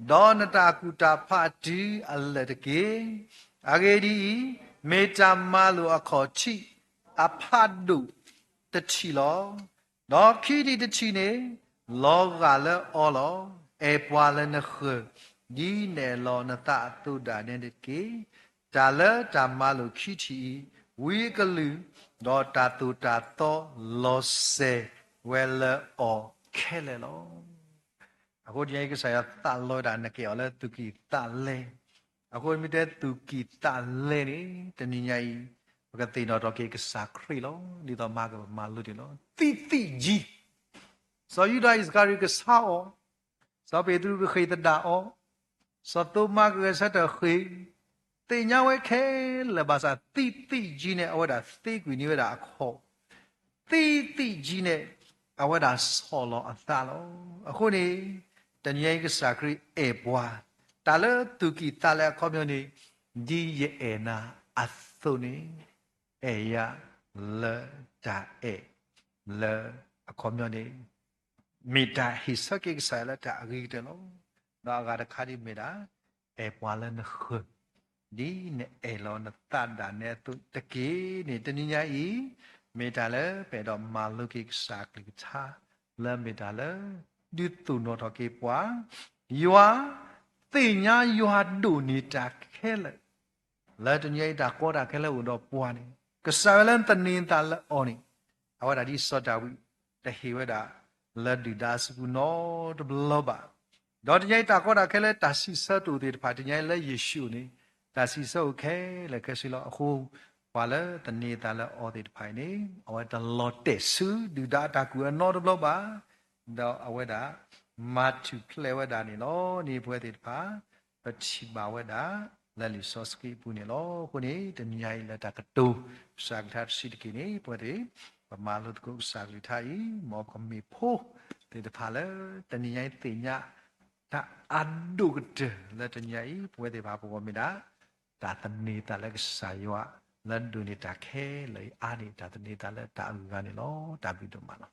ဒီးနတၢ်ကူၣ်တၢ်ဖးတုၤအလၢာ်တက့ၢ်. အဂ့ၢ်ဒ်အံၤ, မ့ၢ်တၢ်မၤလိာ်အခီၣ်ထံးအဖးဒိၣ်တထံၣ်လီၤ. ဒီးခံထံၣ်တထံၣ်န့ၣ် လီၤဂာ်လၢအီၤလီၤ. အဲၣ်ပှၤလၢနဃၢၤ, ဒ်နအဲၣ်လီၤနသးအသိးဒၣ်နဲတက့ၢ်. တၢ်လၢတၢ်မၤလိာ်ခံထံၣ်အံၤ, ဝံအကလုာ်, ဒီးတၢ်သိၣ်တၢ်သီလီၤစဲၤဝဲလၢအီၤခဲလၢာ်လီၤ. အဃိတနံၤအံၤကစၢ်ယွၤသးလီဝဲဒၣ် နကအဲၣ်အီၤလၢသူၣ်ကံၢ်သးလဲ, အဃိမ့ၢ်တဲသူၣ်ကံၢ်သးလဲန့ၣ် တနံၤညါအံၤ ပကသ့ၣ်နီၣ်ထီၣ်က့ၤကစၢ်ခရံာ်လီၤ. ဒ်သိးမၤကပမၤလိတ့ၢ်လီၤ. သံသံကံ, စီၤယူဒၤအံၣ်စကၤရံၤကဆါအီၤ, စီၤပ့းတရူးကဃ့ၢ်သဒၣ်အီၤ, စီၤသိမါကဂဲၤဆၢထၢၣ်ဃ့ၢ်, သ့ၣ်ညါဝဲခဲလၢာ်ဘၣ်ဆၣ် သံသံကံန့ၣ် အဝဲဒၣ်သ့ကွံာ်န့ၢ်ဝဲဒၣ်အခီၣ် သံသံကံန့ၣ် အဝဲဒၣ်ဆီၣ်လီၤအသးလီၤ. အဃိန့ၣ် တနံၤအံၤကစၢ်ခရံာ်အဲၣ်ပှၤ, တၢ်လၢသူၣ်ကံၢ်သးလဲအခီပညီန့ၣ် ဒ်ယအဲၣ်နၤအသိးန့ၣ် အဲၣ်ယၤလၢတၢ်အဲၣ် လၢအခီပညီန့ၣ် မ့ၢ်တၢ်ဟ့ၣ်ဆၢက့ၤကစၢ်ယွၤလၢတၢ်အဂ့ၤကတၢၢ်လီၤ. ဒီးအဂၤတခါဒ်မ့ၢ်ဒၣ် အဲၣ်ပှၤလၢနဃၢၤ ဒ်နအဲၣ်လီၤနသးဒၣ်နဲအသိးတက့ၢ်န့ၣ် တနံၤညါအံၤ မ့ၢ်တၢ်လၢပအဲၣ်ဒိးမၤလိက့ၤကစၢ်အကလုၢ်ကထါ လၢမ့ၢ်တၢ်လၢ ဒုးသူၣ်နီၣ်ထီၣ်က့ၤပှၤ ယွၤ သ့ၣ်ညါယွၤဒိၣ်န့ၢ်တၢ်ခဲလၢာ် လၢတနံၤအံၤတၢ်ကီတၢ်ခဲလၢာ်အိၣ်ဒီးပှၤန့ၣ် ကစၢ်ယွၤလၢနသန့ၤသးလၢအီၤန့ၣ် အဝဲဒၣ်ဒ်စီၤဒၤဝံး တဟ့ၣ်ဝဲဒၣ်လၢဒုၣ်ဒါအစုပူၤနီတဘျီဘၣ်. ဒီးတနံၤအံၤတၢ်ကီတၢ်ခဲလၢာ်တၢ်စံးဆၢတအိၣ်သ့ၣ်တဖၣ် တနံၤအံၤလၢယ့ၣ်ၡူးအအိၣ်န့ၣ် တၢ်စံးဆၢအိၣ်ခဲလၢာ်ခဲဆ့လီၤ. အဃိ ပှၤလၢသန့ၤသးလၢအီၤသ့ၣ်တဖၣ်အံၤန့ၣ် အဝဲတလီၤတဲာ်ဆူဒုၣ်ဒါအတၢ်ကူၣ်အၢနီတဘျီဘၣ် ဒီးအဝဲဒၣ် မၤထူၣ်ဖျဲးဝဲဒၣ်န့ၣ်လီၤန့ၣ် ပဝဲသ့ၣ်တဖၣ် ပထံၣ်ဘၣ်ဝဲဒၣ် လၢလံာ်စီဆှံအပူၤန့ၣ်လီၤ. အဃိန့ၣ် တနံၤညါအံၤလၢတၢ်ကတိၤ ကစၢ်ကထါတဆံးတက့ၢ်န့ၣ် ပဝဲသ့ၣ် ပမၤလိသကိးကစၢ်ကလုၢ်ကထါအံၤ မ်ပကမ့ၢ်ဖိသ့ၣ်တဖၣ်လၢ တနံၤညါအံၤသ့ၣ်ညါ တၢ်အဒိၣ်ကတၢၢ်လၢတနံၤညါအံၤ ပဝဲသ့ၣ်တဖၣ်ပဂီၢ်မ့ၢ်ဒၣ် တၢ်သန့ၤသးလၢကစၢ်ယွၤ လၢဒိးန့ၢ်တၢ်ခဲလၢာ်အံၤအါန့ၢ် တၢ်သန့ၤသးလၢတၢ်အဂုၤအဂၤန့ၣ်လီၤ. တၢ်ဘျုးဒိၣ်မးလီၤ.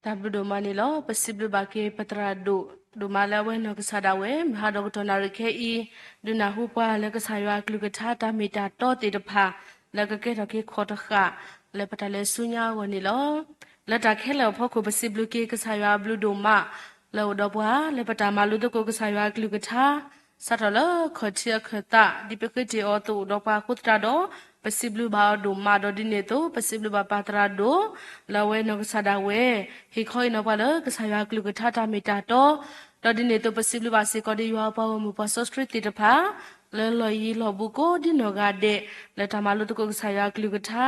တၢ်ဘျုးဒိၣ်မးန့ၣ်လီၤ. ပစံးဘျုးဘၣ်က့ၤပသရၣ်ဒိၣ်ဒိၣ်မးလၢအဝဲနီၢ်ကစၢ်ဒၣ်ဝဲ မုၢ်ဟါဒီးကတီၢ်နၣ်ရံၣ်ခဲအံၤ ဒုးနၢ်ဟူပှၤလၢကစၢ်ယွၤအကလုၢ်ကထါတၢ်မ့ၢ်တၢ်တီသ့ၣ်တဖၣ် လၢကကဲထီၣ်က့ၤခီၣ်တဃာ် လၢပတၢ်လဲၤဆူညါအဂီၢ်န့ၣ်လီၤ. လၢတၢ်ခဲလၢာ်အဖီခိၣ် ပစံးဘျုးက့ၤကစၢ်ယွၤအဘျုးဒိၣ်မး လၢအိၣ်ဒီးပှၤ လၢပတၢ်မၤလိသကိးကစၢ်ယွၤအကလုၢ်ကထါ စးထီၣ်လၢခီၣ်ထံးအခၢၣ်သး ဒ်ပဃ့တ့ၢ်အီၤအသိးအိၣ်ဒီးပှၤအဃိသတးဒီး ပစံးဘျုးဘၣ်အီၤဒိၣ်မး ဒီးဒ်န့ၣ်အသိး ပစံးဘျုးဘၣ်ပၢ်သရၣ်ဒိၣ် လၢအဝဲနီၢ်ကစၢ်ဒၣ်ဝဲ ဟ့ၣ်ခီဟ့ၣ်နီၤပှၤလၢကစၢ်ယွၤအကလုၢ်ကထါတၢ်မ့ၢ်တၢ်တီ ဒီးဒ်န့ၣ်အသိး ပစံးဘျုးဘၣ်စ့ၢ်ကီးဒီးယွၤအပှၤဂီၢ်မုၢ်ပှၤစီဆှံသ့ၣ်တဖၣ် လၢလီၢ်ယံၤလီၢ်ဘူးကိးဒ်နီၢ်ဂၤဒဲး လၢတၢ်မၤလိသကိးကစၢ်ယွၤအကလုၢ်ကထါ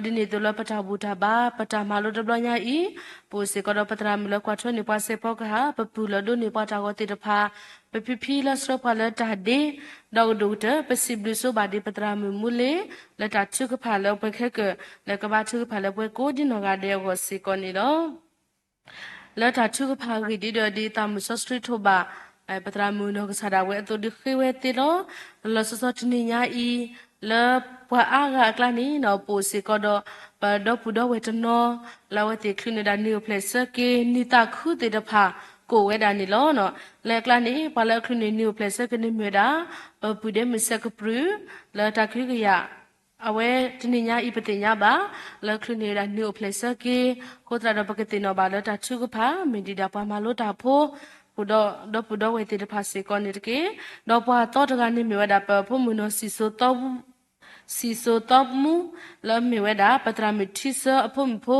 ဒီးဒ်န့ၣ်အသိးလၢပတၢ်ဘူၣ်တၢ်ဘါ ပတၢ်မၤလိတဘျီညါအံၤ ပအိၣ်စ့ၢ်ကီးဒီးပသရၣ်မုၣ်လၢကွၢ်ထွဲန့ၢ်ပှၤစဲးဖီကဟၣ် ပပုၢ်လၢဒိးန့ၢ်ပှၤတၢ်ဂီၤသ့ၣ်တဖၣ် ပဖံဖံလၢဆှၢပှၤလၢတၢ်ဒ့ ဒီးကဒိၣ်ကတၢၢ် ပစံးဘျုးဆိဘၣ်ဒံးပသရၣ်မုၣ်မူလ့ လၢတၢ်ထုကဖၣ်လၢပှဲၤခဲကၢၢ် လၢကဘါထုကဖၣ်လၢပှဲၤကိးဒ်နီၢ်ဂၤဒဲးအဂီၢ်စ့ၢ်ကီးန့ၣ်လီၤ. လၢတၢ်ထုကဖၣ်အဂ့ၢ်ဒ်ဒီးဒ်သးမုၢ်စီဆှံထိးဘၣ် ပသရၣ်မုၣ်နီၢ်ကစၢ်ဒၣ်ဝဲအသိးဒုးဃ့ဝဲသ့လီၤ. လီၤဆီဆီတနံၤညါအံၤ လၢပှၤအါဂၤအကျါန့ၣ် ပအိၣ်စ့ၢ်ကီးဒီး ပဒီပုၢ်ဒီဝဲၢ်တနီၤ လၢအဝဲသ့ၣ်ချုးန့ၢ်ဒၣ်နံၤအိၣ်ဖျဲၣ်ဆၢက့ၤ နံၤသးခုသ့ၣ်တဖၣ် ကအိၣ်ဝဲဒၣ်န့ၣ်လီၤ. လၢအကျါန့ၣ် ပှၤလၢအချုးန့ၢ်နံၤအိၣ်ဖျဲၣ်ဆၢက့ၤန့ၣ်မ့ၢ်ဝဲဒၣ် ပပုၢ်ဒ့မုၣ်စဲးကပြုၢ် လၢတၢ်ကဟုကယာ် အဝဲတနံၤညါအံၤပသ့ၣ်ညါဘၣ် လၢချုးန့ၢ်ဝဲဒၣ်နံၤအိၣ်ဖျဲၣ်ဆၢက့ၤ အဃိသတးဒီးပကသ့ၣ်နီၣ်ဘၣ်လၢတၢ်ထုကဖၣ် မ့ၢ်ဒံးဒၣ်ပှၤမၤလိတၢ်ဖိ ပဒီပုၢ်ဒီဝဲၢ်သ့ၣ်တဖၣ်စ့ၢ်ကီးန့ၣ်တက့ၢ်. ဒီးပှၤသီတဂၤန့ၣ်မ့ၢ်ဝဲဒၣ်ပဖိမုၣ်နီၢ် စံၣ်စိၤသီမူ လၢမ့ၢ်ဝဲဒၣ် ပသရၣ်မုၣ်ထံဆၢအဖိမုၣ်ဖိ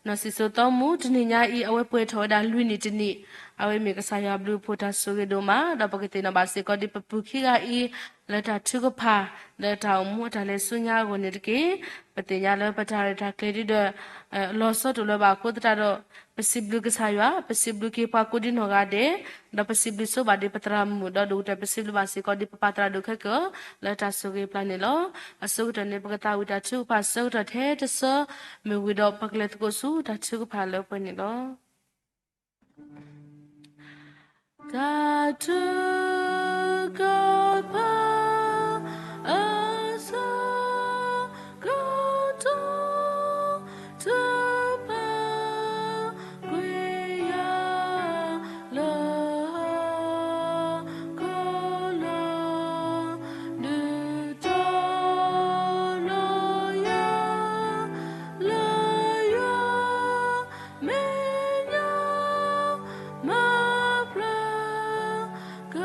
နီၢ်စံၣ်စိၤသီမူ တနံၤညါအံၤ အဝဲပှဲၤထီၣ်ဝဲဒၣ်လွံၢ်နံၣ်တနံၣ် အဝဲမ့ၢ်ကစၢ်ယွၤဘျုးအဖိတၢ်ဆိၣ်ဂ့ၤဒိၣ်မး ဒီးပကသ့ၣ်နီၣ်ဘၣ်စ့ၢ်ကီးဒ်ပပုၢ်ခံဂၤအံၤ လၢတၢ်ထုကဖၣ် လၢတၢ်အိၣ်မူအတၢ်လဲၤဆူညါအဂီၢ်န့ၣ်တက့ၢ်. ပသ့ၣ်ညါလၢပတၢ်ရဲၣ်တၢ်ကျဲၤဒ်ဒီး လီၤဆီတအိၣ်လၢၤဘၣ်အဃိသတးဒီး ပစံးဘျုးကစၢ်ယွၤ ပစံးဘျုးက့ၤပှၤကိးဒ်နီၢ်ဂၤဒဲး ဒီးပစံးဘျုးဆိဘၣ်ဒံးပသရၣ်မုၣ် ဒီးဒိၣ်ကတၢၢ်ပစံးဘျုးဘၣ်စ့ၢ်ကီးဒံးပပၢ်သရၣ်ဒိၣ်ခဲကၢၢ် လၢတၢ်ဆိၣ်ဂ့ၤပျၢ်န့ၣ်လီၤ. အဆိကတၢၢ်န့ၣ် ပကသးဝံၣ်တၢ်ထုကဖၣ်ဆၢကတီၢ်ထဲတဆၢ မ့ၢ်ဝံၤဒီးပကလဲၤသကိးဆူတၢ်ထုကဖၣ်လၢပှဲၤန့ၣ်လီၤ. တၢ်ထုကဖၣ် အဆၢကတီၢ် တပာ်ကွံာ်ယၤလၢဟီၣ်ခိၣ်လီၤ ဒုးတီၤလီၤယၤ လၢယွၤမဲာ်ညါ မၤဖျါက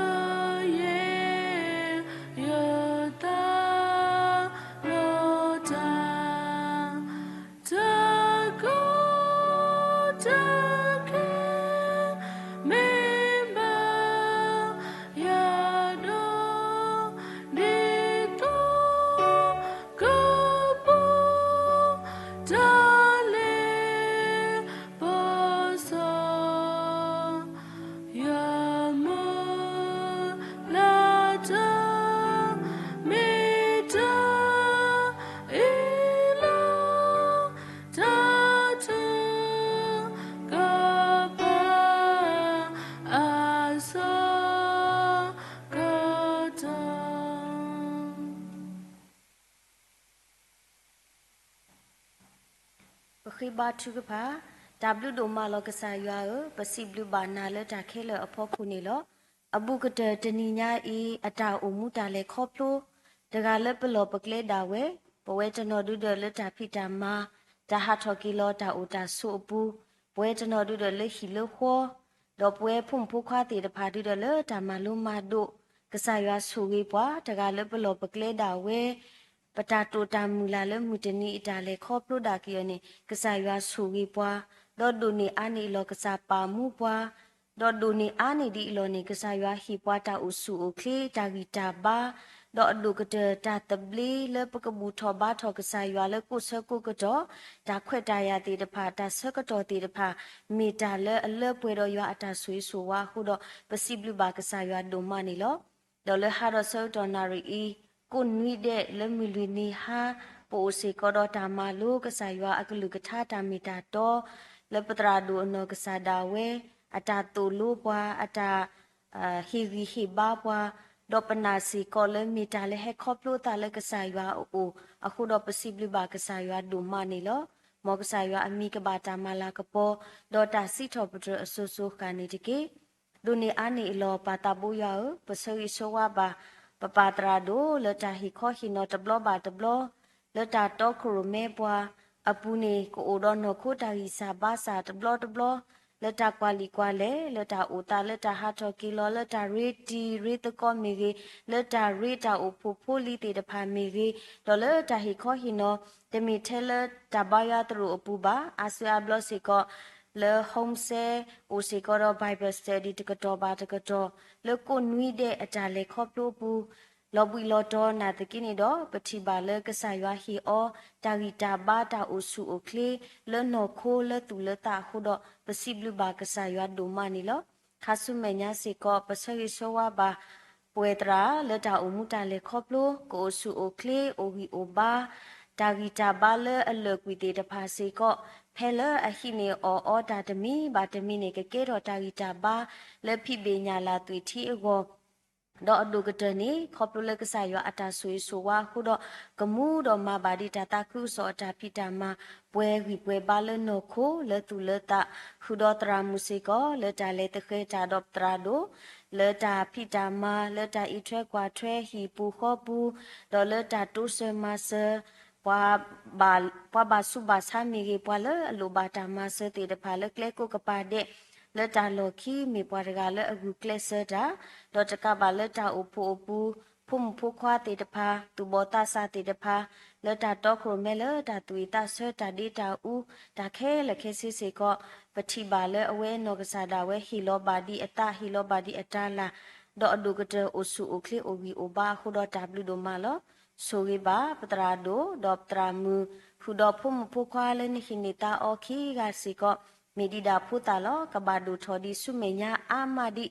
ယဲၢ် ယသးလီၤတၢ် တၢ်ကီတၢ်ခဲ မ့ၢ်ဘၣ်ယၤဒီး ဒ်သိးကပူၤ တၢ်လဲၤပစီ ယမုၢ်လၢ်တၢ် မ့ၢ်တၢ်အ့ၣ်လိာ် တၢ်ထုကဖၣ် အဆၢကတီၢ် ပဃ့ဘါထုကဖၣ်. တၢ်ဘျုးဒိၣ်မးလီၤကစၢ်ယွၤဧၢ, ပစံးဘျုးဘၣ်နၤလၢတၢ်ခဲလၢာ်အဖီခိၣ်န့ၣ်လီၤ. အဘူးကတၢၢ်တနံၤညါအံၤ အတၢ်အိၣ်မူတၢ်လဲၤခီဖျိ တဂၤလၢပလီၢ်ပကျဲဒၣ်ဝဲ, ပဝဲတနီၤဒုဒီးလၢတၢ်ဖံးတၢ်မၤ, တၢ်ဟးထီၣ်က့ၤလီၤတၢ်အိၣ်တၢ်ဆိးအပူၤ, ပဝဲတနီၤဒုဒီးလၢဟံၣ်လၢဃီ, ဒီးပဝဲဖိမုၣ်ဖိခွါသ့ၣ်တဖၣ်ဒုဒီးလၢတၢ်မၤလိမၤဒိး, ကစၢ်ယွၤဆိၣ်ဂ့ၤပှၤ, တဂၤလၢပလီၢ်ပကျဲဒၣ်ဝဲ ပတၢ်တိာ်တၢ်မုၢ်လၢ်လၢမုၢ်တနံၤအတၢ်လဲၤခီဖျိဒၣ်က့ၤအီၤန့ၣ် ကစၢ်ယွၤဆိၣ်ဂ့ၤပှၤ, ဒီးဒိၣ်န့ၢ်အါန့ၢ်အလီၢ်ကစၢ်ပာ်မူပှၤ, ဒီးဒိၣ်န့ၢ်အါန့ၢ်ဒ်အလီၢ်န့ၣ် ကစၢ်ယွၤဟ့ၣ်ပှၤတၢ်အိၣ်ဆူၣ်အိၣ်ချ့တၢ်ဂံၢ်တၢ်ဘါ, ဒီးအဒိၣ်ကတၢၢ်တၢ်သဘျ့လၢပကဘူၣ်ထီၣ်ဘါထီၣ်ကစၢ်ယွၤလၢကိးဆၢကိးကတီၢ်, တၢ်ခွဲးတၢ်ယာ်သ့ၣ်တဖၣ်, တၢ်ဆၢကတီၢ်သ့ၣ်တဖၣ်, မ့ၢ်တၢ်လၢအလၢပှဲၤဒီးယွၤအတၢ်ဆိၣ်ဂ့ၤဆိၣ်ဝါအဃိဒီး ပစံးဘျုးဘၣ်ကစၢ်ယွၤဒိၣ်မးန့ၣ်လီၤ. ဒီးလၢဟါဒီးဆၢကတီၢ်နၣ်ရံၣ်အံၤ, ကိးနွံဒဲးလၢမုၢ်လွံၢ်နံၤဟါ, ပအိၣ်စ့ၢ်ကီးဒီးတၢ်မၤလိကစၢ်ယွၤအကလုၢ်ကထါတၢ်မ့ၢ်တၢ်တီ, လၢပသရၣ်ဒိၣ်အနီၢ်ကစၢ်ဒၣ်ဝဲ, အတၢ်သိၣ်လိပှၤ, အတၢ် ဟ့ၣ်ဂံၢ်ဟ့ၣ်ဘါပှၤ, ဒီးပနာ်စ့ၢ်ကီးလၢမ့ၢ်တၢ်လၢဟဲခီဖျိသးလၢကစၢ်ယွၤအအိၣ်အဃိဒီး ပစံးဘျုးဘၣ်ကစၢ်ယွၤဒိၣ်မးန့ၣ်လီၤ. မ်ကစၢ်ယွၤအမံၤကဘၣ်တၢ်မၤလၤကပီၤ, ဒီးတၢ်စံးထီၣ်ပတြၢၤအစိၤစိၤဃၣ်န့ၣ်တက့ၢ်. ဒိးန့ၢ်အါန့ၢ်အလီၢ် ပၢ်သးဘိယွၤဧၢ, ပဆၢဂ့ၤဆၢဝါဘၣ် ပပၢ်သရၣ်ဒိၣ်လၢတၢ်ဟ့ၣ်ခီဟ့ၣ်နီၤတဘျီဘၣ်တဘျီ, လၢတၢ်တီခိၣ်ရိၣ်မဲပှၤအပူၤန့ၣ် ကအိၣ်ဒီးနီၢ်ခိတၢ်ဂံၢ်စၢ်ဘါစၢ်တဘျီတဘျီ, လၢတၢ်ကွၢ်လံာ်ကွၢ်လဲၢ်, လၢတၢ်အိၣ်သး, လၢတၢ်ဟးထီၣ်က့ၤလီၤ, လၢတၢ်ရ့တံၤရ့သကိးမ့ၢ်ဂ့ၤ, လၢတၢ်ရ့တၢ်အိၣ်ဖှိၣ်ဖိလံၤသ့ၣ်တဖၣ်မ့ၢ်ဂ့ၤ, ဒီးလၢတၢ်ဟ့ၣ်ခီဟ့ၣ်နီၤ, တမ့ၢ်ထဲလၢတၢ်ဘါယွၤသရိာ်အပူၤဘၣ်, အါစုအါဘျီစ့ၢ်ကီး, လၢ home cell အိၣ်စ့ၢ်ကီးဒီး Bible study တကတီၢ်ဘၣ်တကတီၢ်, လၢကိးနွံဒဲးအတၢ်လဲၤခီဖျိအပူၤ လီၤဘှံးလီၤတီၤနာ်သက့န့ၣ်ဒီး ပထံၣ်ဘၣ်လၢကစၢ်ယွၤဟ့ၣ်အီၤ တၢ်ဂံၢ်တၢ်ဘါတၢ်အိၣ်ဆူၣ်အိၣ်ချ့ လၢနီၢ်ခိလၢသူၣ်လၢသးအဃိဒီး ပစံးဘျုးဘၣ်ကစၢ်ယွၤဒိၣ်မးန့ၣ်လီၤ. ခါဆူမဲာ်ညါစ့ၢ်ကီး ပဆၢဂ့ၤဆၢဝါဘၣ် ပှဲၤသရၣ်လၢတၢ်အိၣ်မူတၢ်လဲၤခီဖျိ ကအိၣ်ဆူၣ်အိၣ်ချ့ အိၣ်ဂံၢ်အိၣ်ဘါ တၢ်ဂံၢ်တၢ်ဘါလၢအလၢာ်ကွံာ်သ့ၣ်တဖၣ်စ့ၢ်ကီး, ဖဲလၢအဟံးန့ၢ်အီၣ်အီတၢ်တမံၤဘၣ်တမံၤန့ၣ် ကကဲထီၣ်တၢ်ဂံၢ်တၢ်ဘါ လၢဖံးဘ့ၣ်ညၣ်လၢ်သွံၣ်ထံအဂီၢ်, ဒီးအဒိၣ်ကတၢၢ်န့ၣ် ခီဖျိလၢကစၢ်ယွၤအတၢ်ဆိၣ်ဂ့ၤဆိၣ်ဝါအဃိဒီး ကမူဒီးမၤဘၣ်ဒံးတၢ်သးခုကစီၣ်အတၢ်ဖံးတၢ်မၤ ပှဲၤဂံၢ်ပှဲၤဘါလၢနီၢ်ခိလၢသူၣ်လၢသး, ဃုာ်ဒီးသရၣ်မုၣ်စ့ၢ်ကီး လၢတၢ်လဲၤသဃဲၤတၢ်ဒီးပသရၣ်ဒိၣ် လၢတၢ်ဖံးတၢ်မၤ လၢတၢ်အံးထွဲကွၢ်ထွဲဟံၣ်ပူၤဃီပူၤ, ဒီးလၢတၢ်တိစၢၤမၤစၢၤ ပှၤဘၣ်ဆူးဘၣ်ဆါမ့ၢ်ဂ့ၤ, ပှၤလၢအလိၣ်ဘၣ်တၢ်မၤစၢၤသ့ၣ်တဖၣ်လၢကျဲကိးကပၤဒဲး, လၢတၢ်လီၢ်ခံမ့ၢ်ပှၤတဂၤလၢအဂုာ်ကျဲးစၢးတၢ်, ဒီးတကးဘၣ်လၢတၢ်အိၣ်ဖှိၣ်အပူၤ ဖိမုၣ်ဖိခွါသ့ၣ်တဖၣ် သူၣ်ဘီၣ်သးစၢ်သ့ၣ်တဖၣ် လၢတၢ်တီခိၣ်ရိၣ်မဲလၢတၢ်သူၣ်အံၣ်သးဆၢတၢ်ဒ့တၢ်အူ တၢ်ခဲလၢာ်ခဲဆ့စ့ၢ်ကီး, ပထံၣ်ဘၣ်လၢအဝဲနီၢ်ကစၢ်ဒၣ်ဝဲဟ့ၣ်လီၤဘၣ်ဒံးအသး ဟ့ၣ်လီၤဘၣ်ဒံးအတၢ်လၢ်, ဒီးအဒိၣ်ကတၢၢ်အိၣ်ဆူၣ်အိၣ်ချ့အိၣ်ဂံၢ်အိၣ်ဘါအဃိဒီးတၢ်ဘျုးဒိၣ်မးလီၤ. ဆိၣ်ဂ့ၤဘၣ်ပသရၣ်ဒိၣ် ဒီးပသရၣ်မုၣ် ဃုာ်ဒီးဖိမုၣ်ဖိခွါလၢနဟံးန့ၢ်သးအီၤခံဂၤစ့ၢ်ကီး, မ့ၢ်ဒံးဒၣ်ဖိသၣ်လီၤ. ကဘၣ်ဒိၣ်ထီၣ်ဒံးဆူမဲာ်ညါအါမးဒံး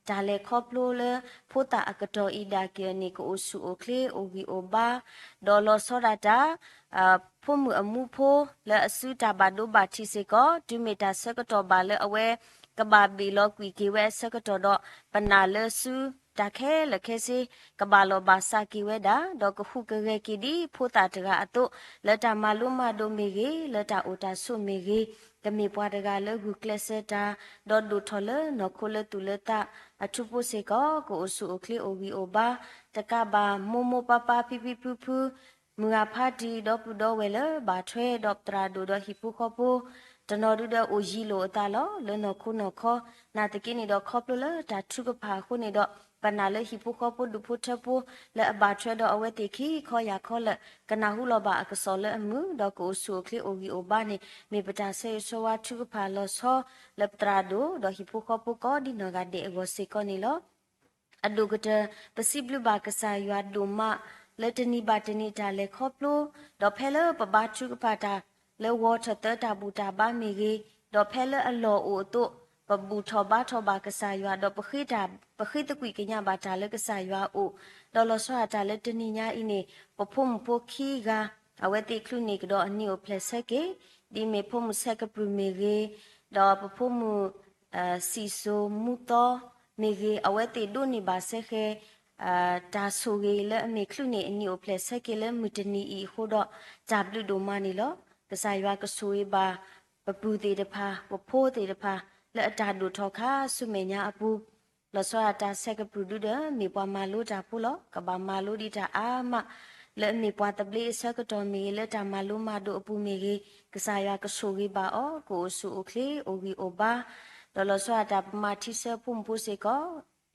တၢ်လဲၤခီဖျိလၢ ဖိသၣ်အကတီၢ်အံၤဒၣ်က့ၤအီၤန့ၣ် ကအိၣ်ဆူၣ်အိၣ်ချ့အိၣ်ဂံၢ်အိၣ်ဘါ, ဒီးလီၤဆီဒၣ်တၢ် ဖိမုၣ်အမူဖိလၢအစုတၢ်ဘၣ်ဒိဘၣ်ထံးစ့ၢ်ကီး, တုၤမ့ၢ်တၢ်ဆၢကတီၢ်ဘၣ်လၢအဝဲ ကဘၣ်ဘ့ၣ်လီၤကွံာ်က့ၤဝဲအဆၢကတီၢ်ဒီး ပနာ်လၢစုတၢ်ခဲလၢာ်ခဲဆ့ ကဘၣ်လီၤဘၣ်စးက့ၤဝဲဒၣ်, ဒီးကဟူးကဂဲၤက့ၤဒ်ဖိသၣ်တဂၤအသိး, လၢတၢ်မၤလိမၤဒိးမ့ၢ်ဂ့ၤ, လၢတၢ်အိၣ်တၢ်ဆိးမ့ၢ်ဂ့ၤ, ကမ့ၢ်ပှၤတဂၤလၢဂုာ်ကျဲးစၢးတၢ်, ဒီးဒိၣ်ထီၣ်လၢနီၢ်ခိလၢသူၣ်လၢသး အထူဖိစ့ၢ်ကီး ကအိၣ်ဆူၣ်အိၣ်ချ့အိၣ်ဂံၢ်အိၣ်ဘါ, တကးဘၣ်မိၢ်မိၢ်ပၢ်ပၢ်ဖံဖံဖုဖု မုၢ်ဂၤဖါတံၢ်ဒီပုၢ်ဒီဝဲၢ်လၢဘၣ်ထွဲဒီးပသရၣ်ဒိၣ်ဒီးဟံၣ်ဖိဃီဖိ တနီၤဒုဒီးအိၣ်ယံၤလိာ်အသးလီၤ လၢနီၢ်ခိနီၢ်ခီ, နာ်သက့န့ၣ်ဒီးခီဖျိလၢတၢ်ထုကဖၣ်အဃိန့ၣ်ဒီး ပနာ်လၢဟံၣ်ဖိဃီဖိဒူၣ်ဖိထၢဖိ လၢအဘၣ်ထွဲဒီးအဝဲသ့ၣ်ခံခီယၢ်ခီလၢာ် ကနၢ်ဟူလီၤဘၣ်အကစီၣ်လၢအမုာ် ဒီးကအိၣ်ဆူၣ်အိၣ်ချ့အိၣ်ဂံၢ်အိၣ်ဘါန့ၣ် မ့ၢ်ပတၢ်ဆၢဂ့ၤဆၢဝါထုကဖၣ်လီၤဆီ လၢပသရၣ်ဒိၣ်ဒီးဟံၣ်ဖိဃီဖိကိးဒံနီၢ်ဂၤဒဲးအဂီၢ်စ့ၢ်ကီးန့ၣ်လီၤ. အဒိၣ်ကတၢၢ် ပစံးဘျုးဘၣ်ကစၢ်ယွၤဒိၣ်မး လၢတနံၤဘၣ်တနံၤတၢ်လဲၤခီဖျိ, ဒီးဖဲလၢပဘါထုကဖၣ်တၢ် လၢဝီထၢၣ်သၢတၢ်ဘူၣ်တၢ်ဘါမ့ၢ်ဂ့ၤ, ဒီးဖဲလၢအလီၢ်အိၣ်အသိး ပဘူၣ်ထီၣ်ဘါထီၣ်ဘၣ်ကစၢ်ယွၤ ဒီးပဃ့တၢ် ပဃ့သကွံာ်ကညးဘၣ်တၢ်လၢကစၢ်ယွၤအအိၣ်, ဒီးလီၤဆီဒၣ်တၢ်လၢတနံၤညါအံၤန့ၣ် ပဖိမုၣ်ဖိခံဂၤ အဝဲသ့ၣ်ချုးန့ၢ်ကဒီးအနံၣ်အိၣ်ဖျဲၣ်ဆၢက့ၤ, ဒ်မ့ၢ်ဖိမုၣ်ဆဲးကပြုၢ်မ့ၢ်ဂ့ၤ, ဒီးပဖိမုၣ် စံၣ်စိၤမူသီမ့ၢ်ဂ့ၤ, အဝဲသ့ၣ်ဒိးန့ၢ်ဘၣ်စဲဃဲၤ တၢ်ဆိၣ်ဂ့ၤလၢအမ့ၢ်ချုးန့ၢ်အနံၣ်အိၣ်ဖျဲၣ်ဆၢက့ၤလၢမုၢ်တနံၤအံၤအဃိဒီး တၢ်ဘျုးဒိၣ်မးန့ၣ်လီၤ. ကစၢ်ယွၤကဆိၣ်ဂ့ၤဘၣ် ပပုၢ်သ့ၣ်တဖၣ် ပဖိသ့ၣ်တဖၣ် လၢအတၢ်ဒိၣ်ထီၣ်ခါဆူမဲာ်ညါအပူၤ, လီၤဆီဒၣ်တၢ်ဆဲးကပြုၢ်ဒုဒီး မ့ၢ်ပှၤမၤလိတၢ်ဖိလီၤ. ကဘၣ်မၤလိဒံးတၢ်အါမး လၢအမ့ၢ်ပှၤသဘျ့အဆၢကတီၢ်မ့ၢ်ဂ့ၤ, လၢတၢ်မၤလိမၤဒိးအပူၤမ့ၢ်ဂ့ၤ, ကစၢ်ယွၤကဆိၣ်ဂ့ၤဘၣ်အီၤ, ကအိၣ်ဆူၣ်အိၣ်ချ့ အိၣ်ဂံၢ်အိၣ်ဘါ, ဒီးလီၤဆီဒၣ်တၢ်ပမၤထံဆၢဖိမုၣ်ဖိစ့ၢ်ကီး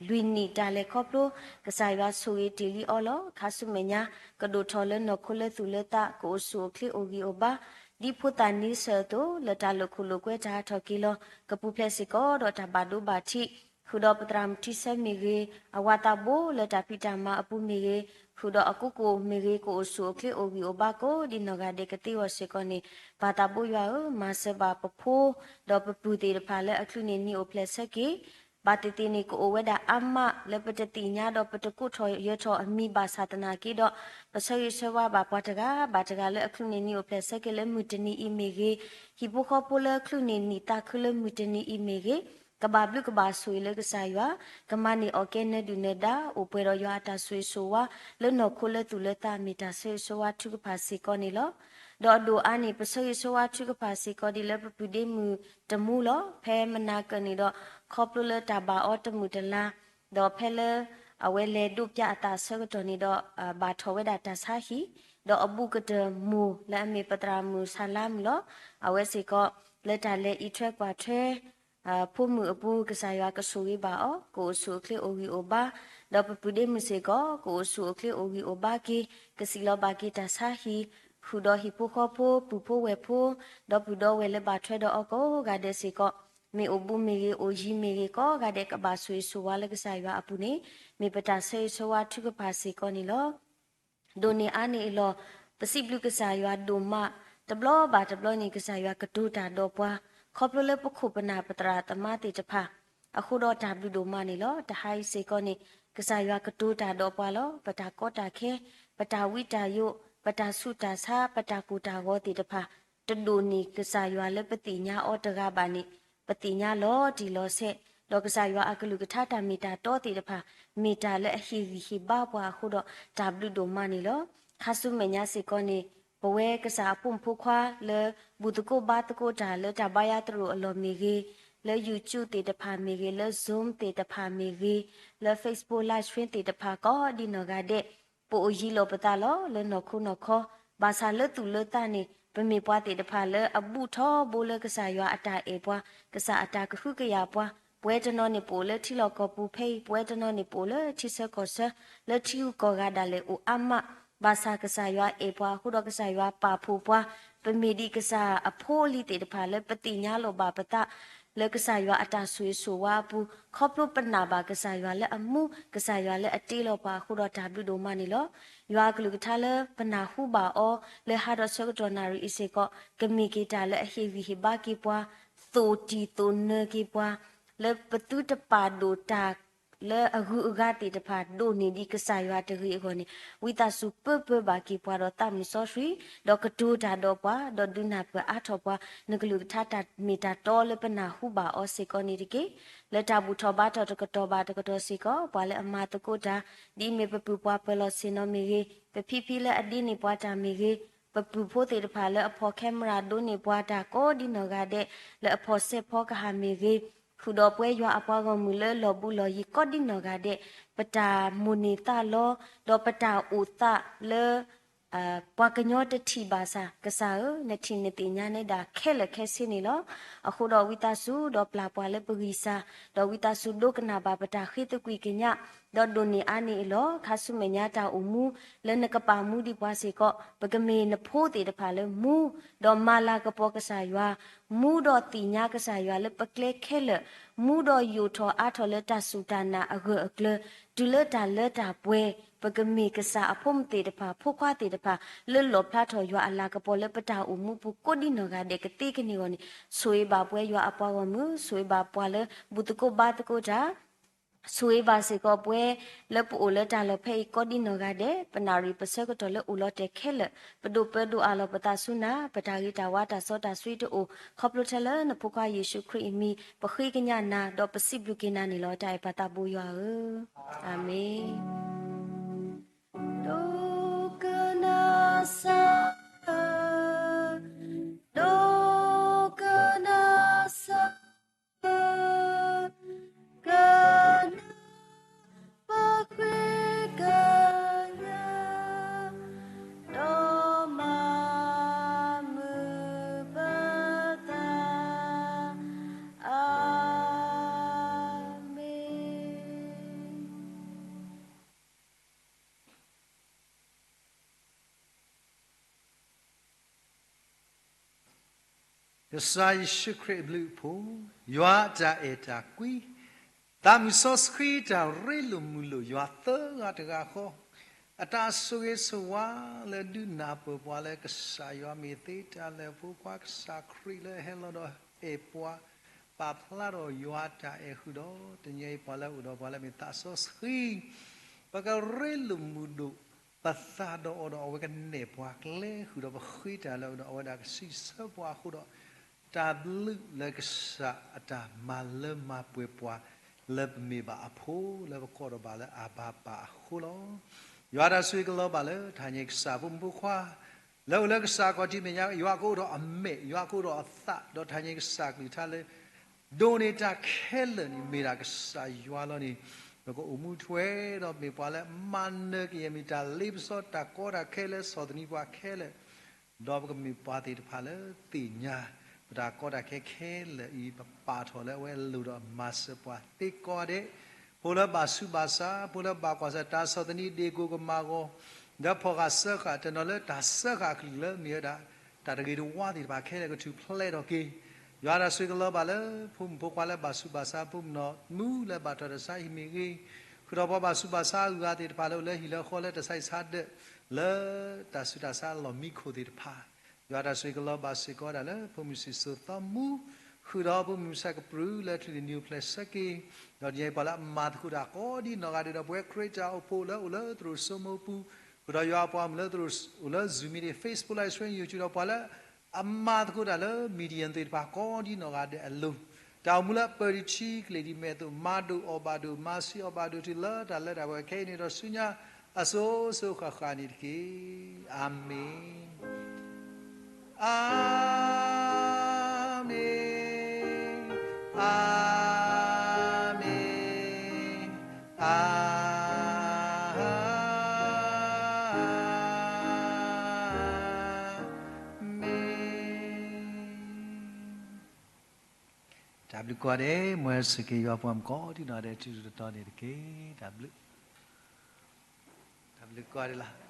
လွံၢ်နံၣ်တၢ်လဲၤခီဖျိ ကစၢ်ယွၤဆိၣ်ဂ့ၤတ့ၢ်လံအီၤလီၤ. ခါဆူမဲာ်ညါ ကဒိၣ်ထီၣ်လၢနီၢ်ခိလၢသူၣ်လၢသး ကအိၣ်ဆူၣ်အိၣ်ချ့အိၣ်ဂံၢ်အိၣ်ဘါ, ဒ်ဖိသၣ်န့ဆၢၣ်အသိး လၢတၢ်လိာ်ခိၣ်လိာ်ကွဲတၢ်ဟးထီၣ်က့ၤလီၤ ကပူၤဖျဲးစ့ၢ်ကီးဒီးတၢ်ဘၣ်ဒိဘၣ်ထံး ဃုာ်ဒီးပသရၣ်မုၣ်ထံဆၢမ့ၢ်ဂ့ၤ, အဝၤသးဘိလၢတၢ်ဖံးတၢ်မၤအပူၤမ့ၢ်ဂ့ၤ, ဃုာ်ဒီးအကူအကီၢ်မ့ၢ်ဂ့ၤ, ကအိၣ်ဆူၣ်အိၣ်ချ့အိၣ်ဂံၢ်အိၣ်ဘါကိးဒ်နီၢ်ဂၤဒဲးကသ့အဂီၢ်စ့ၢ်ကီးန့ၣ်, ပၢ်သးဘိယွၤဧၢ, မၤစၢၤဘၣ်ပဖိ, ဒီးပပုၢ်သ့ၣ်တဖၣ်လၢအချုးန့ၢ်နံၣ်အိၣ်ဖျဲၣ်ဆၢက့ၤ ဘၣ်သ့ၣ်သ့ၣ်န့ၣ် ကအိၣ်ဝဲဒၣ်အါမးလၢပတသ့ၣ်ညါဒီးပတကိးထီၣ်ယၢၤထီၣ်အမံၤဘၣ်ဆၣ်သနာ်က့ဒီး, ပဆၢဂ့ၤဆၢဝါဘၣ်ပှၤတဂၤဘၣ်တဂၤလၢအချုးန့ၢ်နံၣ်အိၣ်ဖျဲၣ်ဆၢက့ၤလၢမုၢ်တနံၤအံၤမ့ၢ်ဂ့ၤ, ဟံၣ်ဖိဃီဖိလၢချုးန့ၢ်နံၣ်သးခုလၢမုၢ်တနံၤအံၤမ့ၢ်ဂ့ၤ, ကဘၣ်ဘျုးကဘၣ်ဆိၣ်ဂ့ၤလၢကစၢ်ယွၤ, ကမၤန့ၢ်အီၣ်ကဲနၢဒုၣ်နၢဒါ, အိၣ်ပှဲၤဒီးယွၤအတၢ်ဆိၣ်ဂ့ၤဆိၣ်ဝါ, လၢနီၢ်ခိလၢသူၣ်လၢသးမ့ၢ်တၢ်ဆၢဂ့ၤဆၢဝါထုကဖၣ်စ့ၢ်ကီးန့ၣ်လီၤ. ဒီးအဒိၣ်အါန့ၣ် ပဆၢဂ့ၤဆၢဝါထုကဖၣ်စ့ၢ်ကီးဒ်လၢပပုၢ်ဒ့မုၣ်တမူလီၤ. ဖဲမနၤကၢၣ်န့ၣ်ဒီး ခီဖျိလၢတၢ်ဘၣ်အီၤတမုာ်တလၤ, ဒီးဖဲလၢ အဝဲလဲၤဒိးပၠးအသးအဆၢကတီၢ်န့ၣ်ဒီး ဘၣ်ထီၣ်ဝဲဒၣ်တၢ်ဆါဟံၣ်, ဒီးအဘူးကတၢၢ်မိၢ်လၢအမ့ၢ်ပသရၣ်မုၣ်ဆါလါမုၣ်လီၤ. အဝဲစ့ၢ်ကီး လၢတၢ်လဲၤအံးထွဲကွၢ်ထွဲ ဖိမုၣ်အပူၤ ကစၢ်ယွၤကဆိၣ်ဂ့ၤဘၣ်အီၤ, ကအိၣ်ဆူၣ်အိၣ်ချ့အိၣ်ဂံၢ်အိၣ်ဘါ, ဒီးပပုၢ်ဒ့မုၣ်စ့ၢ်ကီး ကအိၣ်ဆူၣ်အိၣ်ချ့အိၣ်ဂံၢ်အိၣ်ဘါက့ၤ, ကစံးလီၤဘၣ်က့ၤတၢ်ဆါဟံၣ်, ဃုာ်ဒီးဟံၣ်ဖိဃီဖိ ပုၢ်ဖိဝဲၢ်ဖိ, ဒီပုၢ်ဒီဝဲၢ်လၢဘၣ်ထွဲဒီးအီၤကိးဂၤဒဲးစ့ၢ်ကီး, မ့ၢ်အိၣ်ဘူးမ့ၢ်ဂ့ၤ အိၣ်ယံၤမ့ၢ်ဂ့ၤ ကိးဂၤဒဲးကဘၣ်ဆိၣ်ဂ့ၤဆိၣ်ဝါလၢကစၢ်ယွၤအပူၤန့ၣ်, မ့ၢ်ပတၢ်ဆၢဂ့ၤဆၢဝါထုကဖၣ်စ့ၢ်ကီးန့ၣ်လီၤ. ဒိၣ်န့ၢ်အါန့ၢ်အလီၢ်, ပစံးဘျုးကစၢ်ယွၤဒိၣ်မး, တဘျီဘၣ်တဘျီန့ၣ် ကစၢ်ယွၤကတိၤတၢ်ဒီးပှၤ, ခီဖျိလၢပခိၣ်ပနၢ်ပသရၣ်သမါသ့ၣ်တဖၣ်, အဃိဒီးတၢ်ဘျုးဒိၣ်မးန့ၣ်လီၤ. တဟါအံၤစ့ၢ်ကီးန့ၣ် ကစၢ်ယွၤကတိၤတၢ်ဒီးပှၤလီၤ. ပတၢ်ကီတၢ်ခဲ, ပတၢ်ဝံတၢ်ယိး, ပတၢ်ဆူးတၢ်ဆါ, ပတၢ်ကိၢ်တၢ်ဂီၤသ့ၣ်တဖၣ်, တဒိၣ်န့ၢ်ကစၢ်ယွၤလၢပသ့ၣ်ညါအီၤတဂၤဘၣ်န့ၣ်, ပသ့ၣ်ညါလီၤတံၢ်လီၤဆဲး, ဒီးကစၢ်ယွၤအကလုၢ်ကထါတၢ်မ့ၢ်တၢ်တီသ့ၣ်တဖၣ်, မ့ၢ်တၢ်လၢအဟ့ၣ်ဂံၢ်ဟ့ၣ်ဘါပှၤအဃိဒီး တၢ်ဘျုးဒိၣ်မးန့ၣ်လီၤ. ခါဆူမဲာ်ညါစ့ၢ်ကီးန့ၣ် ပဝဲကစၢ်အဖိမုၣ်ဖိခွါလၢ ဘူၣ်သကိးဘါသကိးတၢ်လၢတၢ်ဘါယွၤသရိာ်အလီၢ်မ့ၢ်ဂ့ၤ, လၢ YouTube သ့ၣ်တဖၣ်မ့ၢ်ဂ့ၤ, လၢ Zoom သ့ၣ်တဖၣ်မ့ၢ်ဂ့ၤ, လၢ Facebook Live Stream သ့ၣ်တဖၣ်ကိးဒ်နီၢ်ဂၤဒဲး, ပအိၣ်ယံၤလီၤပသးလီၤ လၢနီၢ်ခိနီၢ်ခီ, ဘၣ်ဆၣ်လၢသူၣ်လၢသးန့ၣ် ပမ့ၢ်ပှၤသ့ၣ်တဖၣ်လၢအဘူးထီဘိလၢကစၢ်ယွၤအတၢ်အဲၣ်ပှၤ, ကစၢ်အတၢ်ကဟုကယာ်ပှၤ, ပဝဲတနီၤန့ၣ်ပအိၣ်လၢထံလီၢ်ကီၢ်ပူၤဖဲအံၤ, ပဝဲတနီၤန့ၣ်ပအိၣ်လၢထံဆၢကီၢ်ဆၢ, လၢထံဂုၤကီၢ်ဂၤဒၣ်လဲာ်အိၣ်အါမး, ဘၣ်ဆၣ်ကစၢ်ယွၤအဲၣ်ပှၤအဃိဒီးကစၢ်ယွၤပာ်ဖှိၣ်ပှၤ, ပမ့ၢ်ဒ်ကစၢ်အဖိအလံၤသ့ၣ်တဖၣ်လၢပသ့ၣ်ညါလီၤဘၣ်ပသး လၢကစၢ်ယွၤအတၢ်ဆိၣ်ဂ့ၤဆိၣ်ဝါအပူၤ, ခီဖျိပနာ်ဘၣ်ကစၢ်ယွၤလၢအမူ, ကစၢ်ယွၤလၢအတ့လီၤပှၤအဃိဒီးတၢ်ဘျုးဒိၣ်မးန့ၣ်လီၤ. ယွၤအကလုၢ်ကထါလၢပနၢ်ဟူဘၣ်အီၤ လၢဟါဒီးဆၢကတီၢ်နၣ်ရံၣ်အံၤစ့ၢ်ကီး ကမ့ၢ်က့ၤတၢ်လၢအဟ့ၣ်ဂံၢ်ဟ့ၣ်ဘါက့ၤပှၤ, သိၣ်တံၢ်သိၣ်နၢၤက့ၤပှၤ, လၢပသုတပာ်ဒိၣ်တၢ် လၢအဂုၤအဂၤသ့ၣ်တဖၣ် ဒိၣ်န့ၢ်ဒံးကစၢ်ယွၤတဂ့ၤအဂီၢ်န့ၣ်, ဝံသးစူၤပၢပၢဘၣ်က့ၤပှၤဒီးသးမုၢ်စီဆှံ, ဒီးကတိၤတၢ်ဒီးပှၤ, ဒီးဒုးနၢ်ပၢၢ်အါထီၣ်ပှၤ, နကလုၢ်ကထါတၢ်မ့ၢ်တၢ်တီလၢပနၢ်ဟူဘၣ်အီၤစ့ၢ်ကီးန့ၣ်တက့ၢ်. လၢတၢ်ဘူၣ်ထီၣ်ဘါထီၣ်တကတီၢ်ဘၣ်တကတီၢ်စ့ၢ်ကီး ပှၤလၢအမၤသကိးတၢ်, ဒ်အမ့ၢ်ပပုၢ်ပှၤပၢၤလီၢ်ဆ့ၣ်နီၤမ့ၢ်ဂ့ၤ, ပဖံဖံလၢအဒ့န့ၢ်ပှၤတၢ်မ့ၢ်ဂ့ၤ, ပပုၢ်ဖိသ့ၣ်တဖၣ်လၢအဖီၣ် camera ဒိးန့ၢ်ပှၤတၢ်ကိးဒ်နီၢ်ဂၤဒဲး, လၢအဖီၣ်စဲးဖီကဟၣ်မ့ၢ်ဂ့ၤ, ဃုာ်ဒီးပဝဲယွၤအပှၤဂီၢ်မုၢ်လၢလီၢ်ဘူးလီၢ်ယံၤကိးဒ်နီၢ်ဂၤဒဲး, ပတၢ်မိၣ်န့ၢ်သးလီ, ဒီးပတၢ်အိၣ်သးလၢ ပှၤကညီတထံၣ်ဘၣ်ဆၣ်, ကစၢ်ဧၢ, နထံၣ်နသ့ၣ်ညါနဲဒၣ်ခဲလၢာ်ခဲဆ့န့ၣ်လီၤ. အဃိဒီးဝံသးစူၤဒီးပျၢ်ပှၤလၢပဂံၢ်စၢ်, ဒီးဝံသးစူၤဒိကနၣ်ဘၣ်ပတၢ်ဃ့သကွံာ်ကညး, ဒီးဒိၣ်န့ၢ်အါန့ၢ်အလီၢ် ခါဆူမဲာ်ညါတၢ်အိၣ်မူ လၢနကပာ်မူဒံးပှၤစ့ၢ်ကီး, ပကမ့ၢ်နဖိသ့ၣ်တဖၣ်လၢမူ, ဒီးမၤလၤကပီၤကစၢ်ယွၤ, မူဒီးသ့ၣ်ညါကစၢ်ယွၤလၢပကျဲခဲလၢာ်, မူဒီးယိာ်ထီၣ်အါထီၣ်လၢတၢ်စူၢ်တၢ်နာ်အဂၢၢ်အကျၢၤ, တုၤလၢတၢ်လၢတၢ်ပှဲၤ, ပကမ့ၢ်ကစၢ်အဖိမုၣ်သ့ၣ်တဖၣ် ဖိခွါသ့ၣ်တဖၣ် လၢလီၣ်ဖျါထီၣ်ယွၤအလၤကပီၤလၢပတၢ်အိၣ်မူပူၤကိးဒ်နီၢ်ဂၤဒဲးကသ့ကန့ၢ်အဂီၢ်န့ၣ်, ဆိၣ်ဂ့ၤဘၣ်ပဝဲယွၤအပှၤဂီၢ်မုၢ်, ဆိၣ်ဂ့ၤဘၣ်ပှၤလၢဘူၣ်သကိးဘါသကိးတၢ် ဆိၣ်ဂ့ၤဘၣ်စ့ၢ်ကီးပဝဲ လၢပအိၣ်လၢတၢ်လီၢ်ဖဲအံၤကိးဒ်နီၢ်ဂၤဒဲး, ပနၣ်ရံၣ်ပဆၢကတီၢ်လၢအိၣ်လီၤတဲာ်ခဲလၢာ်, ပဒိးပၢဒိးအးလီၤပသးဆူနၤ, ပတၢ်ဂ့ၤတၢ်ဝါတၢ်စီတၢ်ဆှံတအိၣ်, ခီဖျိထဲလၢနဖိခွါယ့ၣ်ၡူးခရံာ်အမံၤ, ပဃ့ကညးနၤ, ဒီးပစံးဘျုးက့ၤနၤန့ၣ်လီၤ. တၢ်အဲၣ်ပၢ်သးဘိယွၤဧၢ, အၤမ့ၣ်. ဒိကနၣ်စၢ်ဧၢ, ဒိကနၣ်စၢ်ဧၢ, ကနၣ်ပဃ့ကညး, ဒီးမၤမုာ်ပသး, အၤမ့ၣ်. ကစၢ်ယ့ၣ်ၡူးခရံာ်အဘျုးအဖှိၣ်, ယွၤအတၢ်အဲၣ်တၢ်ကွံ, သးမုၢ်စီဆှံတၢ်ရ့လိာ်မုာ်လိာ်ယွၤသၢဂၤတဂၤဃီ, အတၢ်ဆိၣ်ဂ့ၤဆိၣ်ဝါလၢဒုးနၢ်ပၢၢ်ပှၤလၢကစၢ်ယွၤမ့ၢ်သ့တၢ်လၢာ်, ဖိခွါကစၢ်ခရံာ်လၢအဟဲလီၤဒီးအဲၣ်ပှၤ, ပာ်ဖျါထီၣ်ယွၤတၢ်အဲၣ်ဃုာ်ဒီး တနံၤအံၤပှၤလၢအအိၣ်ဒီးပှၤလၢမ့ၢ်သးစီဆှံ ပကရ့လိာ်မုာ်ဒိၣ်ပသးဒီးအီၤဒီး အဝဲကနဲၣ်ပှၤကျဲဃုာ်ဒီး ပဃ့တၢ်လၢအအိၣ်ဒီး အဝဲဒၣ်ကစံးဆၢပှၤအဃိဒီး တၢ်ဘျုးလၢကစၢ်အတၢ်မၤလၢမၤပှဲၤပှၤ လၢပမ့ၢ်ဘၣ်အဖိလၢပကိးထီၣ်ဘၣ်လၢအဘၤပၢ်အဃိလီၤ. ယွၤတၢ်ဆိၣ်ဂ့ၤကလီၤဘၣ်လၢတၢ်ဟါညါအံၤ ကစၢ်ဖိမုၣ်ဖိခွါ လၢအိၣ်လၢကစၢ်ခီၣ်ထံးမဲာ်ညါ, ယွၤကအိၣ်ဒီးအမဲာ်, ယွၤကအိၣ်ဒီးအသး, ဒီးတၢ်ဟါညါအံၤ ကစၢ်ကလုၢ်ကထါလၢ ဒိးန့ၢ်တၢ်ခဲလၢာ်န့ၣ် မ့ၢ်ဒၣ်ကစၢ်ယွၤလီၤန့ၣ်, ပကအိၣ်မူထွဲဒီးမ့ၢ်ပှၤလၢမၤနၢၤကယဲၢ် မ့ၢ်တၢ်လ့ပစီတၢ်ကီတၢ်ခဲလၢ ဆီၣ်သနံးပှၤခဲလၢာ်, ဒီးပကမ့ၢ်ပှၤသ့ၣ်တဖၣ်လၢသ့ၣ်ညါ ပတၢ်ကီတၢ်ခဲခဲလၢာ်အံၤ ပပာ်ထီၣ်လၢအဝဲအလိၤဒီးမၤစၢၤပှၤသ့ကိးဂၤဒဲး, ဖိလၢဘၣ်ဆူးဘၣ်ဆါ, ဖိလၢဘၣ်ကွၢ်ဆၢ တၢ်ဆီၣ်သနံးဒ့ၣ်ကိၣ်ကမၤဂီၤ ဒီးဖီၣ်ဃာ်စၢဃာ် တနီၤလၢတၢ်စၢဃာ်အကလုာ်လၢမ့ၢ်ဝဲဒၣ် တၢ်တဂ့ၤတဝါသ့ၣ်တဖၣ်ခဲလၢာ် ကထုးဖျဲးထီၣ်က့ၤ, ယွၤတၢ်ဆိၣ်ဂ့ၤကလီၤဘၣ်လၢ ဖိမုၣ်ဖိခွါလၢဘၣ်ဆူးဘၣ်ဆါ, ဖိမုၣ်နီၢ်မူလၢဘၣ်တၢ်တၢ်ဆါဟံၣ်မ့ၢ်ဂ့ၤ, ဃုာ်ဒီးပှၤဘၣ်ဆူးဘၣ်ဆါအဂၤသ့ၣ်တဖၣ်လၢအိၣ်လၢဟံၣ်လၢဃီ လၢတၢ်ဆါဟံၣ်ဆါဒၢး လၢတၢ်ဆူးတၢ်ဆါအလီၢ်မံခိၣ်သ့ၣ်တဖၣ်, ယွၤတၢ်ဆိၣ်ဂ့ၤကလီၤဘၣ်စ့ၢ်ကီးဒၣ်လၢ ဖိမုၣ်စံၣ်စိၤသီမူ, ဃုာ်ဒီးဖိမုၣ်ဆၣ်ကပြုၢ်လၢ ချုးလံာ်နံၤအိၣ်ဖျဲၣ်ဆၢက့ၤ, ဒီးတနံၤအံၤပှၤလၢအမၤသကိးတၢ်ကိးဒ်နီၢ်ဂၤဒဲး ဒီးပဝဲခရံာ်တၢ်အိၣ်ဖှိၣ်လၢအိၣ်လၢသရိာ်စိမိပူၤ, ဃုာ်ဒီးယွၤအပှၤမုၣ်လၢသရိာ်အိၣ်လၢ Zoom meeting, Facebook Live Stream, YouTube ဒီးပှၤလၢ အမၤသကိးတၢ်လၢ medium သ့ၣ်တဖၣ်ကိးဒ်နီၢ်ဂၤဒဲးအလိၤ, တၢ်အိၣ်မူလၢအပၢၢ်ဒံးဆံးကလ့ၢ်ဒံးမဲာ်အသိး မၤဒိၣ်အီၣ်ဘၣ်ဒိၣ် မၤဆံးအီၣ်ဘၣ်ဒိၣ်တုၤလၢတၢ်လၢတၢ်ပှဲၤခဲအံၤန့ၣ်ဒီးဆူညါ အစိၤစိၤဃၣ်ဃၣ်န့ၣ်တက့ၢ်. အၤမ့ၣ်, အၤမ့ၣ်, အၤမ့ၣ်, အၤမ့ၣ်. တၢ်ဘျုးကိးဂၤဒဲး, မ်ယွၤဆိၣ်ဂ့ၤယွၤပှၤမုၣ်ကိးဒ်နီၢ်ဂၤဒဲး ထူထူတီတီန့ၣ်တက့ၢ်. တၢ်ဘျုး, တၢ်ဘျုးကိးဂၤဒဲးလီၤ.